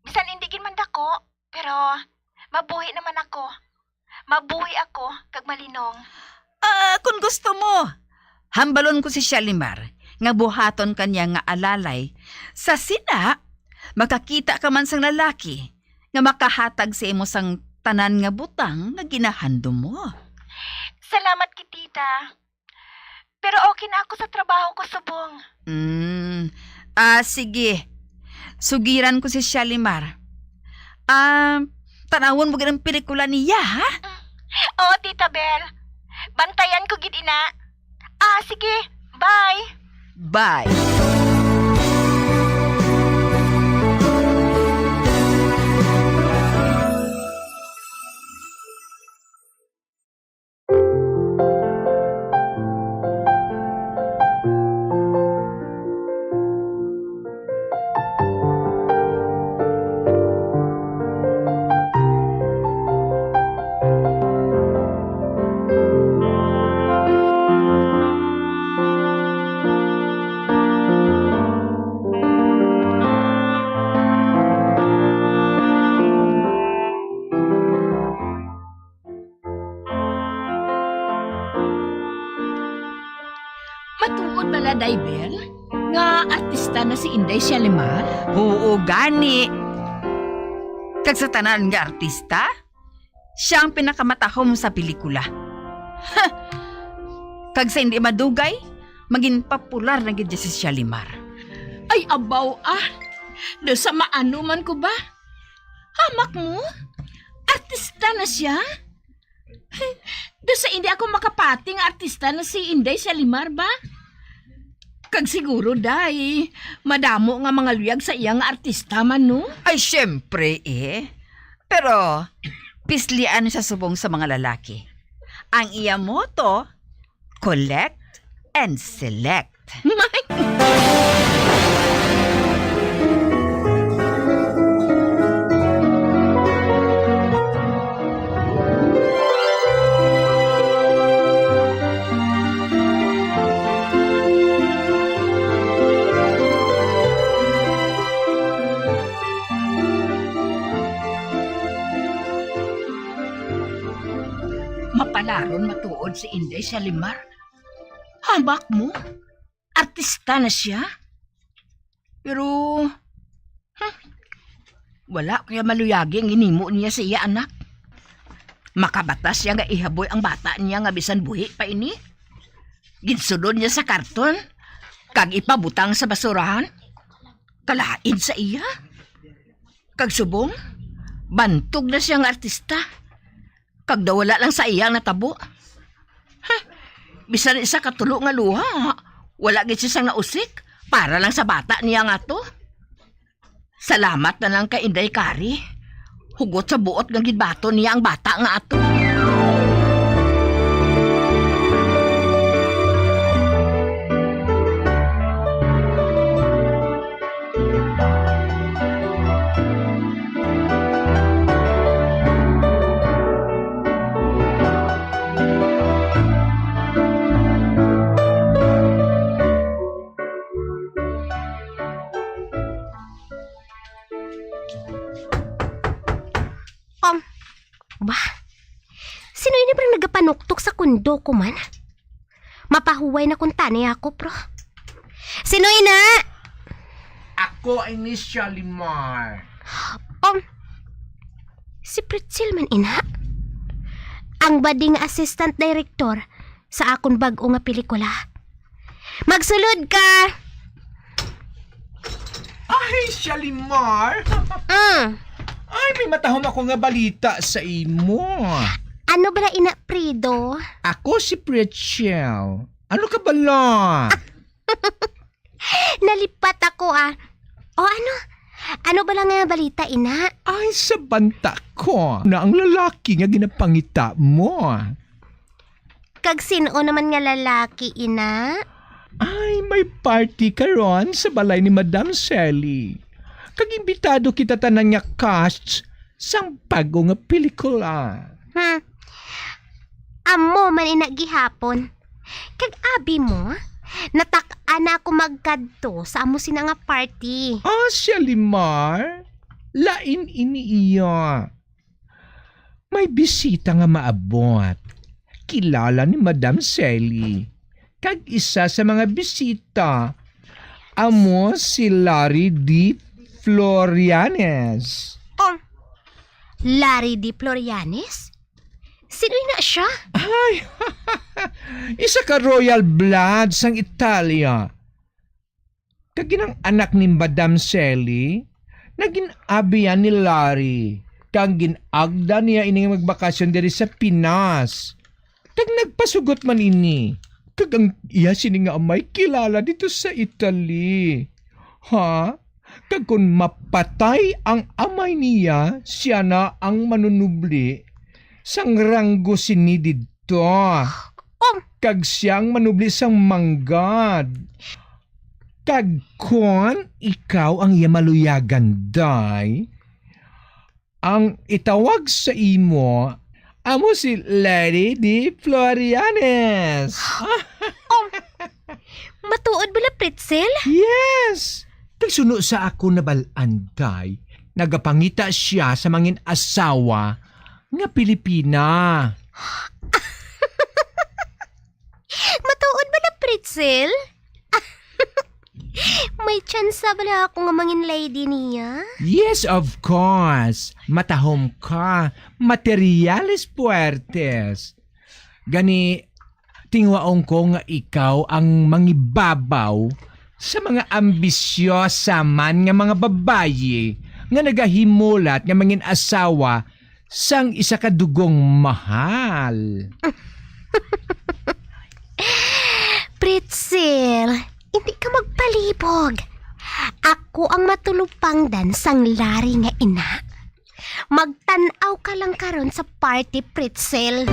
Bisan indi gid man dako, pero mabuhi naman ako. Mabuhi ako kag malinong. Ah, kung gusto mo, hambalon ko si Shalimar nga buhaton ka niya nga alalay. Sa sina, makakita ka man sang lalaki nga makahatag sa imo sang tanan nga butang nga ginahandom mo. Salamat kay tita. Pero okay na ako sa trabaho ko subong. Mm. Ah, sige. Sugiran ko si Shalimar. Ah, tanawon mo gid ang pelikula niya, ha? Oo, Tita Bel. Bantayan ko gid ina. Ah, sige. Bye. Bye. Matuod bala, Day Bel, nga artista na si Inday Shalimar? Oo, gani. Kag sa tanan nga artista, siya ang pinakamatahom sa pelikula. Ha! Kag sa hindi madugay, magin popular na gid si Shalimar. Ay, abaw, ah. Daw sa maano man ko ba? Hamak mo? Artista na siya? Daw sa hindi ako makapati nga artista na si Inday Shalimar ba? Kag siguro, day, madamo nga mga luyag sa iya nga artista man, no? Ay, syempre, eh. Pero, pislian siya subong sa mga lalaki. Ang iya motto, collect and select. Mapalaron matuod si Inday Shalimar. Hamak mo, artista na siya. Pero, hmm, wala ko ya maluyagi ang ginhimo niya sa iya anak. Makabatas siya nga ihaboy ang bata niya nga bisan buhi pa ini. Ginsulod niya sa karton, kag ipabutang sa basurahan. Kalain sa iya. Kag subong, bantog na siya nga artista. Kag daw wala lang sa iya ang natabo. Huh, bisan isa ka tulo nga luha, wala gid siya sang nausik para lang sa bata niya nga to. Salamat na lang kay Inday Kari. Hugot sa buot nga ginbaton niya ang bata nga ato. Um, ba? Sino ini parang nagapanuktok sa kundo ko man? Mapahuway na kuntani ako, pro. Sino ina? Ako ay ni Shalimar. Um, si Pritzel man ina. Ang bading assistant director sa akon bag-o nga pelikula. Magsulod ka! Ay, Shalimar! Mm. Ay, may matahom ako nga balita sa imo. Ano bala ina, Prido? Ako si Pritzel. Ano ka bala? Nalipat ako, ah. O ano? Ano bala nga balita, ina? Ay, sa banta ko na ang lalaki nga ginapangita mo. Kag sin-o naman nga lalaki, ina? Ay, may party karon sa balay ni Madam Sally. Kag imbitado kita tanan nga cast sang bago nga pelikula. Hmm. Amo man ina gihapon. Kag abi mo, natak-an na ako magkadto sa amo sina nga party. Ah, siya, Limar? Lain ini iya. May bisita nga maabot. Kilala ni Madam Sally. Kag isa sa mga bisita, amo si Larry D. Florianes. Oh, Larry D. Florianes? Sino na siya? Ay, isa ka royal blood sang Italia. Kag ginang-anak ni Madam Sally, nagin-abian ni Larry, kag gin-agda niya ini nga magbakasyon diri sa Pinas. Kag nagpasugot man ini, kag ang iya sini nga amay kilala dito sa Italy. Ha? Kag kon mapatay ang amay niya, siya na ang manunubli sang ranggo sini didto. Um. Kag siya ang manubli sang manggad. Kag kon ikaw ang iya maluyagan, day, ang itawag sa imo amo si Lady D. Florianes. Um, matuod bala, Pretzel? Yes! Kag suno sa ako nabal-an, day, nagapangita siya sa mangin asawa nga Pilipina. Matuod bala, Pretzel? May tsansa bala ako nga mangin lady niya? Yes, of course. Matahom ka. Materyales puertes. Gani, tingwaon ko nga ikaw ang mangibabaw sa mga ambisyosa man nga mga babayi nga nagahimulat nga mangin asawa sang isa ka dugong mahal. Pretzel, hindi ka magpalibog. Ako ang matulupangdan sang Larry nga ina. Magtan-aw ka lang karon sa party, Pretzel.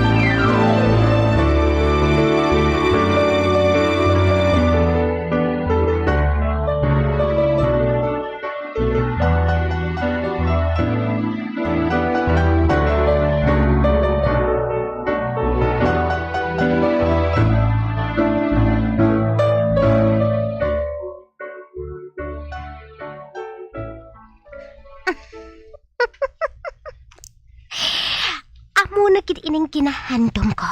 Amo na gid ining ginahandom ko.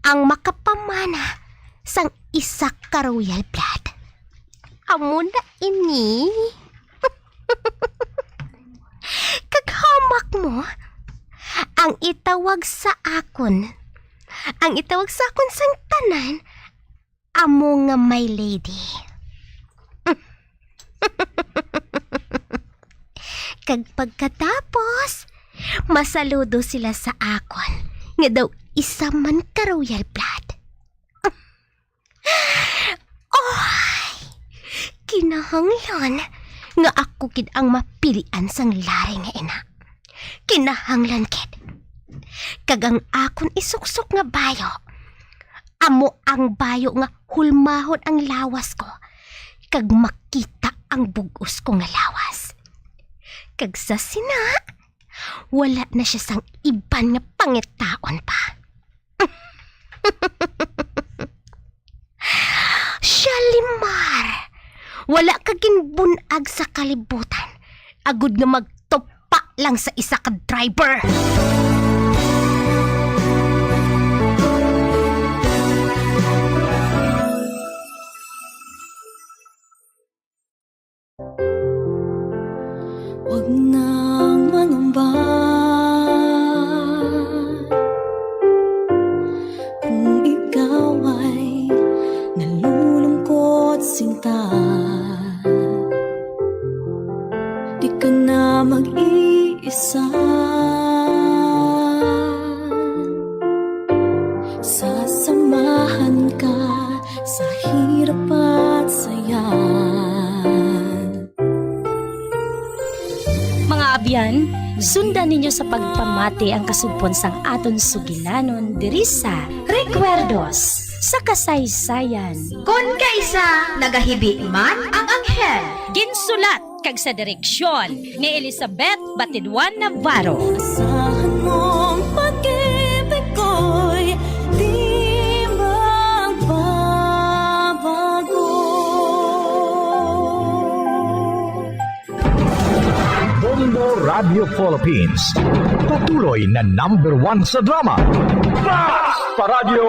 Ang makapamana sang isa ka royal blood. Amo na ini. Kag hamak mo, ang itawag sa akon, ang itawag sa akon sang tanan, amo nga my lady. Kag pagkatapos, masaludo sila sa akon nga daw isa man ka royal blood. Oy! Kinahanglan nga ako gid ang mapilian sang Larry nga ina. Kinahanglan gid. Kag ang akon isuksok nga bayo, amo ang bayo nga hulmahon ang lawas ko, kag makita ang bug-os ko nga lawas. Kag sa sina, wala na siya sang iban nga pangitaon pa. Shalimar, wala ka ginbun-ag sa kalibutan, agod nga magtupa lang sa isa ka driver. Huwag nang mangamba kung ikaw ay nalulungkot, sinta. Di ka na mag-iisa. Sasamahan ka sa hirap at saya. Himugtan ninyo sa pagpamati ang kasugpon sang aton sugilanon diri sa Recuerdos sa Kasaysayan. Kon kaisa nagahibi man ang anghel. Ginsulat kag sa direksyon ni Elizabeth Batidwan Navarro. Asahan mong pag-ibig ko'y di magbabago. Bombo Radio Philippines, patuloy na number one sa drama. Mas pa Radyo